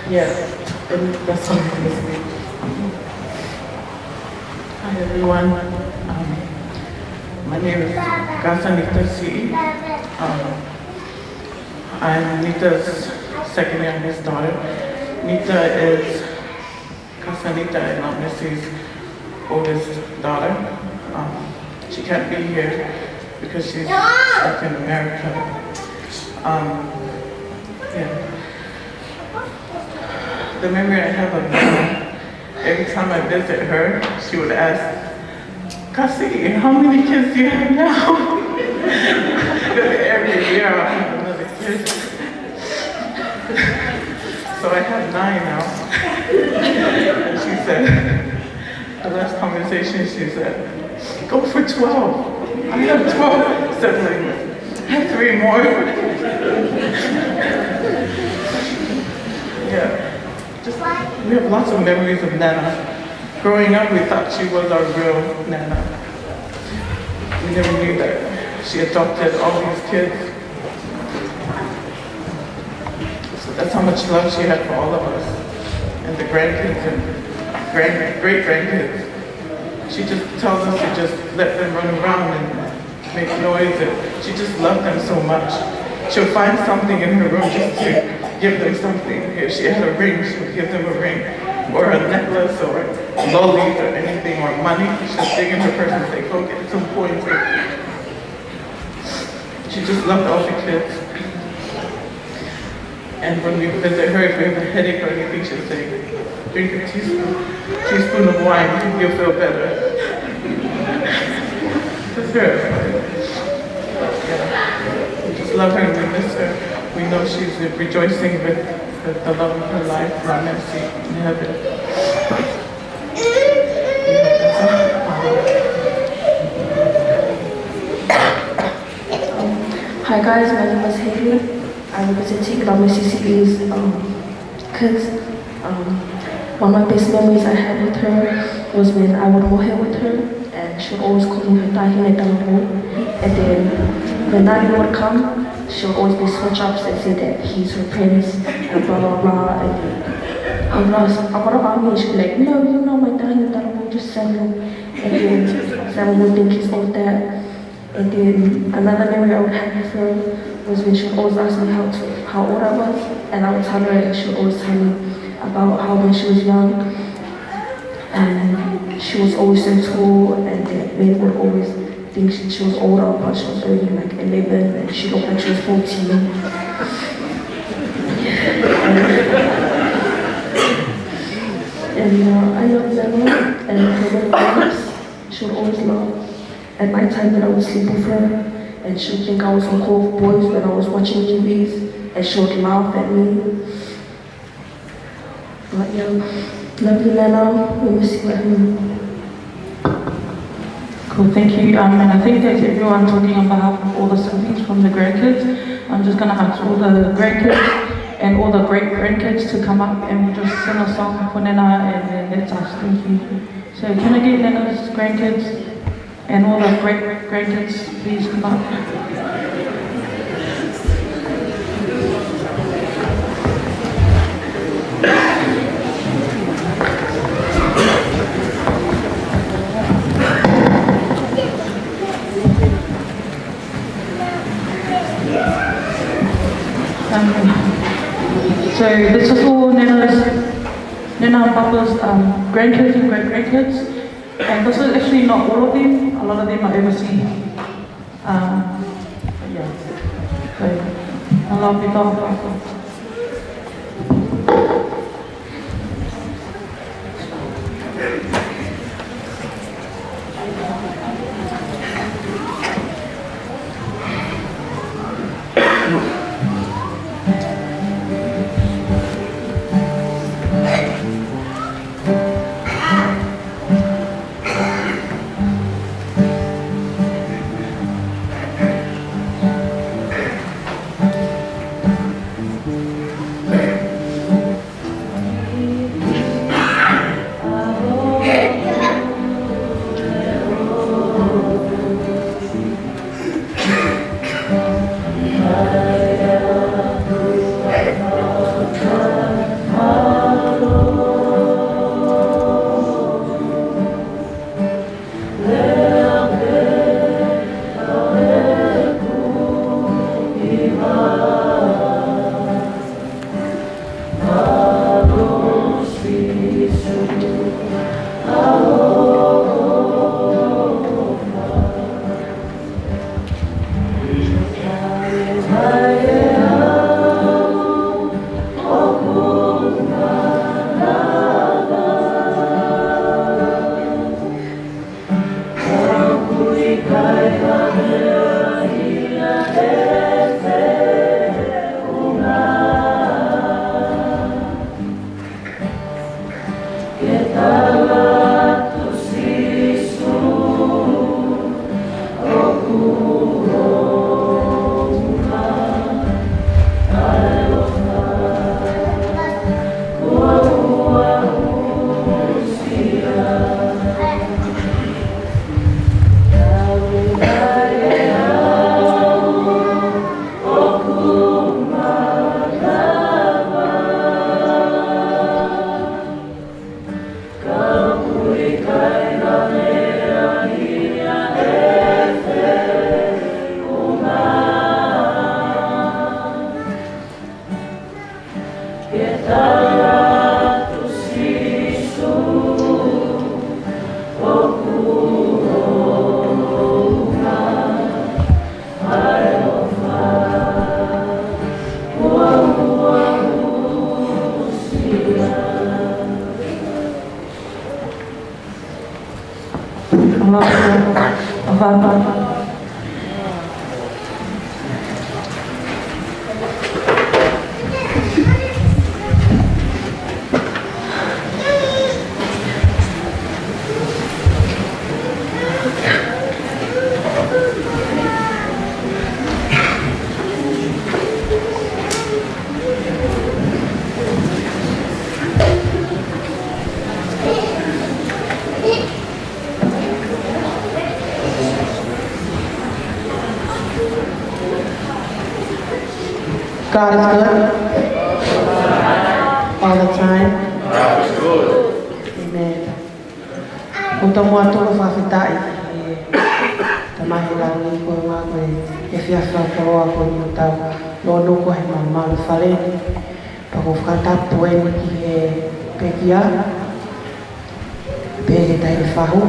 yeah, and that's all I'm gonna say. Hi everyone. Um, my name is Kasanita C. Um, I'm Nita's second youngest daughter. Nita is Kasanita and Aunt Missy's oldest daughter. Um, she can't be here because she's stuck in America. Um, yeah. The memory I have of Nana, every time I visit her, she would ask, "Kasi, how many kids do you have now?" Because every year I'll have another kid. So I have nine now. And she said, the last conversation, she said, "Go for twelve. I have twelve siblings. I have three more." Yeah. Just, we have lots of memories of Nana. Growing up, we thought she was our real Nana. We never knew that she adopted all these kids. So that's how much love she had for all of us, and the grandkids and grand, great grandkids. She just tells us to just let them run around and make noise, and she just loved them so much. She'll find something in her room just to give them something. If she had a ring, she would give them a ring, or a necklace, or lollies, or anything, or money. She'll dig in her purse and say, "Go get some coins." She just loved all the kids. And when we visit her, if we have a headache or anything, she'll say, "Drink a teaspoon, teaspoon of wine, you'll feel better." That's her. Yeah. We just love her and we miss her. We know she's rejoicing with, with the love of her life, Aunt Nancy, in heaven. Yeah, that's all. Hi guys, my name is Haley. I'm representing Love Missy C E's, um, kids. Um, one of my best memories I had with her was when I would mohe with her, and she would always call me her taʻahine talavou. And then when Nani would come, she would always make switch ups and say that he's her prince and blah blah blah. And then I would ask, I would ask me, she'd be like, "No, you're not my taʻahine talavou, just Samuel." And then Samuel would think he's all that. And then another memory I would have with her was when she would always ask me how to, how old I was, and I would tell her, and she would always tell me about how when she was young, and she was always so tall, and the men would always think she, she was older, but she was only like eleven, and she looked like she was fourteen. And uh, I love Nana and her little dance. She would always laugh at night time when I would sleep with her, and she would think I was on call with boys when I was watching movies, and she would laugh at me. But yeah, love you, Nana. We miss you, Nana. Cool, thank you. Um, and I think that's everyone talking on behalf of all the siblings from the grandkids. I'm just gonna ask all the grandkids and all the great grandkids to come up and we'll just sing a song for Nana and then that's us. Thank you. So can I get Nana's grandkids and all the great grandkids, please come up. Um, so this is all Nana's, Nana and Papa's, um, grandkids and great grandkids. And this is actually not all of them. A lot of them are overseas. Um, but yeah. So, a lot of people. Papa. God is good. All the time. Amen. ʻOku tau muʻa tuku fakafetaʻi ki he Tamai ʻi langi, ko e ngā ko e, e fiafia koloa ko eni ʻoku tau lōnuku ai he malumalu fale ni. Pea ʻoku ou fakatapu eni ki he pekia, pea ki he taʻahine fahu.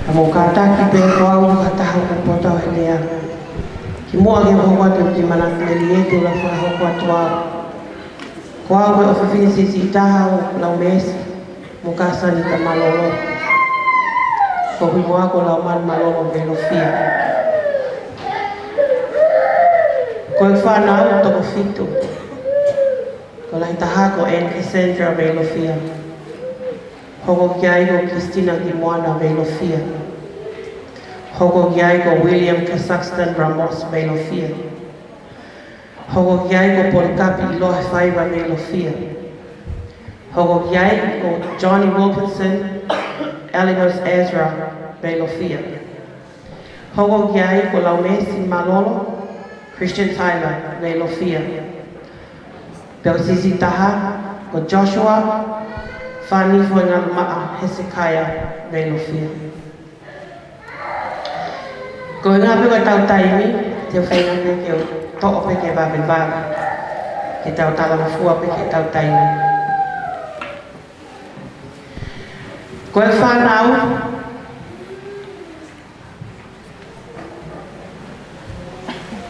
Ka mou kātaki pē, ko au ko ha taha ʻoku poto he lea. Kimuʻa ke u hoko atu ki he manatu meli e te ula fakahoko atu au. Ko au ko e ʻofefine siʻisiʻi taha ʻo Laumeesi mo Kasani Tamalolo. Ko hoku hingoa ko Laumanu Malolo Veilofia. Ko e fānau toko fitu. Ko e lahi taha ko Anne Cassandra Veilofia. Hoko ki ai ko Christina Kimoana Veilofia. Hoko ki ai ko William Kazakhstan Ramos Veilofia. Hoko ki ai ko Polikapi ʻIloa Faiva Veilofia. Hoko ki ai ko Johnny Wilkinson, Elinus Ezra Veilofia. Hoko ki ai ko Laumeesi Malolo, Christian Tyler Veilofia. Pea ko e siʻisiʻi taha ko Joshua Fani Foengalumaʻa Hezekiah Veilofia. Ko e ngā pē ko e tau taimi, te u feinga pē ke u toʻo pē ke vave vave, ke tau talangofua pē ke tau taimi. Ko e fānau,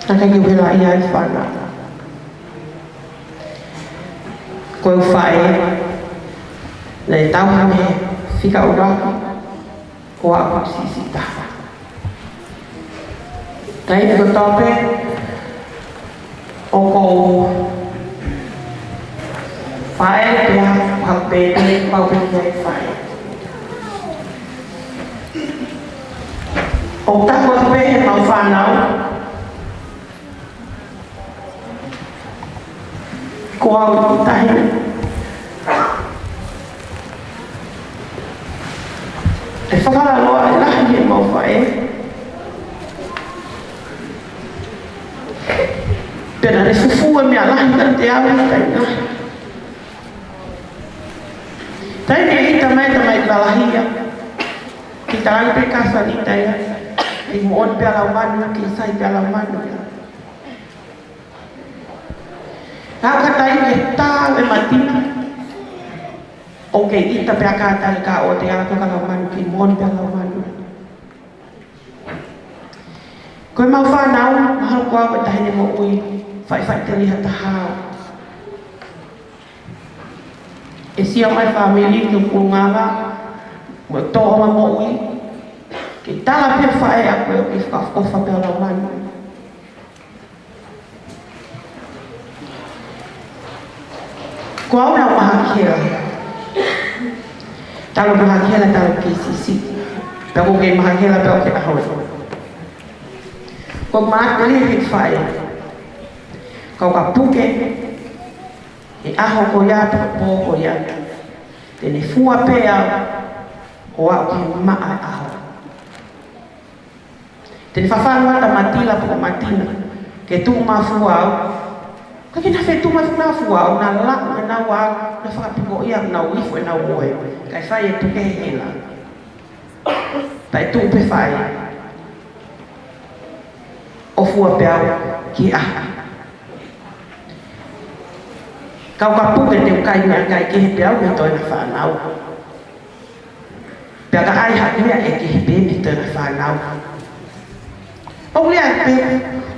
ʻikai ke u hela ia e fānau. Ko e faʻē, naʻe tauhi mei he fika ʻuluaki, ko au ko e siʻisiʻi taha. Taimi kotoa pē ʻoku ou faʻē pea, ha pē pē, pau pē ke faʻē. ʻOku taku atu pē he mau fānau, ko au tahi. ʻE fakalaloa e lahi he mau faʻē. Pea naʻe fufū e meʻa lahi kiate au he taimi lahi. Taimi ʻe ʻita mai e tamai lalahi ia, ke talaange pē Kasani ʻita ia, ʻe moʻoni pē ʻa Laumanu, ke sai pē ʻa Laumanu ia. Ka ka taimi ʻe tā e matina, ʻoku kei ʻita pē ʻa Kasani ka ʻoua te ala ko ē ka Laumanu, ke moʻoni pē ʻa Laumanu. Ko e mau fānau, mahalo ko au ko e taʻahine moʻui faʻifaʻiteliha taha au. ʻE sio mai e fāmili ki hoku ngaahi, mo e tōʻonga moʻui, ke tala pē faʻē ʻaʻaku ʻoku kei fakaʻofoʻofa pē ʻa Laumanu. Ko au naʻa ku mahaki hela. Talu mahaki hela, talu K C C. Pea ʻoku ou kei mahaki hela pē ʻo aʻu ki he ʻaho ni. Ko e mātuʻa lelei he faʻē. Ka u ka puke he ʻaho ko ia, pea pō ko ia, te ne fua pē au ʻo aʻu ki he maʻa e ʻaho. Te ne fafangu atu ʻa Matila pe ko Matina ke tuʻu mafua au. Ka ke na fe tuʻu mafua au, na laku ʻenau ʻā, na fakapiko ia, na uifu ʻenau mohe. Kae fai e puke he hela. Pea tuʻu pē faʻē ʻo fua pē au ki he ʻaho. Ka u ka puke te u kai meʻakai kehe pē au mo e toenga fānau. Pea ka ʻai ha meʻa ʻe kehe pē mei he toenga fānau. ʻOku lea pē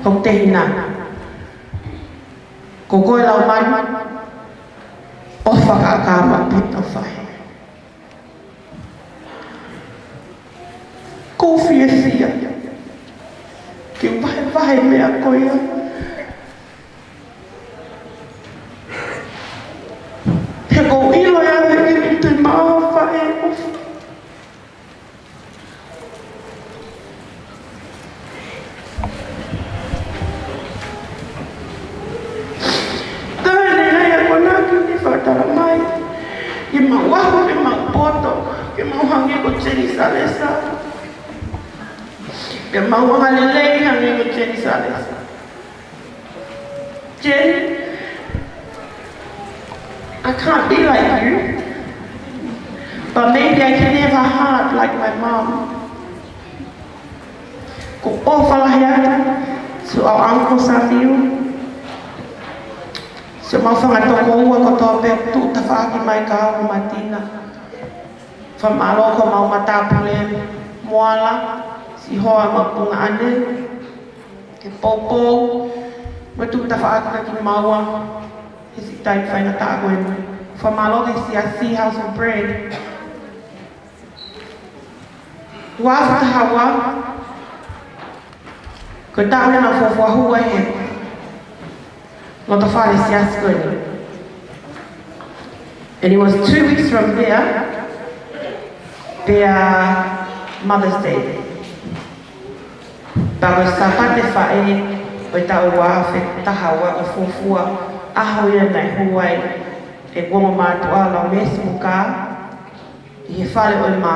hoku tehina, ko koe Laumanu, ʻofa kakama pē tau faʻē. Ko u fiefia ke u vahevahe e meʻa ko ia. He ko u ʻilo ʻe au he ʻikai te u maʻu ha faʻē ʻofa. Taha ʻene ngaahi akonaki ne fakatala mai ke mau ahu, ke mau poto, ke mau hangē ko Jenny Salesa, ke mau angalelei hangē ko Jenny Salesa. Jenny, I can't be like you, but maybe I can have a heart like my mom. Ko u ʻofa lahi atu, so our uncle Samuel, so mau fanga tokoua kotoa pē tuʻu tafaʻaki mai ka au mo Matina. Fakamālō ko mau matāpule, Moala, siʻi hoa mo e tuongaʻane, ke poupou, mo tuʻu tafaʻaki kimaua he siʻi taimi faingataʻa ko eni. Fakamālō ki he siasi House of Bread. Ua afe taha ua, ko e taʻu naʻa ku fuofua hū ai he loto fale siasi ko eni. And it was two weeks from there, pea Mother's Day. Pea ko e Sāpate Faʻē ʻo e taʻu ua afe taha ua, ko e fuofua ʻaho ia naʻe hū ai ʻeku ongo mātuʻa, Laumesi Muka, ʻi he fale ʻo e mā.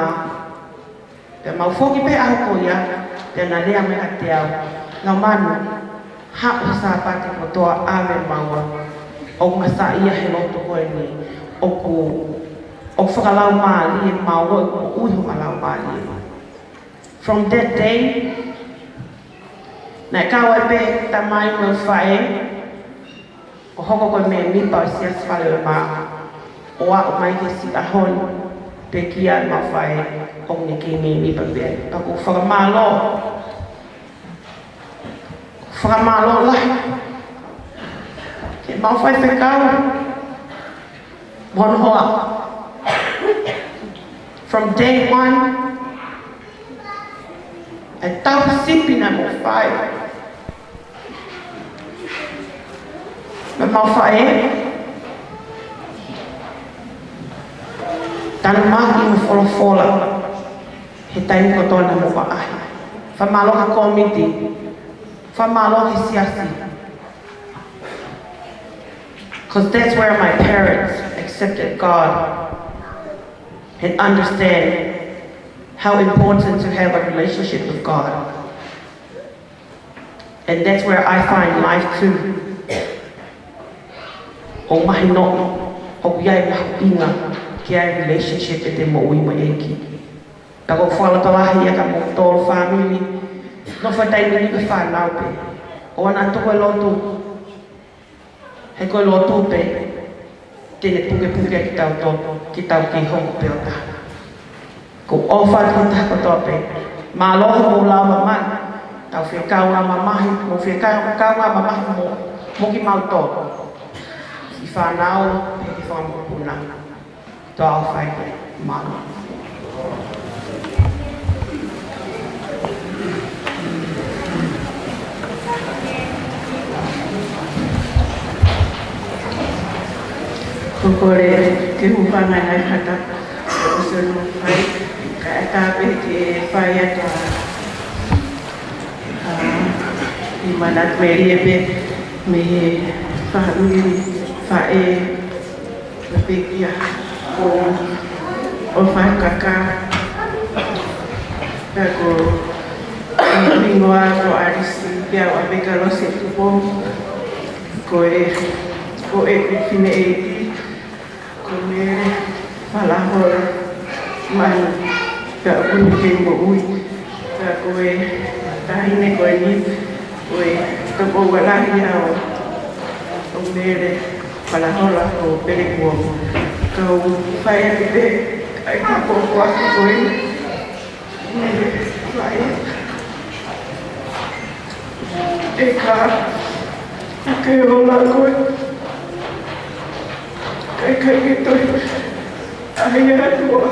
Pea mau foki pē ʻaho ko ia, pea na lea mai kiate au, Laumanu, haʻu he Sāpate kotoa ʻave maua, ʻoku ma saiʻia he lotu ko eni, ʻoku, ʻoku fakalaumālie maua, ʻoku moʻui homa laumālie. From that day, naʻe kau ai pē tamai mo faʻē, ʻo hoko ko e mēmipa ʻo e siasi fale ʻo e mā, ʻo aʻu mai ki he siʻi ʻaho ni, pekia ʻemau faʻē ʻoku ne kei mēmipa pē ai. Pea ko u fakamālō, fakamālō lahi ki heʻemau faifekau mo hono hoa. From day one, e tauhi sipi naʻa mou fai. Naʻa mau faʻē, tanumaki mo folofola he taimi kotoa naʻa mou ʻaʻahi. Fakamālō ki he kōmiti, fakamālō ki he siasi. 'Cause that's where my parents accepted God and understand how important to have a relationship with God. And that's where I find life too. ʻOku mahino ʻoku ʻi ai e mahuʻinga ke ʻi ai e relationship ʻete moʻui mo e ʻEiki. Pea ko e fakalotolahi ia kia moutolu fāmili, nofo he taimi ni ko e fānau pē. ʻOua naʻa tuku e lotu, he ko e lotu pē te ne pukepuke kitautolu, ke tau kei hoko pē ʻo taha. Ko u ʻofa atu ki he taha kotoa pē. Mālō hoʻomou lava mai. Tau fie kaungā mamahi, mou fie kau, kaungā mamahi mo, mo kimautolu. Siʻi fānau, pea ki he fanga mokopuna. Tau fai ke mālō. Ko u kole ke u hūfanga he ngaahi fakatapu ʻoku ou fie fai, kae ʻatā pē ke fai atu ʻa, ʻa, ʻi manatu melie pē mei he fāmili, faʻē, pekia, ko, ʻo Faikaka, pea ko, ko e hingoa ko ʻAlisi, pea ʻo ʻApeka Losi Tupou, ko e, ko ʻeku fineʻeiki, ko Mele Falahola Manu, pea ʻoku ne kei moʻui, pea ko e taʻahine ko eni, ko e tokoua lahi ia ʻo, ʻo Mele Falahola ko Pelekuongo. Kau fai atu pē, ʻai ka pōpoaki ko eni. Mele, fai. ʻE ka, ʻoku ke ola koe. Kae ʻikai ke toe ʻai atu ʻa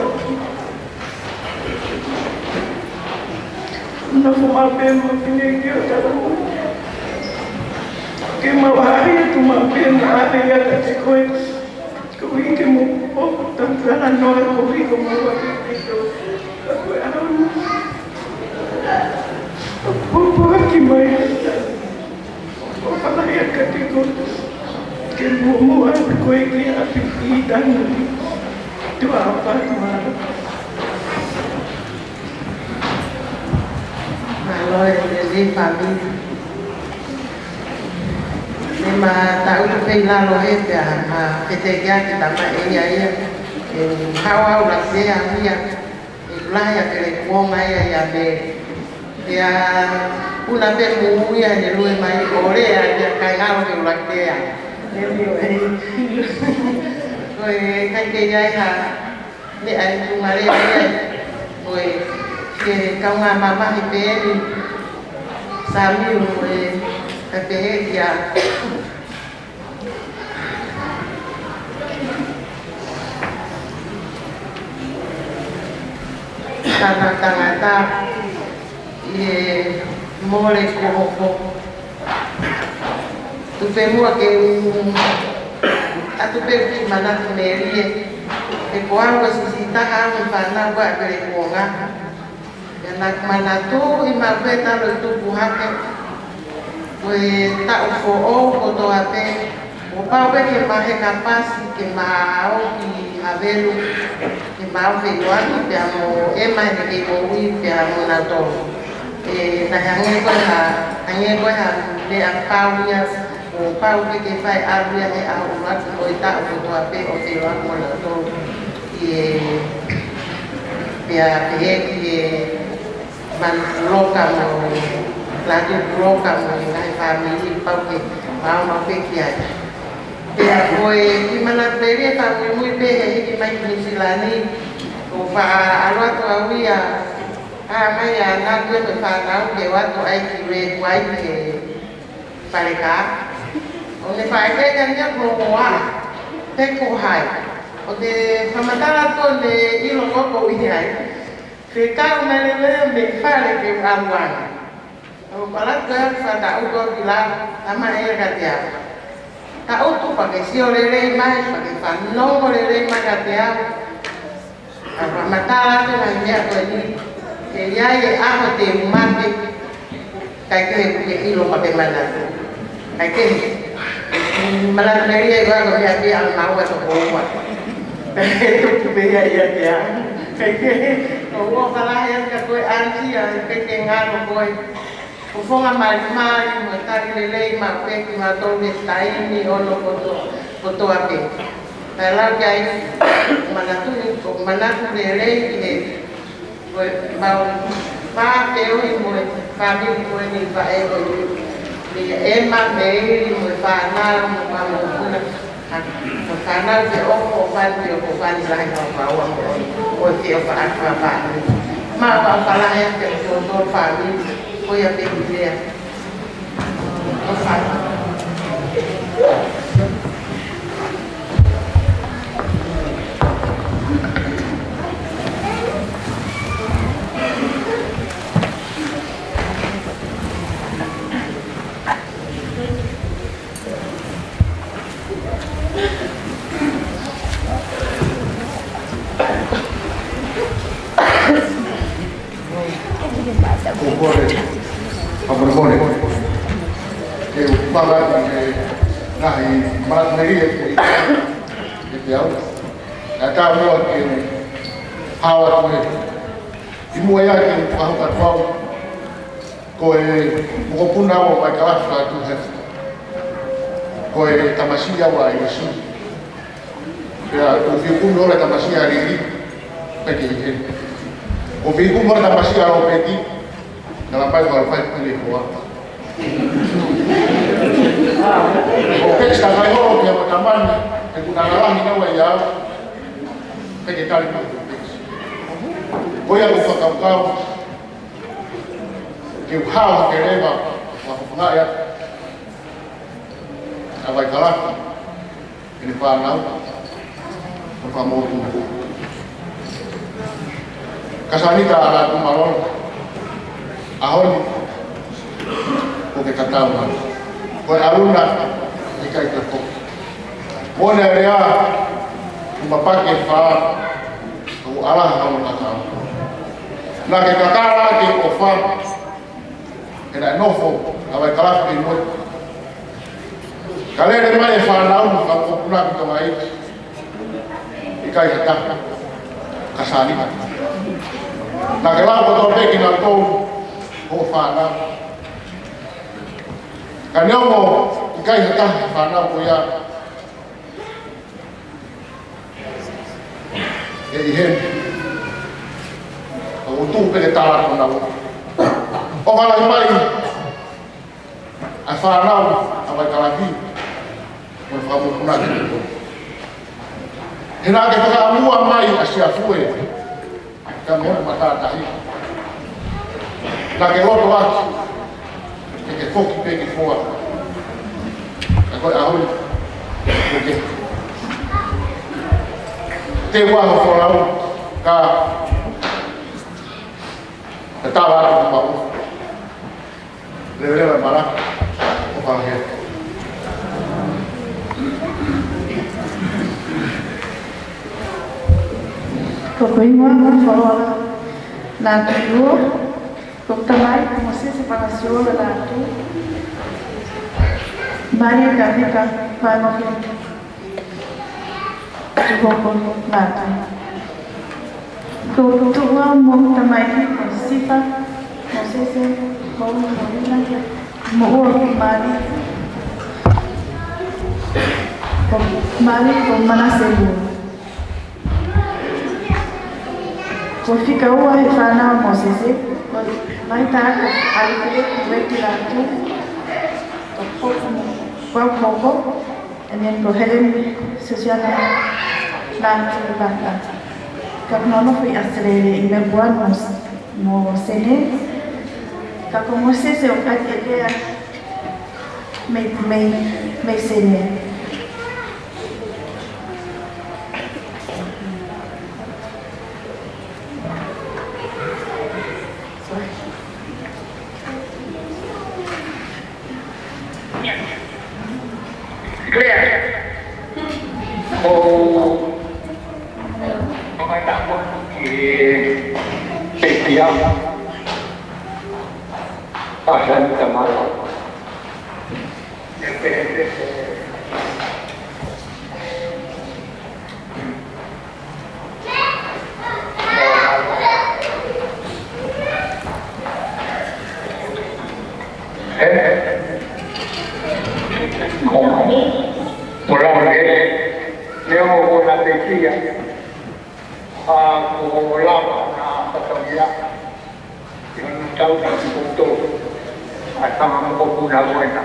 Nofo maʻu pē mo pine ki ʻo tala mo. Ke mau ʻai atu maʻu pē mo ʻave ia kiate koe. Koeʻuhi ke mo ʻoku tau talanoa koeʻuhi ko mau ʻa Kalaisi. Ka ko e ʻaho ni. Pōpoaki mai. ʻOku ou fakaʻamu kiate koe ke muʻomuʻa atu koe ki ʻapi ʻi Tainui. Tuʻa ʻofa atu mālō. Mālō e lelei fāmili. Ne ma taʻutu pē ʻi lalo he pea ma fetekiaki tama e ia ia. E hau au la pea ia. ʻE kula ia ke le kuonga ia ia me. Ia, kuna pē mui ia ne lue mai ʻo lea ia kae ngalo ke ula pea. Ne mio e. Ko e kai ke ia ha. Ne ai tu mare ia. Ko e, ke kaunga mamahi pē ni. Sami ko e, ka pehē ia. Tana tangata ʻi he mole ko hoko. Tupe mua ke u atu pē ki manatu melie. He ko au ʻa e siʻi taha au ʻi he fānau ʻa Pele Kuonga. Pea naʻa ku manatuʻi maʻu pē talu e tupu hake. Ko e taʻu foʻou kotoa pē. Kuo pau pē ke ma heka pasi, ke ma ō ki Havelu, ke ma ō feʻiloaki, pea mo ʻEma heʻene kei moʻui, pea mo nautolu. ʻE, naʻe hangē ko e hā, hangē ko e hā, meʻa pau ia, kuo pau pē ke fai ʻalu ia he ʻaho ʻuluaki ʻo e taʻu kotoa pē ʻo feʻiloaki mo nautolu. ʻI he, pea pehē ki he Manu Puloka mo Latu Puloka mo e ngaahi fāmili pau ke maʻu maʻu pē ki ai. Pea ko e kiʻi manatu melie fakamuimui pē he hiki mai ki Nuʻu Sila ni, ʻoku ou faʻa ʻalu atu au ia, ʻa mai ʻa Natu mo e fānau ke ō atu ai ki Red White ke Paleka. ʻO ne faʻa ʻeke ʻe ia ko hoʻo hoa pe ko hai. ʻO ne fakamatala atu ʻo ne ʻilo ko koe ʻi ai. Fekau mai leva mei fale ke u ʻalu ange. ʻO palatu ʻe au fakataʻutu au ki lalo, tama ʻe ia kiate au. Taʻutu pea ke sio lelei mai, pea ke fanongo lelei mai kiate au. Ka fakamatala atu ngaahi meʻa ko eni, ʻe ʻi ai e ʻaho te u mate, kae kehe kuo ke ʻilo pea ke manatu. Kae kehe, manatu melie ʻi he ʻaho ko ia pea maʻu ʻa e toko ua. Kae tupu pē ia ʻiate au. Kae kehe, ʻoku ou ʻofa lahi atu kia koe aunty, ʻa e peke ngalo koe. Ko e founga malimali mo e tali lelei maʻu pē kimautolu he taimi ono kotoa, kotoa pē. Kae lau ki ai, manatu ni, ko e manatu lelei ki he, ko e mau pā pē ʻo e mo e fāmili ko eni vaʻe ʻo e. Meia ʻEma, Meili mo e fānau mo e mokopuna. Ko e fānau ke ʻofa, ʻofa ni, ʻofa ni lahi ʻoku ou ʻofa atu mo e fie ʻofa atu ʻa e fāmili. Mau ʻofa lahi atu ki hoʻomou fāmili, ko ia pē ki lea. ʻOfa. Ko e kole, ka ko e kole. Ke u pala ki he ngaahi manatu melie ʻe te au. Naʻa tau noa ke hawa koe. ʻI muʻa ia ke u fakahoko atu au. Ko e mokopuna ʻo Vaikalafi atu he. Ko e tamasiʻi ʻa Iesu. Pea ko e fekumi ʻo e tamasiʻi ʻa Lili. Pea ke ʻi heni. Ko e fekumi ʻo e tamasiʻi ʻa Lopeti. Naʻa pai ko e fai pule hoa. Ko Pekisi ka kai holo pea mo tamani. He kuo na lalahi naua ia. Pea ke tali mai ko Pekisi. Ko ia ko e fakakaukau. Ke u hao hake leva, ʻo fakafofongaʻi atu ʻa Vaikalafi, ʻene fānau, mo e fakamoʻoni. Ka Sanita ʻa Lātūmalolo, ʻAho ni, ʻoku ke tatau mai. Ko e ʻalu na, ʻikai ke foki. Mo e lea, ʻoku mapaki e fā, ʻoku ʻalaha hono kakau. Naʻa ke kakala ke ʻofa, he naʻe nofo ʻa Vaikalafi ʻi Motu. Ka lele mai e fānau, ka ko puna ki Tonga ʻi ʻikai ha taha ka sānita. Naʻa ke lau kotoa pē kinautolu ko e fānau. Ka neongo ʻikai ha taha fānau ko ia ʻe ʻi heni, ʻoku tuʻu pē ke tala ko nau. ʻOfa lahi mai ʻa e fānau ʻa Vaikalafi, mo e fakamoʻoni ki he ʻOtua. He naʻa ke fakaʻamua mai ʻa Siafue, ka mo e matātahi. Naʻa ke loto ʻaki, ke ke foki pē ki Foa. Ka ko e ʻaho ni, ko ke. Te ua ho folau, ka, ka tala atu mo mau. Leveleva e mala, ʻofa lahi. Ko e hingoa mo e folofola Lātū. Ko e tamai ko Mōsese Palasiola Lātū. Malia Tavita Paemofi. Tupou Lātū. Ko e tuʻunga mo e tamai ko Sifa Mōsese Moʻua Moʻua Mali. Ko Mali ko Manase Lua. Ko e fika ua he fānau ʻa Mōsese, ko Maitaʻaka ʻAlifeleti Ueki Lātū, ko Pau Hoko, and then ko Helen Sosiana Lātū Lātū. Ka ʻoku nau nofo ʻi ʻAositelēlia ʻi Melbourne mo, mo Senē. Ka ko Mōsese ʻoku ʻi ai e lea mei, mei, mei Senē. Claire. ʻO, ʻo mai taku ki Pekia. Pasa ni tamala. Mo lava ke, leo mo kona te kia, a ko lava na patauia. ʻI hono tau na ki poto, ʻa e fanga mokopuna ko ena,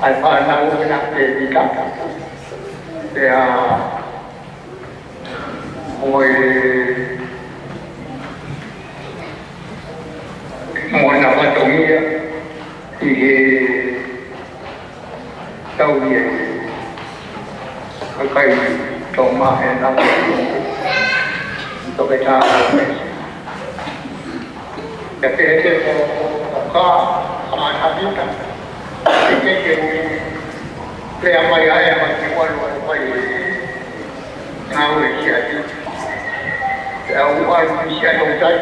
ʻa e fānau ko ena ke vika. Pea mo e, mo ʻena fatongia ʻi he tau ia. Kakai tō mahe na toke tā. Ia ke he ko ka a Tavita. Ke ke ke ui. Lea mai ai, mai ke walu ai mai. Ngāue ki ai. Pea u alu ki Siaʻatoutai.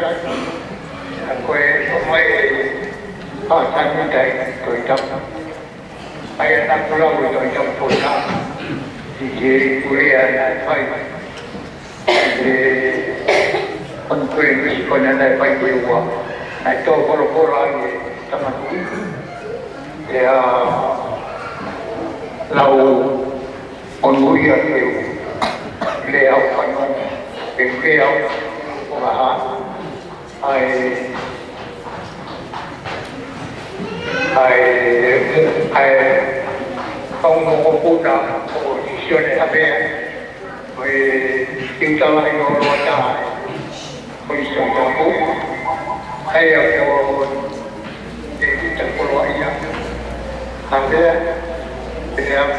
ʻA ko e ʻo mai e pātani tai ko i tau. ʻA ia naʻa ku lau e Tohi Tapu ko ia ʻi he puleʻanga naʻe fai. ʻI he ʻoku ʻi ai e misi ko ena naʻe fai ko e ua. Naʻe tō folofola ai e Tama Tuʻi. Pea lau ʻo nui ʻa e lea ʻo fano. E lea ʻo fakaha. ʻA e, ʻa e, ʻa e, kau mokopuna ʻo Sione Havea, ʻo e tiuta lahi ʻo Loata, ʻo Sione Tapu, ʻa ia ko e tiuta koloaʻia, Havea, pea mo,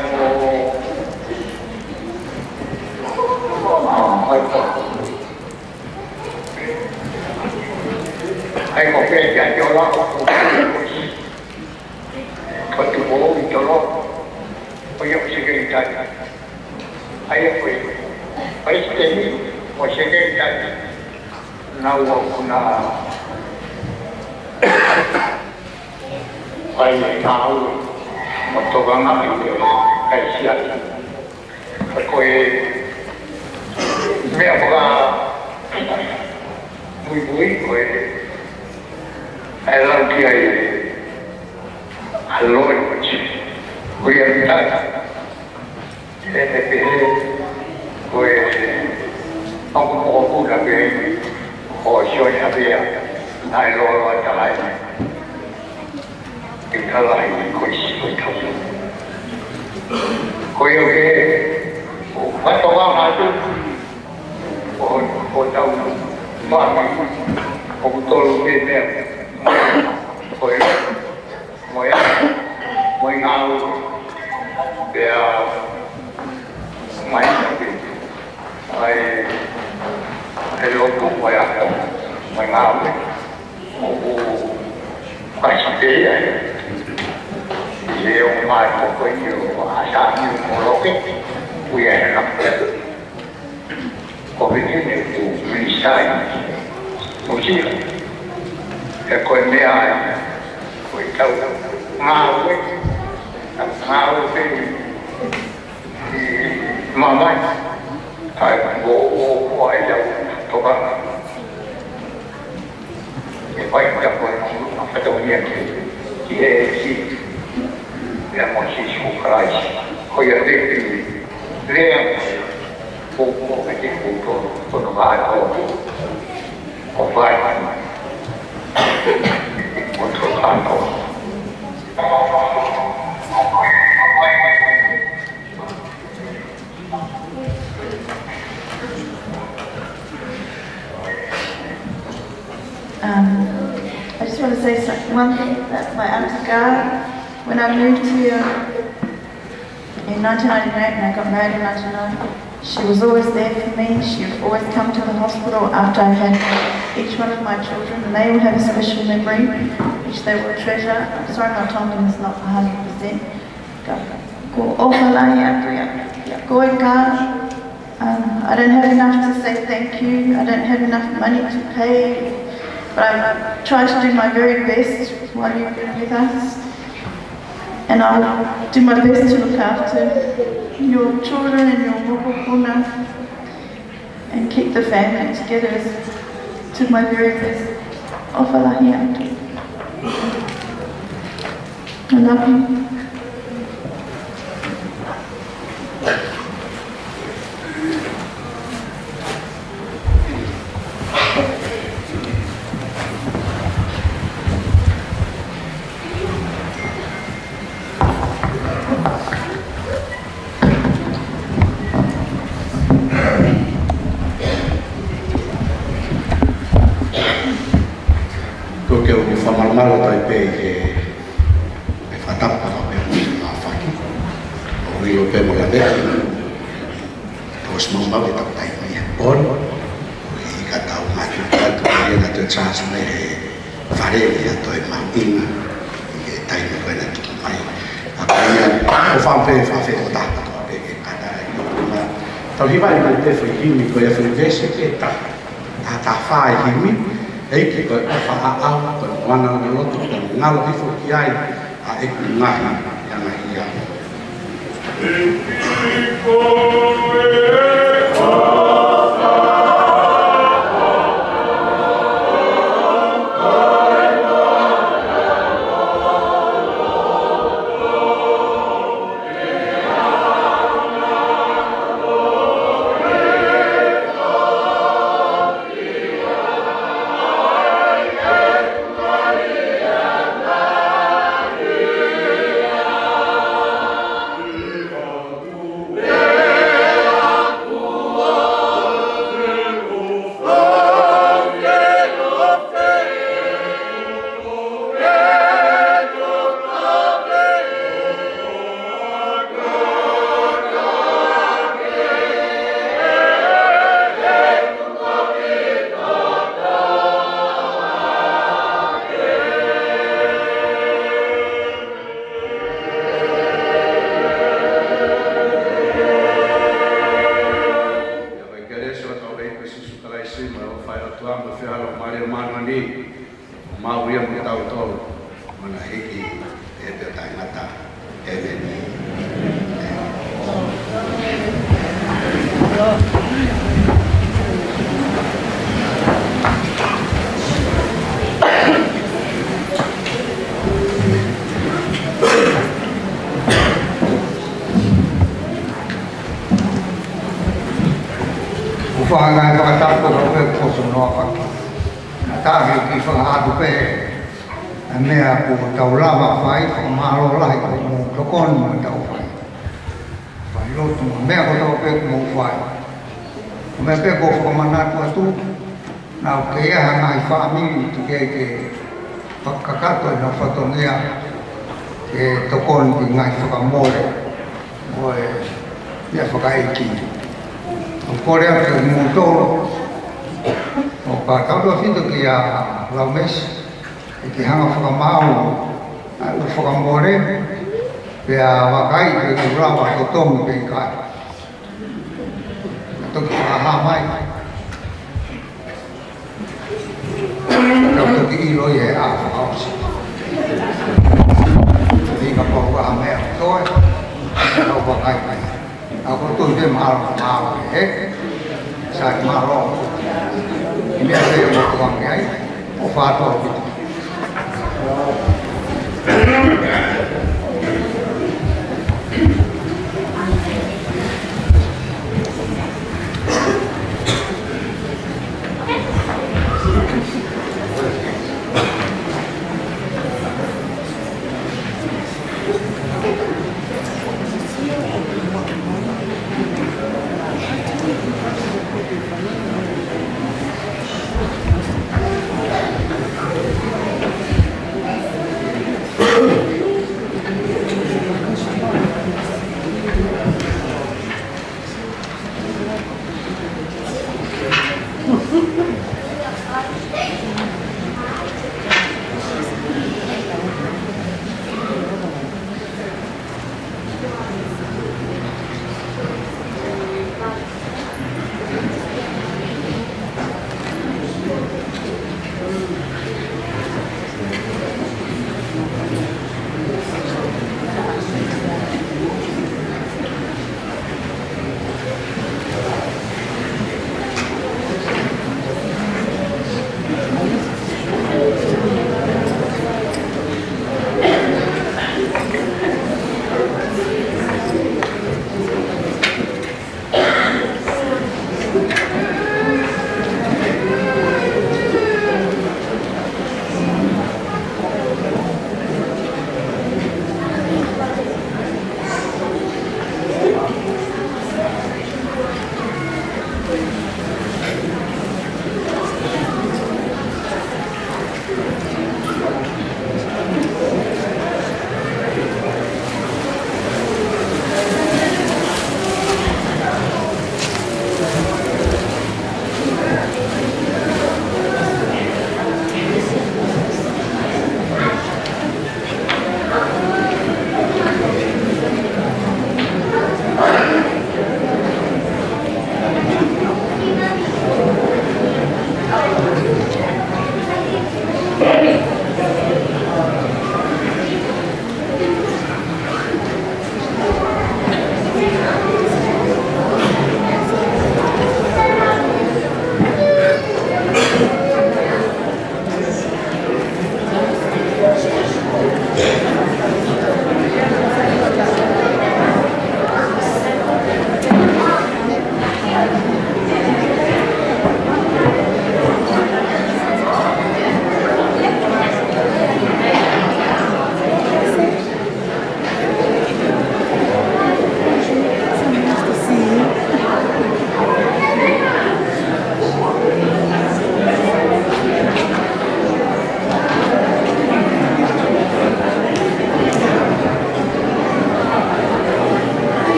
ʻa e, ʻA ia ko Pea Kiakiolako, ko Tupoʻou Tolo, ko ia ko e sekelitali. ʻA ia ko e palesiteni mo e sekelitali, naʻa nau ʻoku na fai e ngāue mo tokangaʻi e kakai siasi. Ka ko e meʻa fakamuimui ko e ʻai lau ki ai ʻa Lord William Tata. ʻE, ʻe pehē ko e ʻoku mokopuna pē ʻo Sione ʻAvea, naʻe loloa talaʻi mai. Ke talaʻi ko e sio tau. Ko ia ke, ʻo fatonga atu, ʻo, ʻo tau mama, ʻoku tolu pē meʻa. Ko e mo e, mo e ngāue. Pea mai ake ʻa e, ʻa e lotu mo e ako mo e ngāue. ʻOku kasi pē ia ʻi he ongo mai ko koe ʻi o ʻAsani mo Loke. Ui ʻa e ngāue. Ko Viki ne ʻoku minisitā ʻi Nuʻusila. He ko e meʻa ia, ko e tau ngāue, tau ngāue pē ʻi māmani. ʻA ia ko, ko, ko e tau tokanga. ʻE fai ka ko e ʻa Patagonia ki, ki he si. Pea mo Sīsū Kalaisi. Ko ia te ki lea ko, ko e te ko, ko, ko no ka ko, ko fai. Ko to ka ko. Um, I just want to say so-, one thing that my auntie Gar, when I moved here in nineteen ninety-eight and I got married in ninety-nine, she was always there for me. She would always come to the hospital after I had each one of my children, and they will have a special memory, which they will treasure. I'm sorry my Tongan is not a hundred percent. Ka, ko ʻofa lahi atu ia, ia koe Gar. Um, I don't have enough to say thank you. I don't have enough money to pay, but I try to do my very best while you've been with us. And I'll do my best to look after your children and your mokopuna and keep the family together as to my very best. ʻOfa lahi atu. I love you. Ko ke u fakamalumalu atu ai pē he, he fakatapu ka pē mo e mafaki. ʻO ʻilo pē mo ia pē. Tau ʻosi maumau ke tau taimi he pō ni. ʻI ka tau ngāue atu, ʻi ka tau transfer mai he fale ʻi ha toe mahuʻinga ʻi he taimi ko ena tuku mai. ʻA ia, ʻofa pē, ʻofa pē ʻo taha kotoa pē ke kata ai. Tau hivaʻi mai pē foʻi himi ko ia, foʻi veesi pē taha. Taha taha fā ʻi he himi, ʻEiki ko e ʻofa ʻaʻau, ko e moana loloto, ko e ngalo hifo ki ai ʻa ʻeku ngaahi angahala. Mau ia mo tautolu, mana hiki e pea taʻengata. ʻĒmeni. ʻOku ou fakaʻamu ke fakatapu atu pē ko Fosu Noa Faki. Naʻa tau kiʻi fakahā atu pē ʻa e meʻa kuo tau lava fai, fakamālō lahi ko hoʻomou tokoni mo ʻetau fai. Fai lotu mo e meʻa kotoa pē kuo mou fai. Ko e meʻa pē ʻoku ou fakamanatu atu, naʻa ʻoku ʻi ai ha ngaahi fāmili teʻeki ke fakakakato ʻenau fatongia ke tokoni ki he ngaahi fakamole ʻo e meʻa fakaʻeiki. ʻOku ou kole atu kiate kimoutolu, ʻo kapau ʻoku tau tefito kia Laumesi, ʻe ke hanga ʻo fakamaau ʻa e ʻū fakamole, pea vakai pe ʻoku lava ʻo totongi pe ʻikai. Naʻa toki fakahā mai. Naʻa toki ʻilo ia he ʻaho fakaʻosi. He kapau ʻoku ʻi ai ha meʻa toe, naʻa vakai mai. ʻA ko e toe pē mālō, mālō ē. Sai, mālō. Meʻa pē ʻoku ou tuku ange ai, ʻo fātō piti.